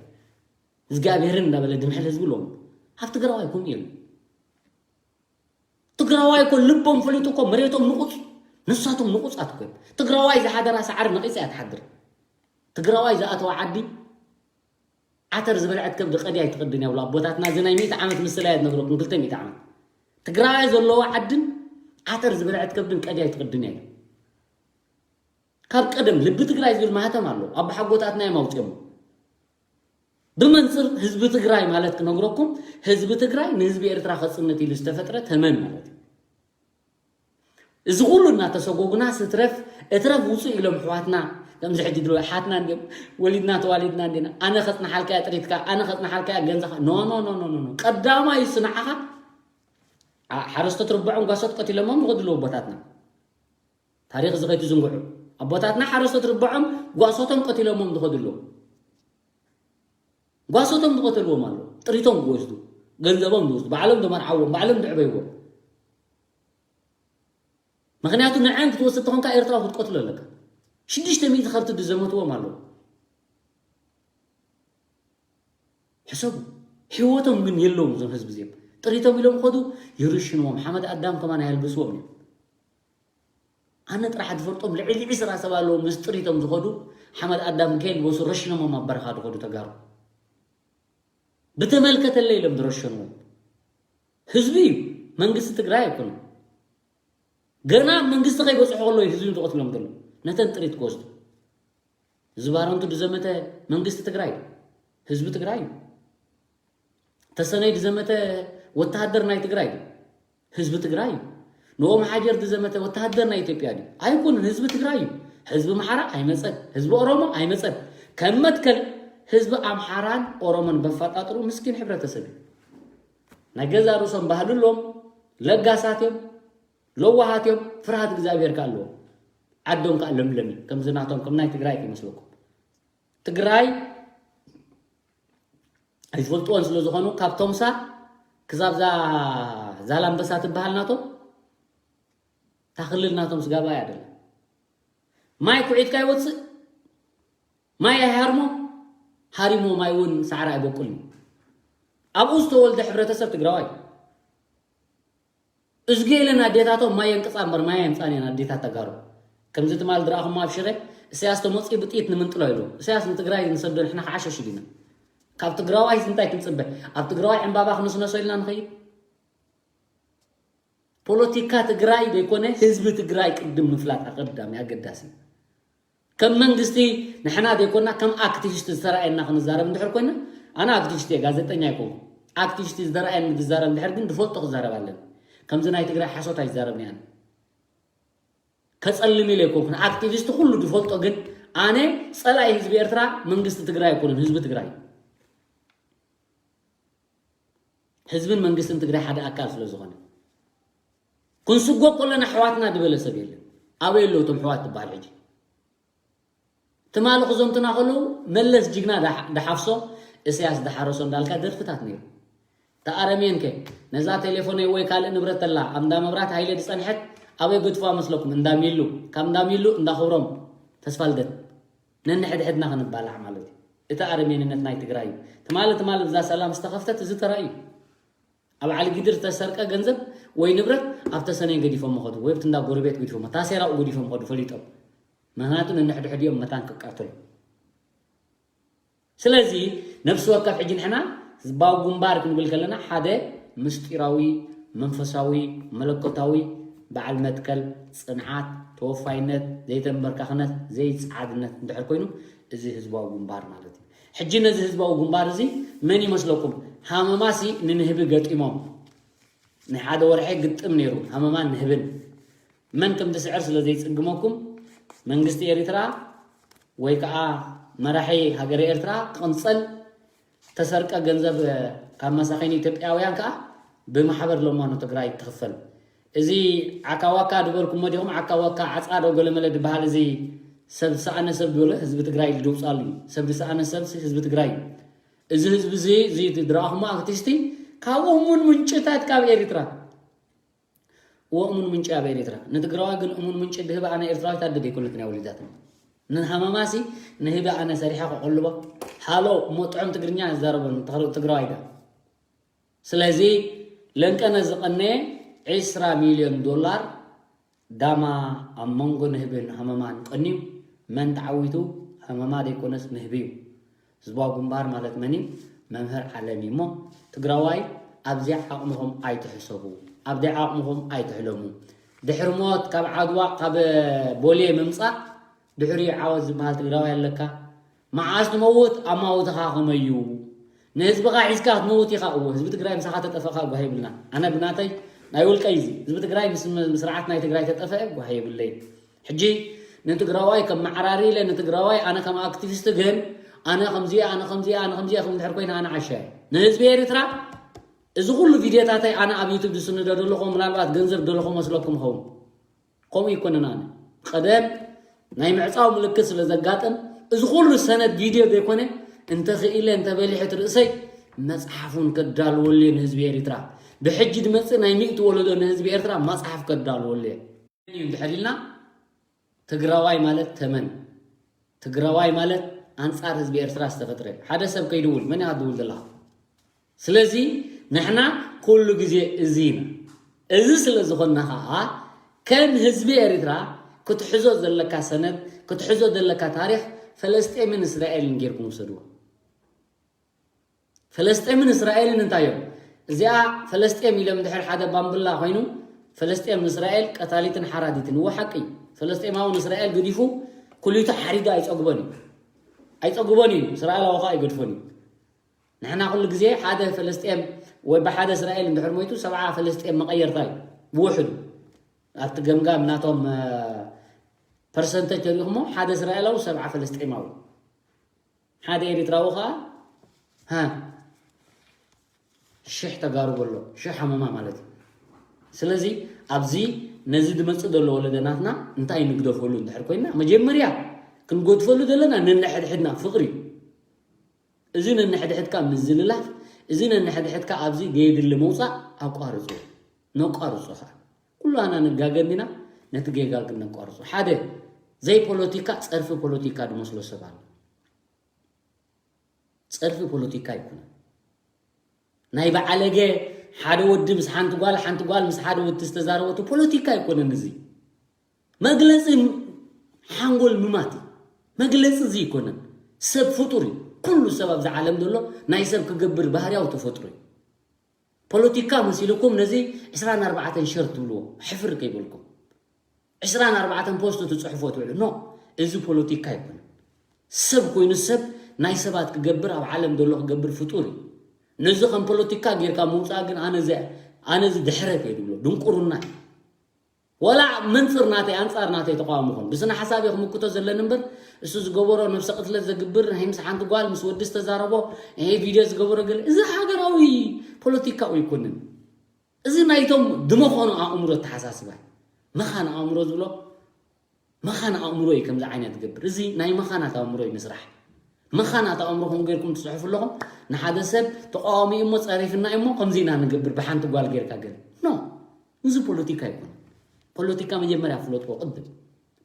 እግዚኣብሔርን እንዳበለ ድምሕል ህዝቢ ኣለዎም። ኣብ ትግራዋይ ከምኡ የለን። ትግራዋይ እኮ ልቦም ፈሊጡ እኮ መሬቶም ንቑጽ፣ ንሳቶም ንቑጻት እኮ እዮም። ትግራዋይ ዝሓደራ ሳዕሪ ነቒጻ እያ ትሓድር። ትግራዋይ ዝኣተዋ ዓዲ ዓተር ዝበልዐት ከብዲ ቀድያ ኣይትቕድን እያ ብሉ ኣቦታትና። እዚ ናይ ሚእቲ ዓመት ምስላ እያ ትነግረኩም፣ ክልተ ሚእቲ ዓመት። ትግራዋይ ዘለዎ ዓድን ዓተር ዝበልዐት ከብድን ቀድያ ኣይትቕድን እያ ኢሉ። ካብ ቀደም ልቢ ትግራይ ዝብል ማህተም ኣሎ፣ ኣቦሓጎታትና እዮም ኣውፂኦሞ። ብመንፅር ህዝቢ ትግራይ ማለት ክነግረኩም፣ ህዝቢ ትግራይ ንህዝቢ ኤርትራ ከፅንት ኢሉ ዝተፈጥረ ተመን ማለት እዩ። እዚ ኩሉ እናተሰጎጉና ስትረፍ እትረፍ ውፁእ ኢሎም ኣሕዋትና፣ ከምዚ ሕጂ ድሮ ሓትና እንዲኦም ወሊድና ተዋሊድና እንዲና፣ ኣነ ከፅናሓልካ እያ ጥሪትካ፣ ኣነ ከፅናሓልካ እያ ገንዘኻ። ኖ፣ ኖ፣ ኖ፣ ኖ፣ ኖ፣ ኖ። ቀዳማይ እሱ ንዓኻ ዓ-፣ ሓረስቶት ርብዖም ጓሶት ቀቲሎሞም ዝኸዱ ኣለዉ ኣቦታትና። ታሪኽ እዚ ከይትዝንግዑ። ኣቦታትና ሓረስቶት ርብዖም ጓሶቶም ቀቲሎሞም ዝኸዱ ኣለዉ። ጓሶቶም ዝቐተልዎም ኣለዉ። ጥሪቶም ዝወስዱ፣ ገንዘቦም ዝወስዱ፣ ባዕሎም ዘመርዓዎም፣ ባዕሎም ዘዕበይዎም። ምኽንያቱ ንዐን ክትወስድ ተኾንካ ኤርትራዊ ክትቀትሎ ኣለካ። ሽዱሽተ ሚእቲ ከብቲ ዝዘመትዎም ኣለዉ። ሕሰቡ። ህይወቶም ግን የለውን እዞም ህዝቢ እዚኦም። ጥሪቶም ኢሎም ከዱ ይርሽንዎም። ሓመድ ኣዳም ከማን ኣየልብስዎም እዮም። ኣነ ጥራሕ ዝፈልጦም ልዕሊ ዕስራ ሰብ ኣለዉ ምስ ጥሪቶም ዝኸዱ ሓመድ ኣዳም ከየልበሱ ረሽኖሞም ኣብ በረኻ ዝኸዱ ተጋሩ። ብተመልከተለይ ኢሎም ዝረሸንዎም። ህዝቢ እዩ። መንግስቲ ትግራይ ኣይኮነን። ገና መንግስቲ ከይበፅሑ ከለዉ እዩ ህዝቢ ዝቐትሎም ዘሎ። ነተን ጥሪት ክወስዱ። እዚ ባረንቱ ዝዘመተ መንግስቲ ትግራይ እዩ። ህዝቢ ትግራይ እዩ። ተሰነይ ዝዘመተ ወተሃደር ናይ ትግራይ እዩ። ህዝቢ ትግራይ እዩ። ንኦም ሓጀር ዝዘመተ ወተሃደር ናይ ኢትዮጵያ ድዩ? ኣይኮንን፣ ህዝቢ ትግራይ እዩ። ህዝቢ ኣምሓራ ኣይመፀን፣ ህዝቢ ኦሮሞ ኣይመፀን። ከም መትከል ህዝቢ ኣምሓራን ኦሮሞን በፋጣጥሩ ምስኪን ሕብረተሰብ እዩ። ናይ ገዛ ርእሶም ባህሊ ኣለዎም፣ ለጋሳት እዮም፣ ለዋሃት እዮም፣ ፍርሃት እግዚኣብሔር ከ ኣለዎም። ዓዶም ከ ለምለም እዩ። ከምዚ ናቶም ከም ናይ ትግራይ ከይመስለኩም። ትግራይ ኣይፈልጥዎን ስለ ዝኾኑ ካብ ቶምሳ ክሳብ ዛ ዛላምበሳ ትበሃል ናቶም ታኽልል ናቶም ስጋባ እያ ደላ። ማይ ኩዒትካ ይወፅእ፣ ማይ ኣይሃርሞ፣ ሃሪሞ ማይ እውን ሳዕሪ ኣይበቁልን። ኣብኡ ዝተወልደ ሕብረተሰብ ትግራዋይ እዝጌ ኢለን ኣዴታቶም ማይ የንቅፃ እምበር ማይ ኣይምፃን እየን ኣዴታት ተጋሩ። ከምዚ ትማል ዝረኣኹሞ ኣብ ሽረ እሰያስ ተመፂኡ ብጥይት ንምንጥሎ ኢሉ። እሰያስ ንትግራይ ንሰዶ ንሕና ክዓሸሽ ኢሉ ኢና። ካብ ትግራዋይ እንታይ ክንፅበ? ኣብ ትግራዋይ ዕምባባ ክንስነሶ ኢልና ንኸይድ? ፖለቲካ ትግራይ ዘይኮነ ህዝቢ ትግራይ ቅድም ምፍላጥ ኣቀዳሚ ኣገዳሲ። ከም መንግስቲ ንሕና ዘይኮና ከም ኣክቲቪስት ዝተረኣየና ክንዛረብ እንድሕር ኮይና፣ ኣነ ኣክቲቪስት እየ፣ ጋዜጠኛ ኣይኮንኩ። ኣክቲቪስት ዝተረኣየኒ ዝዛረብ እንድሕር ግን ዝፈልጦ ክዛረብ ኣለኒ። ከምዚ ናይ ትግራይ ሓሶት ኣይዛረብን እየ ኣነ። ከፀልም ኢለ ኣይኮንኩን። ኣክቲቪስት ኩሉ ዝፈልጦ ግን ኣነ ፀላኢ ህዝቢ ኤርትራ መንግስቲ ትግራይ ኣይኮነን፣ ህዝቢ ትግራይ። ህዝብን መንግስትን ትግራይ ሓደ ኣካል ስለ ዝኾነ። ክንስጎ ከለና ኣሕዋትና ዝበለ ሰብ የለን። ኣበይ ኣለዉ እቶም ኣሕዋት ትበሃል ሕጂ? ትማሊ ክዘምቱና ከለዉ መለስ ጅግና ዳ-፣ ዳሓፍሶ እሰያስ ዳሓረሶ እንዳልካ ደርፍታት ነይሩ። ተኣረምየን ከ ነዛ ቴሌፎነይ ወይ ካልእ ንብረት ተላ ኣብ እንዳ መብራት ሃይለ ዝጸንሐት ኣበይ ገድፍዋ መስለኩም? እንዳ ሚሉ፣ ካብ እንዳ ሚሉ እንዳ ክብሮም ተስፋልደት ነንሕድሕድና ክንባላዕ ማለት እዩ። እቲ ኣረሜንነት ናይ ትግራይ እዩ። ትማሊ ትማሊ ብዛ ሰላም ዝተኸፍተት እዚ ተራ እዩ። ኣብ ዓሊ ጊድር ዝተሰርቀ ገንዘብ ወይ ንብረት ኣብ ተሰነይ ገዲፎም መኸዱ ወይ ኣብቲ እንዳ ጎረቤት ገዲፎም ታሴራኡ ገዲፎም መኸዱ ፈሊጦም። ምኽንያቱ ነንሕድሕዲኦም መታን ክቃተሉ። ስለዚ ነፍሲ ወከፍ ሕጂ ንሕና ህዝባዊ ግንባር ክንብል ከለና ሓደ ምስጢራዊ መንፈሳዊ መለኮታዊ በዓል መትከል ጽንዓት ተወፋይነት ዘይተንበርካኽነት ዘይጸዓድነት እንድሕር ኮይኑ እዚ ህዝባዊ ግንባር ማለት እዩ። ሕጂ ነዚ ህዝባዊ ግንባር እዚ መን ይመስለኩም? ሃመማሲ ንንህቢ ገጢሞም ናይ ሓደ ወርሒ ግጥም ነይሩ ሃመማን ንህብን። መን ከም ዝስዕር ስለ ዘይጽግመኩም መንግስቲ ኤሪትራ ወይ ከዓ መራሒ ሃገረ ኤርትራ ክቕንጸል ተሰርቀ ገንዘብ ካብ መሳኺን ኢትዮጵያውያን ከዓ ብማሕበር ለማኖ ትግራይ ክኽፈል። እዚ ዓካዋካ ዝበልኩሞ ዲኹም? ዓካዋካ ዓፃዶ ገለመለ ዝበሃል እዚ ሰብ ዝሰኣነ ሰብ ዝበለ ህዝቢ ትግራይ ዝደውፃሉ እዩ። ሰብ ዝሰኣነ ሰብ ህዝቢ ትግራይ እዩ። እዚ ህዝቢ እዚ እዚ ዝረኣኹሞ ኣክቲስቲ ካብ እሙን ምንጭታት ካብ ኤሪትራ ወእሙን ምንጭ ኣብ ኤሪትራ ንትግራዋ ግን እሙን ምንጭ ድህብ ኣነ ኤርትራዊት ኣደ ደይኮነትን እያ ወሊዳትኒ። ንሃመማሲ ንህቢ ኣነ ሰሪሐ ክቆልቦ ሃሎ እሞ ጥዑም ትግርኛ ዝዛረበን ትግራዋይ ዳ። ስለዚ ለንቀነ ዝቐነየ ዕስራ ሚልዮን ዶላር ዳማ ኣብ መንጎ ንህብን ሃመማን ቀንዩ መን ተዓዊቱ ሃመማ ደይኮነስ ንህቢ እዩ። ህዝባዊ ግንባር ማለት መን እዩ? መምህር ዓለም እዩ እሞ ትግራዋይ ኣብዚኣ ዓቕምኹም ኣይትሕሰቡ፣ ኣብዚኣ ዓቕምኹም ኣይትሕለሙ። ድሕሪ ሞት ካብ ዓድዋ ካብ ቦሌ ምምፃእ ድሕሪኡ ዓወት ዝበሃል ትግራዋይ ኣለካ? መዓስ ትመውት ኣማውትኻ ከመይ እዩ? ንህዝብኻ ሒዝካ ክትመውት ኢኻ። እወ ህዝቢ ትግራይ ምሳኻ ተጠፈእኻ ጓሂ የብልና። ኣነ ብናተይ ናይ ውልቀይ እዚ ህዝቢ ትግራይ ምስ ስርዓት ናይ ትግራይ ተጠፈአ ጓሂ የብለይ። ሕጂ ንትግራዋይ ከም መዓራሪ ኢለ ንትግራዋይ ኣነ ከም ኣክቲቪስት ግን ኣነ ከምዚ ኣነ ከምዚ ኣነ ከምዚ ከም ድሕር ኮይነ ኣነ ዓሻ ንህዝቢ ኤርትራ እዚ ኩሉ ቪድዮታተይ ኣነ ኣብ ዩቱብ ዝስንዶ ዘለኹ ምናልባት ገንዘብ ዘለኹ መስለኩም ኸውን ከምኡ ይኮነን ኣነ ቀደም ናይ ምዕፃው ምልክት ስለ ዘጋጥም እዚ ኩሉ ሰነድ ቪድዮ ዘይኮነ እንተኽኢለ እንተበሊሐት ርእሰይ መፅሓፉን ከዳልወሉ ንህዝቢ ኤርትራ ብሕጂ ድመፅእ ናይ ሚእቲ ወለዶ ንህዝቢ ኤርትራ መፅሓፍ ከዳልወሉ እዩ እንድሕር ኢልና ትግራዋይ ማለት ተመን ትግራዋይ ማለት ኣንፃር ህዝቢ ኤርትራ ዝተፈጥረ ሓደ ሰብ ከይድውል መን ኢኻ ትድውል ዘለኻ ስለዚ ንሕና ኩሉ ግዜ እዚ ኢና እዚ ስለ ዝኾንና ከዓ ከም ህዝቢ ኤርትራ ክትሕዞ ዘለካ ሰነድ ክትሕዞ ዘለካ ታሪክ ፈለስጤምን እስራኤልን ጌርኩም ውሰድዎ ፈለስጤምን እስራኤልን እንታይ እዮም እዚኣ ፈለስጤም ኢሎም ድሕር ሓደ ባምብላ ኮይኑ ፈለስጤም ንእስራኤል ቀታሊትን ሓራዲትን እዎ ሓቂ እዩ ፈለስጤማዊ ንእስራኤል ገዲፉ ኩሊቱ ሓሪዱ ኣይፀግቦን እዩ ኣይፀግቦን እዩ እስራኤላዊ ከዓ ኣይገድፎን እዩ ንሕና ኩሉ ግዜ ሓደ ፈለስጤም ወይ ብሓደ እስራኤል እንድሕር ሞይቱ ሰብዓ ፈለስጤም መቐየርታ እዩ ብውሕዱ። ኣብቲ ገምጋም ናቶም ፐርሰንተጅ ተሪኹሞ ሓደ እስራኤላዊ ሰብዓ ፈለስጤማዊ፣ ሓደ ኤሪትራዊ ከዓ ሽሕ ተጋሩ በሎ፣ ሽሕ ሓመማ ማለት እዩ። ስለዚ ኣብዚ ነዚ ዝመፅእ ዘሎ ወለደናትና እንታይ ንግደፈሉ እንድሕር ኮይና መጀመርያ ክንጎድፈሉ ዘለና ነንሕድሕድና ፍቕሪ እዩ። እዚ ነንሕድሕድካ ምዝልላፍ፣ እዚ ነንሕድሕድካ ኣብዚ ገየድሊ መውፃእ ኣቋርፁ፣ ነቋርፁ ከዓ ኩላና ንጋገ እንዲና። ነቲ ጌጋ ግን ነቋርፁ። ሓደ ዘይፖለቲካ ፀርፊ ፖለቲካ ዝመስሎ ሰብ ኣሎ። ፀርፊ ፖለቲካ ኣይኮነን። ናይ በዓለገ ሓደ ወዲ ምስ ሓንቲ ጓል፣ ሓንቲ ጓል ምስ ሓደ ወዲ ዝተዛረበቱ ፖለቲካ ኣይኮነን። እዚ መግለፂ ሓንጎል ምማት እዩ። መግለፂ እዚ ኣይኮነን። ሰብ ፍጡር እዩ። ኩሉ ሰብ ኣብዚ ዓለም ዘሎ ናይ ሰብ ክገብር ባህርያዊ ተፈጥሮ እዩ። ፖለቲካ መሲልኩም ነዚ ዕስራን ኣርባዕተን ሸር ትብልዎ ሕፍር ከይበልኩም ዕስራን ኣርባዕተን ፖስት ትፅሕፎ ትውዕሉ ኖ፣ እዚ ፖለቲካ ኣይኮነን። ሰብ ኮይኑ ሰብ ናይ ሰባት ክገብር ኣብ ዓለም ዘሎ ክገብር ፍጡር እዩ። ነዚ ከም ፖለቲካ ጌርካ ምውፃእ ግን ኣነ እዚ ኣነ እዚ ድሕረት እየ ዝብሎ፣ ድንቁርና እዩ። ወላ መንፅር ናተይ ኣንፃር ናተይ ተቃዋሚ ኹን ብስነ ሓሳብ እየ ክምክቶ ዘለኒ እምበር እሱ ዝገበሮ ነብሰ ቅትለት ዘግብር ናይ ምስ ሓንቲ ጓል ምስ ወዲ ዝተዛረቦ ቪድዮ ዝገበሮ ገለ እዚ ሃገራዊ ፖለቲካዊ ኣይኮንን። እዚ ናይቶም ድመኾኑ ኣእምሮ ኣተሓሳስባ እዩ። መኻን ኣእምሮ ዝብሎ መኻን ኣእምሮ እዩ። ከምዚ ዓይነት ዝገብር እዚ ናይ መኻናት ኣእምሮ እዩ ምስራሕ። መኻናት ኣእምሮኹም ጌርኩም ትፅሕፉ ኣለኹም። ንሓደ ሰብ ተቃዋሚ እሞ ፀሪፍና እሞ ከምዚ ኢና ንገብር ብሓንቲ ጓል ጌርካ ገለ ኖ። እዚ ፖለቲካ ኣይኮነ። ፖለቲካ መጀመርያ ፍለጥዎ ቅድም።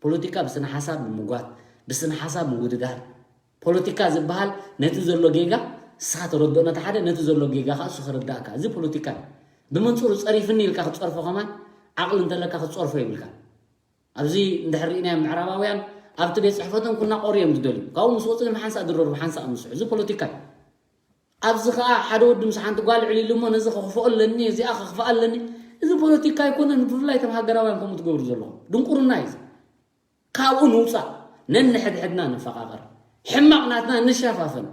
ፖለቲካ ብስነ ሓሳብ ምምጓት፣ ብስነ ሓሳብ ምውድዳር። ፖለቲካ ዝበሃል ነቲ ዘሎ ጌጋ ንስኻ ተረድኦ ነቲ ሓደ፣ ነቲ ዘሎ ጌጋ ከዓ እሱ ከረዳእካ። እዚ ፖለቲካ እዩ። ብመንፅሩ ፀሪፍኒ ኢልካ ክትፀርፎ ከማን ዓቕሊ እንተለካ ክትፀርፎ ይብልካ። ኣብዚ እንድሕር ርኢናዮም ምዕራባውያን ኣብቲ ቤት ፅሕፈቶም ኩናቆሩ እዮም ዝደልዩ። ካብኡ ምስ ወፁ ግን ሓንሳእ ድረሩ፣ ሓንሳእ ምስሑ። እዚ ፖለቲካ እዩ። ኣብዚ ከዓ ሓደ ወዲ ምስ ሓንቲ ጓል ዕሊሉ እሞ ነዚ ከኽፍኦ ኣለኒ፣ እዚኣ ከኽፍኣ ኣለኒ። እዚ ፖለቲካ ኣይኮነን። ብፍላይ እቶም ሃገራውያን ከምኡ ትገብሩ ዘለኹም ድንቁርና እዩ። ካብኡ ንውፃእ፣ ነንሕድሕድና ንፈቓቐር፣ ሕማቕ ናትና ንሸፋፈን።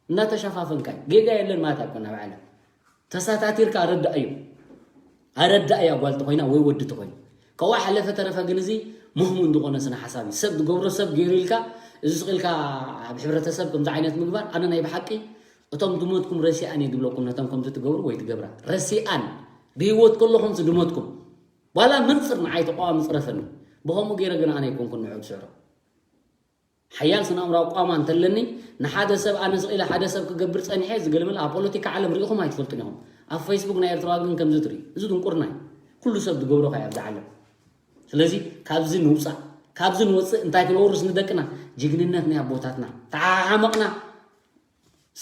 እናተሸፋፈንካ እዩ። ጌጋ የለን ማለት ኣይኮን ኣብ ዓለም ተሳታቲርካ ኣረዳእዮ። ኣረዳእያ ጓል ተኾይና ወይ ወዲ ተኾይኑ ከዋ ሓለፈ ተረፈ ግን እዚ ምህሙን ዝኾነ ስነ ሓሳብ እዩ። ሰብ ዝገብሮ ሰብ ገይሩ ኢልካ እዚ ስቕ ኢልካ ኣብ ሕብረተሰብ ከምዚ ዓይነት ምግባር ኣነ ናይ ብሓቂ እቶም ድሞትኩም ረሲኣን እየ ዝብለኩም ነቶም ከምዚ ትገብሩ ወይ ትገብራ ረሲኣን ብህይወት ከለኹም ዝድሞትኩም ዋላ መንፅር ንዓይ ተቃዋሚ ፅረፈኒ ብኸምኡ ገይረ ግን ኣነ ኣይኮንኩን ንዑ ትስዕሮ ሓያል ስነ ኣእምራዊ ቋማ እንተለኒ ንሓደ ሰብ ኣነ ስቕ ኢለ ሓደ ሰብ ክገብር ፀኒሐ ዝገልምል ኣብ ፖለቲካ ዓለም ርኢኹም ኣይትፈልጡን ኢኹም ኣብ ፌስቡክ ናይ ኤርትራ ግን ከምዚ ትርኢ እዚ ድንቁርና እዩ ኩሉ ሰብ ዝገብሮ ካይ ኣብዚ ዓለም ስለዚ ካብዚ ንውፃእ ካብዚ ንወፅእ እንታይ ክነውርስ ንደቅና ጅግንነት ናይ ኣቦታትና ተሓሓመቕና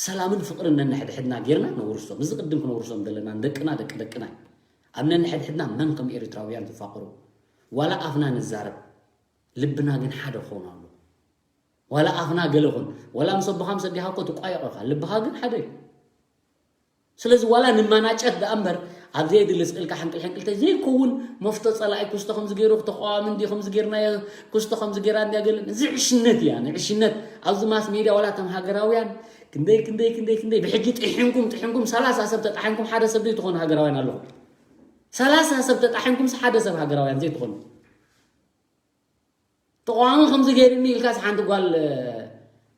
ሰላምን ፍቕርን ነንሕድሕድና ጌርና ነውርሶም እዚ ቅድም ክነውርሶም ዘለና ንደቅና ደቂ ደቅና እዩ ኣብ ነንሕድሕድና መን ከም ኤርትራውያን ዝፋቕሩ ዋላ ኣፍና ንዛረብ ልብና ግን ሓደ ክኸውን ኣሎ ዋላ ኣፍና ገለ ኹን ዋላ ምስ ኣቦኻ ምስ ኣዴኻ እኮ ትቋየቕ ኢኻ ልብኻ ግን ሓደ እዩ ስለዚ ዋላ ንመናጨት ደኣ እምበር ኣብ ዘየድሊ ስቕ ኢልካ ሕንቅል ሕንቅል ተዘይከውን መፍቶ ጸላኢ ክስቶ ከምዚ ገይሩ ተቃዋሚ እንዲ ከምዚ ገይርናዮ ክስቶ ከምዚ ገይራ እንዲያ ገለን እዚ ዕሽነት እያ ንዕሽነት ኣብዚ ማስ ሜድያ ዋላ እቶም ሃገራውያን ክንደይ ክንደይ ክንደይ ክንደይ ብሕጂ ጥሒንኩም ጥሒንኩም ሰላሳ ሰብ ተጣሒንኩም ሓደ ሰብ ዘይትኾኑ ሃገራውያን ኣለኹም ሰላሳ ሰብ ተጣሒንኩም ሓደ ሰብ ሃገራውያን ዘይትኾኑ ተቃዋሚ ከምዚ ገይርኒ ኢልካስ ሓንቲ ጓል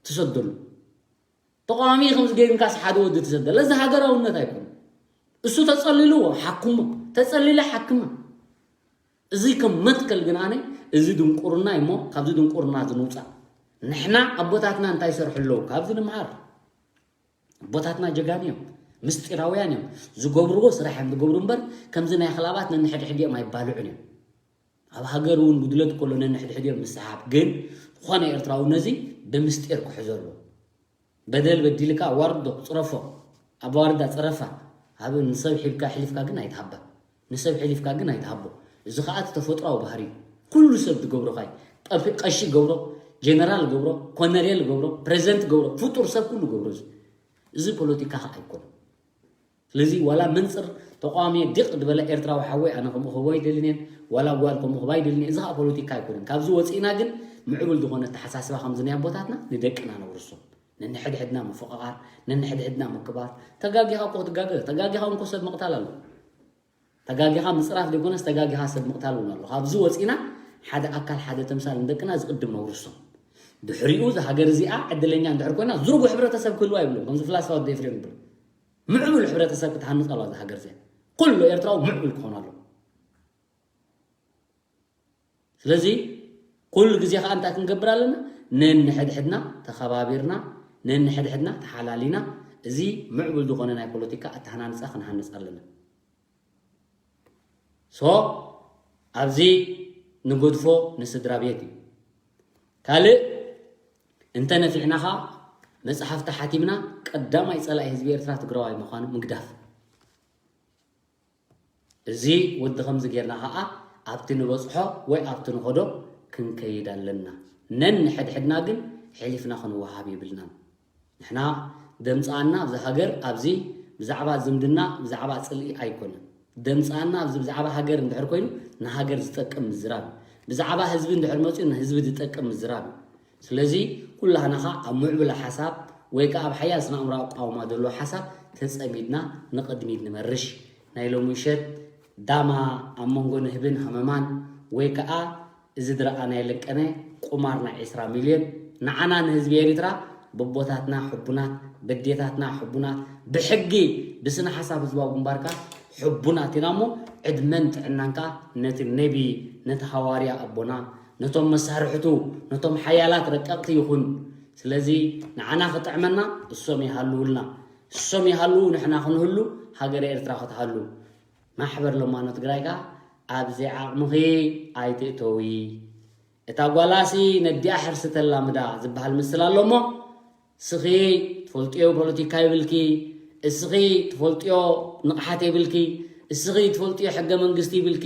ትሰደሉ ተቃዋሚ ከምዚ ገይርንካስ ሓደ ወዲ ትሰደለ እዚ ሃገራውነት ኣይኮነ እሱ ተጸሊልዎ ሓክሞ ተጸሊለ ሓክመ እዚ ከም መትከል ግን ኣነ እዚ ድንቁርና እሞ ካብዚ ድንቁርና ዝንውፃእ ንሕና ኣቦታትና እንታይ ይሰርሑ ኣለዉ ካብዚ ንምሃር ኣቦታትና ጀጋኑ እዮም ምስጢራውያን እዮም ዝገብርዎ ስራሕ እዮም ዝገብሩ እምበር ከምዚ ናይ ክላባት ነንሕድሕድ እዮም ኣይባልዑን እዮም ኣብ ሃገር እውን ጉድለት ከሎ ነንሕድሕድ እዮም ምስሓብ ግን ዝኾነ ኤርትራዊ ነዚ ብምስጢር ክሕዘሉ በደል በዲልካ ኣዋርዶ ፅረፎ ኣዋርዳ ፅረፋ ኣብ ንሰብ ሒብካ ሕሊፍካ ግን ኣይትሃባ ንሰብ ሕሊፍካ ግን ኣይትሃቦ እዚ ከዓ ተፈጥሯዊ ባህሪ እዩ ኩሉ ሰብ ዝገብሮ ካይ ጠፊ ቀሺ ገብሮ ጀነራል ገብሮ ኮነሬል ገብሮ ፕሬዚደንት ገብሮ ፍጡር ሰብ ኩሉ ገብሮ እዚ እዚ ፖለቲካ ከዓ ኣይኮነ ስለዚ ዋላ መንፅር ተቃዋሚ ዲቅ ዝበለ ኤርትራዊ ሓወይ ኣነ ከምኡ ክህቦ ኣይደልን እየን ዋላ ጓል ከምኡ ክባ ኣይደልን እዚ ከዓ ፖለቲካ ኣይኮነን ካብዚ ወፂእና ግን ምዕቡል ዝኾነ ተሓሳስባ ከምዚ ናይ ኣቦታትና ንደቅና ነውርሶም ነንሕድሕድና ምፍቕቓር፣ ነንሕድሕድና ምክባር። ተጋጊኻ እኮ ክትጋገ፣ ተጋጊኻ እንኮ ሰብ ምቕታል ኣሎ። ተጋጊኻ ምፅራፍ ዘይኮነስ ተጋጊኻ ሰብ ምቕታል እውን ኣሎ። ካብዚ ወፂና ሓደ ኣካል ሓደ ተምሳል ንደቅና ዝቕድም ነውርሶም። ድሕሪኡ እዛ ሃገር እዚኣ ዕድለኛ እንድሕር ኮይና ዝርጉ ሕብረተሰብ ክህልዋ ይብሉ። ከምዚ ፍላስፋ ወዲ ኤፍሬም ይብሉ። ምዕቡል ሕብረተሰብ ክትሃንፅ ኣለዋ እዛ ሃገር እዚኣ። ኩሉ ኤርትራዊ ምዕቡል ክኾን ኣለዎ። ስለዚ ኩሉ ግዜ ከዓ እንታይ ክንገብር ኣለና? ነንሕድሕድና ተኸባቢርና፣ ነንሕድሕድና ተሓላሊና፣ እዚ ምዕቡል ዝኾነ ናይ ፖለቲካ ኣተሃናንፃ ክንሃንፅ ኣለና። ሶ ኣብዚ ንገድፎ ንስድራ ቤት እዩ። ካልእ እንተ ነፊዕና ኸዓ መፅሓፍቲ ሓቲምና ቀዳማይ ፀላኢ ህዝቢ ኤርትራ ትግራዋይ ምዃኑ ምግዳፍ። እዚ ወዲ ከምዚ ጌርና ኸዓ ኣብቲ ንበፅሖ ወይ ኣብቲ ንኸዶ ክንከይድ ኣለና። ነንሕድሕድና ግን ሕሊፍና ክንወሃብ የብልናን። ንሕና ደምፃና ኣብዚ ሃገር ኣብዚ ብዛዕባ ዝምድና ብዛዕባ ፅልኢ ኣይኮነን። ደምፃና ኣብዚ ብዛዕባ ሃገር እንድሕር ኮይኑ ንሃገር ዝጠቅም ምዝራብ እዩ። ብዛዕባ ህዝቢ እንድሕር መፅኡ ንህዝቢ ዝጠቅም ምዝራብ እዩ። ስለዚ ኩላህና ኸዓ ኣብ ምዕቡል ሓሳብ ወይ ከዓ ኣብ ሓያል ስነ ኣእምሮ ኣቃውማ ዘለዎ ሓሳብ ተፀሚድና ንቕድሚት ንመርሽ። ናይ ሎሚ ምሸት ዳማ ኣብ መንጎ ንህብን ሃመማን ወይ ከዓ እዚ ዝረኣናዮ ለቀነ ቁማር ናይ ዕስራ ሚልዮን ንዓና ንህዝቢ ኤሪትራ በቦታትና ሕቡናት በዴታትና ሕቡናት ብሕጊ ብስነ ሓሳብ ህዝባዊ ግንባርካ ሕቡናት ኢና እሞ ዕድመን ጥዕናንካ ነቲ ነቢ ነቲ ሃዋርያ ኣቦና ነቶም መሳርሕቱ ነቶም ሓያላት ረቀቕቲ ይኹን። ስለዚ ንዓና ክጥዕመና እሶም ይሃልውልና። እሶም ይሃልዉ ንሕና ክንህሉ ሃገረ ኤርትራ ክትሃሉ። ማሕበር ለማኖ ትግራይ ከኣ ኣብዚ ዓቕምኺ ኣይትእተዊ። እታ ጓላሲ ነዲኣ ሕርሲ ተላምዳ ዝበሃል ምስል ኣሎ እሞ እስኺ ትፈልጥዮ ፖለቲካ ይብልኪ፣ እስኺ ትፈልጥዮ ንቕሓት ይብልኪ፣ እስኺ ትፈልጥዮ ሕገ መንግስቲ ይብልኪ፣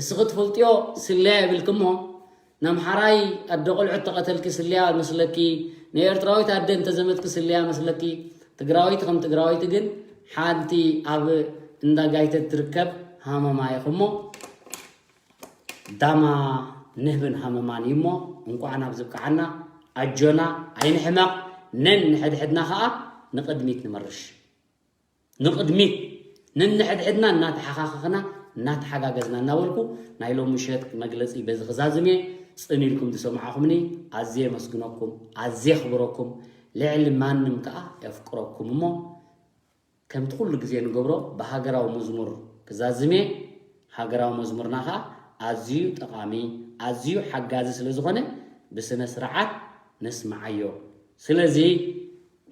እስኺ ትፈልጥዮ ስለያ ይብልኪ እሞ ንኣምሓራይ ኣደ ቆልዑ እተቐተልኪ ስለያ መስለኪ፣ ንኤርትራዊት ኣደ እንተዘመትኪ ስለያ መስለኪ፣ ትግራወይቲ ከም ትግራወይቲ ግን ሓንቲ ኣብ እንዳ ጋይተ እትርከብ ሃመማ ኢኺ እሞ ዳማ ንህብን ሃመማን እዩ እሞ እንቋዕ ናብ ዝብቅዓና ኣጆና ኣይንሕመቕ ነንሕድሕድና ኸዓ ንቕድሚት ንመርሽ ንቕድሚት ነንሕድሕድና እናተሓኻኸኽና እናተሓጋገዝና እናበልኩ ናይ ሎሚ ምሸት መግለፂ በዚ ክዛዝም እየ። ፅን ኢልኩም ዝሰማዕኹምኒ ኣዝየ የመስግነኩም ኣዝየ የኽብረኩም ልዕሊ ማንም ከዓ የፍቅረኩም እሞ ከምቲ ኩሉ ግዜ ንገብሮ ብሃገራዊ መዝሙር ክዛዝም እየ። ሃገራዊ መዝሙርና ኸዓ ኣዝዩ ጠቓሚ ኣዝዩ ሓጋዚ ስለ ዝኾነ ብስነ ስርዓት ነስምዓዮ። ስለዚ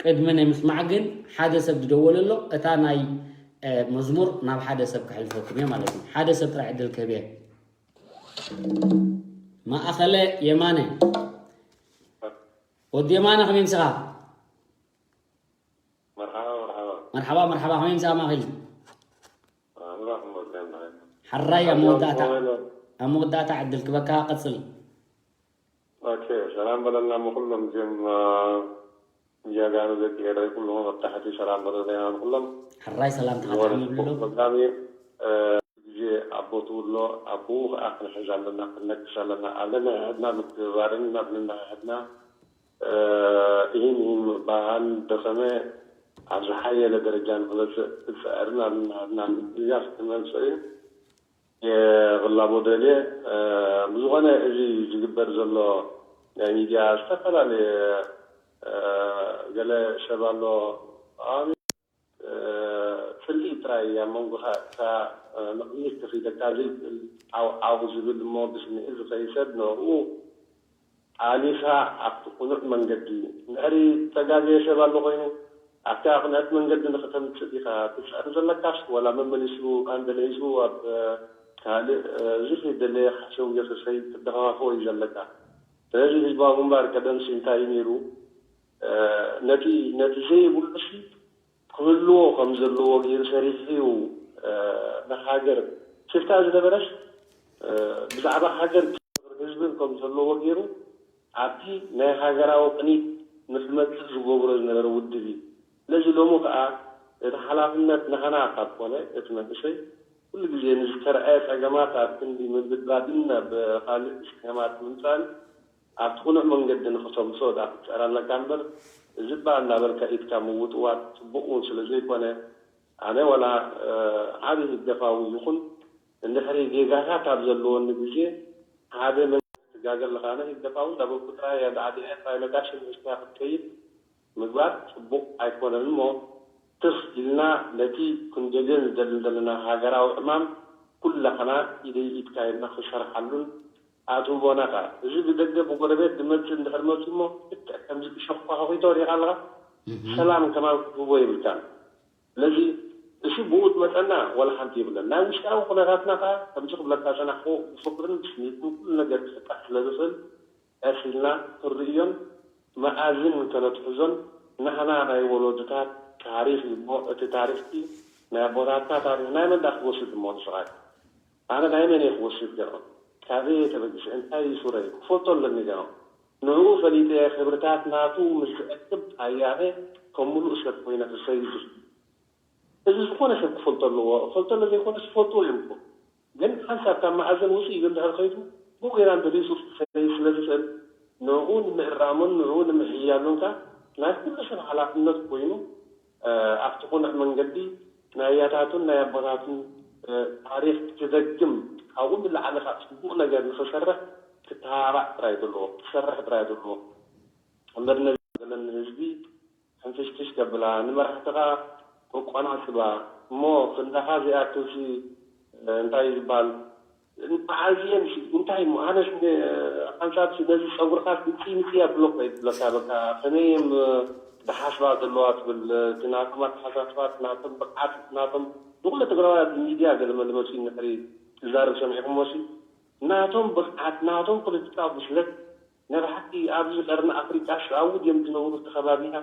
ቅድሚ ናይ ምስማዕ ግን ሓደ ሰብ ዝደወለ ኣሎ። እታ ናይ መዝሙር ናብ ሓደ ሰብ ከሕልፈኩም እየ ማለት እዩ። ሓደ ሰብ ጥራይ ዕድል ክህብ እየ። ማእኸለ የማነ ወዲ የማነ ከመይ ምሰኻ? መርሓባ መርሓባ መርሓባ መርሓባ ከመይ ምሰኻ ማእኸል? ኣምላኽ ይመስገን። ሓራይ ኣብ መወዳእታ ኣብ መወዳእታ ዕድል ክበካ ቀፅል። ኦኬ ሰላም በለና ምኩሎም እዚኦም ጀጋኑ ደቂ ኤረይ ኩሎም ኣብ ታሕቲ ሰላም በለለና ንኩሎም። ሕራይ ሰላምታ ዝወረድ ሓድሕድ ንብሎ። ፕሮግራም እዩ። እ፣ ግዜ ኣቦ ትውሎ ኣቦኡ ከዓ ክንሕዝ ኣለና፣ ክነግስ ኣለና። ኣብ ነንሕድና ምትብባርን ናብ ነንሕድና፣ እ፣ ኢሂን ኢሂን ምባሃል ደኸመ ኣብ ዝሓየለ ደረጃ ንክበፅእ ክፅዕርን ኣብ ነንሕድና ምትንጋፍ ክመፅእ እዩ። የቕላቦ ደልየ። እ፣ ብዝኾነ እዚ ዝግበር ዘሎ ናይ ሚድያ ዝተፈላለየ፣ እ፣ ገለ ሰብ ኣሎ ተቓዋሚ፣ እ፣ ጽልኢ ጥራይ ኣብ መንጎኻ እታ፣ እ፣ ንቕድሚት ክኺደካ ዘይክእል ዓው ዓው ዝብል እሞ ብስምዒት ዝኸይድ ሰብ ንዕኡ ኣሊኻ ኣብቲ ቅኑዕ መንገዲ እንድሕሪ ተጋገየ ሰብ ኣሎ ኮይኑ ኣብታ ቅንዕቲ መንገዲ ንኽተምጽእ ዲኻ ትጽዕር ዘለካስ ዋላ መመሊሱ ኣንደለይሱ ኣብ ካልእ ዝኺድ ደለየ ሓሸው ጌርካ ትኸይድ ትደኻኻኽቦ እዩ ዘለካ። ስለዚ ህዝባዊ ግንባር ቀደምሲ እንታይ እዩ ነይሩ? ነቲ ነቲ ዘይብሉሲ ክህልዎ ከም ዘለዎ ገይሩ ሰሪሑ እዩ። ንሃገር ሽፍታ ዝነበረስ ብዛዕባ ሃገር ህዝብን ከም ዘለዎ ገይሩ ኣብቲ ናይ ሃገራዊ ቅኒት ንክመፅእ ዝገብሮ ዝነበረ ውድብ እዩ። ስለዚ ሎሚ ከዓ እቲ ሓላፍነት ናህና ካብ ኮነ እቲ መንእሰይ ኩሉ ግዜ ንዝተረኣየ ፀገማት ኣብ ክንዲ ምብድባድን ናብ ካልእ ፀገማት ምምፃእን ኣብቲ ቅኑዕ መንገዲ ንክተምፅኦ ደኣ ክትፅዕር ኣለካ እምበር እዚ እባ እናበልካ ኢድካ ምውጥዋጥ ፅቡቕ እውን ስለ ዘይኮነ፣ ኣነ ዋላ ዓብዪ ህግደፋዊ ይኹን እንድሕሪ ጌጋታት ኣብ ዘለወኒ ግዜ ሓደ መንግስቲ ትጋገ ኣለኻ። ኣነ ህግደፋዊ እንዳበልኩ ጥራይ ኣዳዕዲዐ ጥራይ ነጋሽ ንእሽተያ ክትከይድ ምግባር ፅቡቕ ኣይኮነን እሞ ትኽ ኢልና ነቲ ክንደልዮ ንደሊ ዘለና ሃገራዊ ዕማም ኩላኸና ኢደይ ኢድካ ኢልና ክንሰርሓሉን ኣትህቦና ከኣ እዚ ብደገ ብጎረቤት ዝመጽእ እንድሕር መጺኡ እሞ ልክዕ ከምዚ እሾኽ ኳኹኺቶ ሪኢኻ ኣለኻ ሰላም ከማን ክትህቦ የብልካን። ስለዚ እሱ ብኡ ዝመጸና ወላ ሓንቲ የብለን። ናይ ውሽጣዊ ኩነታትና ከኣ ከምዚ ክብለካ ጸናሕኩ ብፍቕርን ብስኒትን ኩሉ ነገር ክፍታሕ ስለ ዝኽእል ቀስ ኢልና ክንርእዮን መኣዝን ከነትሕዞን ናህና ናይ ወለዶታት ታሪኽ እዩ እሞ እቲ ታሪኽቲ ናይ ኣቦታትና ታሪኽ ናይ መን ዳ ክትወስድ እሞ ንስኻ ኣነ ናይ መን እየ ክወስድ ገርዖ ካበየ ተበጊሰ እንታይ እዩ ሱረይ ክፈልጦ ኣለኒ ገርዖ ንዕኡ ፈሊጠ ክብርታት ናቱ ምስ ዝዕቅብ ኣያነ ከም ሙሉእ ሰብ ኮይነ ክሰይድ እዚ ዝኾነ ሰብ ክፈልጦ ኣለዎ። ክፈልጦ ኣለዎ ዘይኮነስ ክፈልጥዎ እዮም እኮ። ግን ሓንሳብ ካብ መኣዘን ውፅእ ኢሉ እንድሕር ከይዱ ብኡ ጌና እንተደይሱ ክሰይ ስለ ዝኽእል ንዕኡ ንምእራሙን ንዕኡ ንምሕያሉን ከ ናይ ኩሉ ሰብ ሓላፍነት ኮይኑ ኣብቲ ቅኑዕ መንገዲ ናይ ኣያታቱን ናይ ኣቦታቱን ታሪክ ክደግም ካብኡ ንላዕሊ ካብ ፅቡቅ ነገር ንክሰርሕ ክተባባዕ ጥራይ ዘለዎ ክሰርሕ ጥራይ ዘለዎ እምበር ነዚ ዘለኒ ህዝቢ ሕንፍሽፍሽ ከብላ ንመራሕትኻ ከቋናፅባ እሞ ክንዳኻ ዘይኣክልሲ እንታይ ዝበሃል መዓዝ እየን እንታይ እሞ ኣነስ ሓንሳብ ነዚ ፀጉርካ ምፅይ ምፅይ ኣብሎ እኮ ይብለካ በቃ ከመይ እየን ዝሓስባ ዘለዋ ትብል እቲ ናቶም ኣተሓሳስባ እቲ ናቶም ብቕዓት እቲ ናቶም ንኩሉ ትግራዋይ ኣብ ሚድያ ገለ መለ መፅኡ ንሕሪ ክዛረብ ሰሚዕኩሞ ሲ ናቶም ብቕዓት ናቶም ፖለቲካዊ ብስለት ናይ ብሓቂ ኣብዚ ቀርኒ ኣፍሪቃ ስ ኣብኡ ድዮም ዝነብሩ እቲ ከባቢና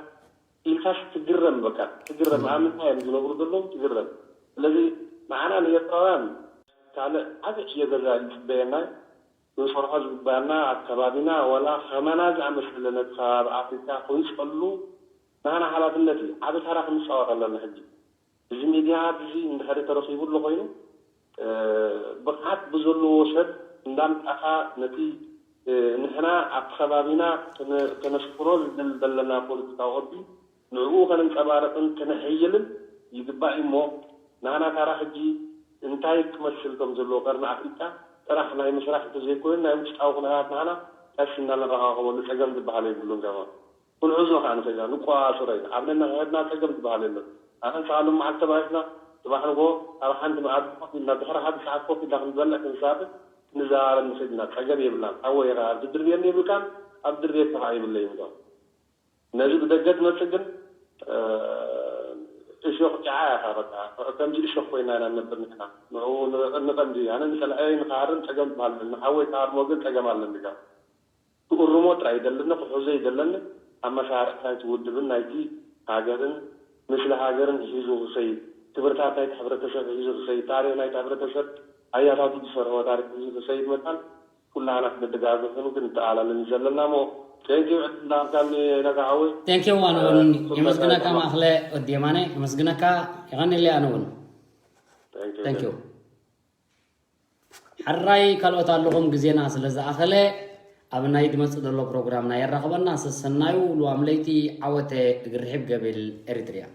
ኢልካስ ትግረም በቃ ትግረም ኣብ ምንታይ እዮም ዝነብሩ ዘለዉ ትግረም ስለዚ ንዓና ንኤርትራውያን ካልእ ዓቢ ዕዮ ገዛ እዩ ዝፅበየና ክንሰርሖ ዝግባና ኣብ ከባቢና ዋላ ከማና ዝኣመሰለ ነቲ ከባቢ ኣፍሪቃ ክንፀሉ ናና ሓላፍነት እዩ ዓቢ ተራ ክንፃወት ኣለና ሕጂ እዚ ሚድያት እዚ እንድሕሪ ተረኺቡ ኣሎ ኮይኑ ብቕዓት ብዘለዎ ሰብ እንዳምጻእኻ ነቲ ንሕና ኣብቲ ከባቢና ከነስፍሮ ዝደሊ ዘለና ፖለቲካዊ ቅዲ ንዕኡ ከነንጸባርቕን ከነሐይልን ይግባእ እዩ እሞ ናህና ታራ ሕጂ እንታይ ክመስል ከም ዘለዎ ቀርኒ ኣፍሪቃ ጥራሕ ናይ ምስራሕ እንተዘይኮይኑ ናይ ውሽጣዊ ኩነታት ናህና ቀስ እናንረኻኸበሉ ጸገም ዝበሃል የብሉን ገማ ክንዕዞ ከዓ ንኽእል ኢና ንቆፃፀሮ ኢና ኣብ ነንሕድሕድና ፀገም ዝበሃል የለን ኣነ ንስኻ ሎም መዓልቲ ተባኢስና ፅባሕ ንግሆ ኣብ ሓንቲ መኣዲ ኮፍ ኢልና ድሕሪ ሓደ ሰዓት ኮፍ ኢልና ክንበልዕ ክንሳተ ክንዘራረብ ንኽእል ኢና ፀገም የብልናን ሓወይ ኢኻ ድድርብየኒ ይብልካን ኣብ ድርብየካ ከዓ ይብለይ ምዶ ነዚ ብደገ ትመፅእ ግን እሾኽ ጨዓ ኢኻ በቃ ከምዚ እሾኽ ኮይና ኢና ንነብር ንሕና ንዕኡ ንቐንዲ ኣነ ንፀልዐይ ንክሃርም ፀገም ዝበሃል የለን ንሓወይ ክሃርሞ ግን ፀገም ኣለኒ ኢኻ ክእርሞ ጥራይ ይደለኒ ክሕዞ ይደለኒ ኣመሳርሒ ናይቲ ውድብን ናይቲ ሃገርን ምስሊ ሃገርን ሒዙ ክኸይድ ክብርታት ናይቲ ሕብረተሰብ ሒዙ ክኸይድ ታሪኽ ናይቲ ሕብረተሰብ ኣያታቱ ዝሰርሕዎ ታሪኽ ሒዙ ክኸይድ መታን ኩላህና ክንደጋገፍን ክንተኣላለን ዘለና እሞ Thank you ዕድል እንዳሃብካኒ ነጋ ሓወይ Thank you ኣነ እውን የመስግነካ ማእክለ ወዲ የማነ የመስግነካ የቐንየለይ ኣነ እውን Thank you ሕራይ ካልኦት ኣለኹም ግዜና ስለ ዝኣኸለ ኣብ ናይ ድመጽእ ዘሎ ፕሮግራምና የራኽበና ሰሰናዩ ልዋም ለይቲ ዓወተ እግሪ ርሒብ ገብል ኤሪትርያ